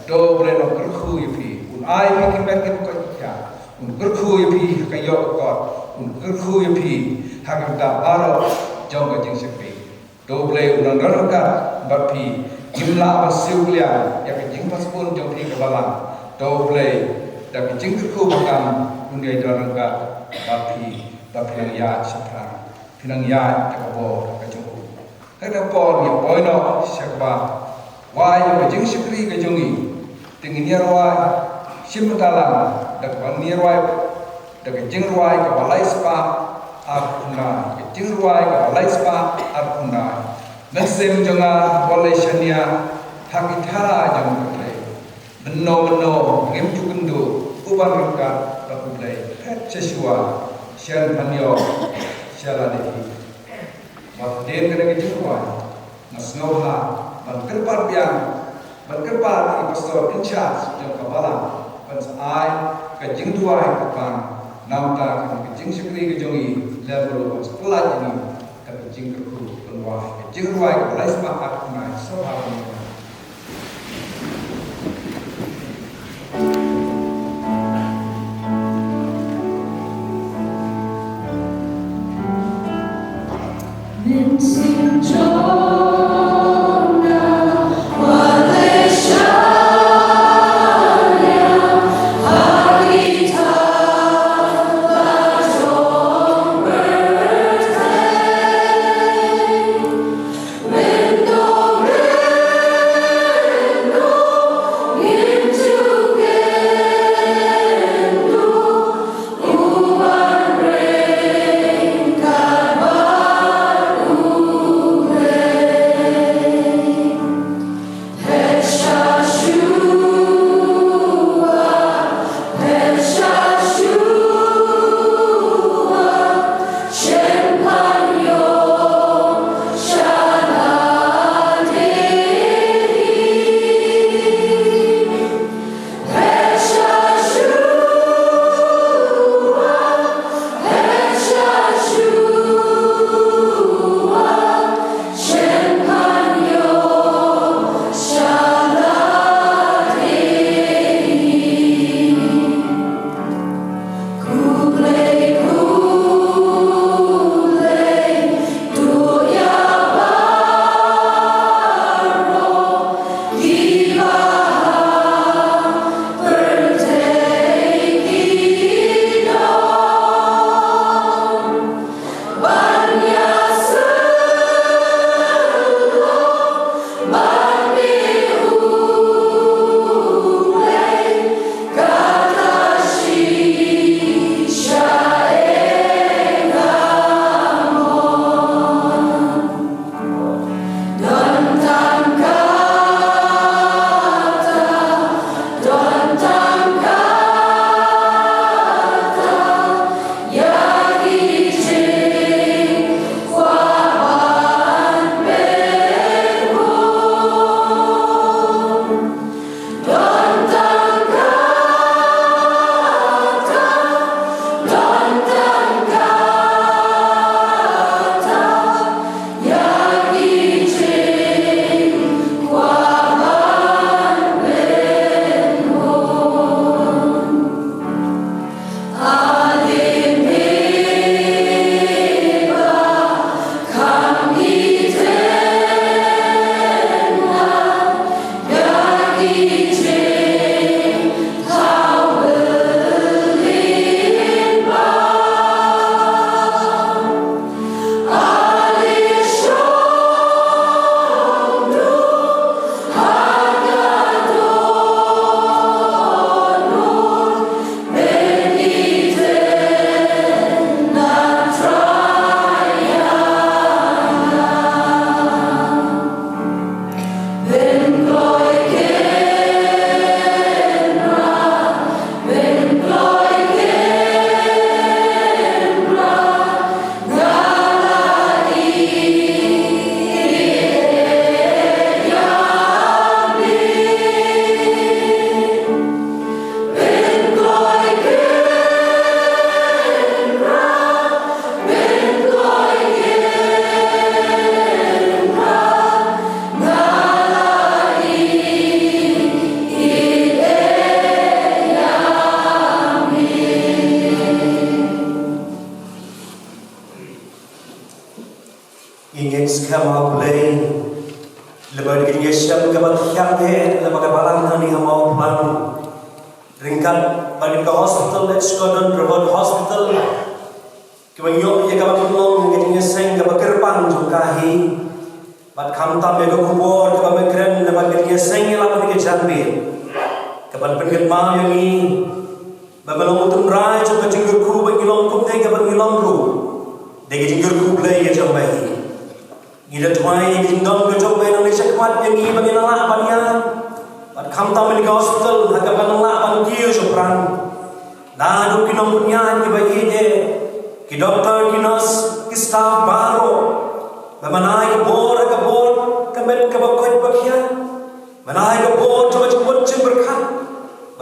To U Blei un kyrkhu ïa phi, un ai phi ki met ki koit ki khiah, un kyrkhu ïa phi ha ka ïoh ka kot, un kyrkhu ïa phi ha ka bynta baroh jong ka jingshakri. To U Blei un don ryngkat bad phi, ngim lah ban siew kylliang ïa ka jingpasbun jong phi ka balang. To U Blei da ka jingkyrkhu ba kham un ïai don ryngkat bad phi, ba phi nang ïaid shaphrang, phi nang ïaid da ka bor ka jong u. Ka dei ka por ngi poi noh sha kaba wai ïa ka jingshakri ka jong ngi. Te ngin ïa rwai shim bynta lang da kaba ngin ïa rwai da ka jingrwai kaba lai spah arphew khyndai, ka jingrwai kaba lai spah arphew khyndai. Mynsiem jong nga wat leit shaniah ha ki thara jong U Blei. Mynno mynno ngim ju kynduh, u ban ryngkat bad U Blei phet sha shuwa, shen ban ïoh sha lade hi. Wat hadien kane ka jingrwai, nga sngewbha ban kyrpad biang, ban kyrpad ïa i pastor in charge jong ka balang ban sa ai ka jingduwai kyrpang, namar ka jingshakri ka jong ngi lem ruh ban sa pyllait ïa ngi da ka jingkyrkhu ban wai ka jingrwai kaba lai spah arphew khyndai. Sngewbha ban ïa Skhem ha U Blei, lada ka jingïashem kaba thiang eh, lada ka balang hangne ha Mawphlang, ryngkat bad ka hospital, H Gordon Rivers Hospital, kiba ïoh ïa kaba kynmaw ka jingïaseng kaba kyrpang jong ka hi. Bad khamtam ïa ka khubor kaba me kren, lada ka jingïaseng ïa la bad ka janmiet, kaba pynkynmaw ïa ngi ba me long u tynrai jong ka jingkyrkhu, ba ngi long kumne kaba ngi long ruh, da ka jingkyrkhu Blei ïa jong me hi. Ngi da duwai ïa ka jingdon ka jong me nangne shakhmat ïa ngi ba ngin nang lah ban ïaid. Bad khamtam ïa ka hospital ha kaba nang lah ban kiew shaphrang. Naduh ki nongpynïaid kiba ïeit, ki doktor, ki nurse, ki staff baroh, ba men ai ka bor ha ka bor ka met kaba koit ba khiah. Men ai ka bor jong ka jingmut jingpyrkhat,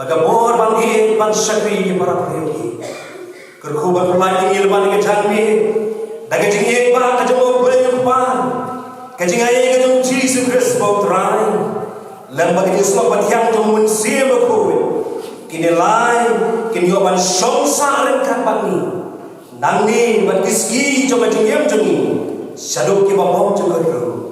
bad ka bor ban ïeit ban shakri ïa ki para briew ki. Kyrkhu ban pynlait ïa ngi lyngba ka janmiet da ka jingïeit ba ka jong U Blei U Kpa, ka jingaiei ka jong U Jisu Khrist U Trai, lem bad ka jingsnoh ba thiang jong U Mynsiem Bakhuid, kine lai kin ïoh ban shong sah ryngkat bad ngi nangne bad ki sngi jong ka jingim jong ngi shaduh kiba bymjukut ruh.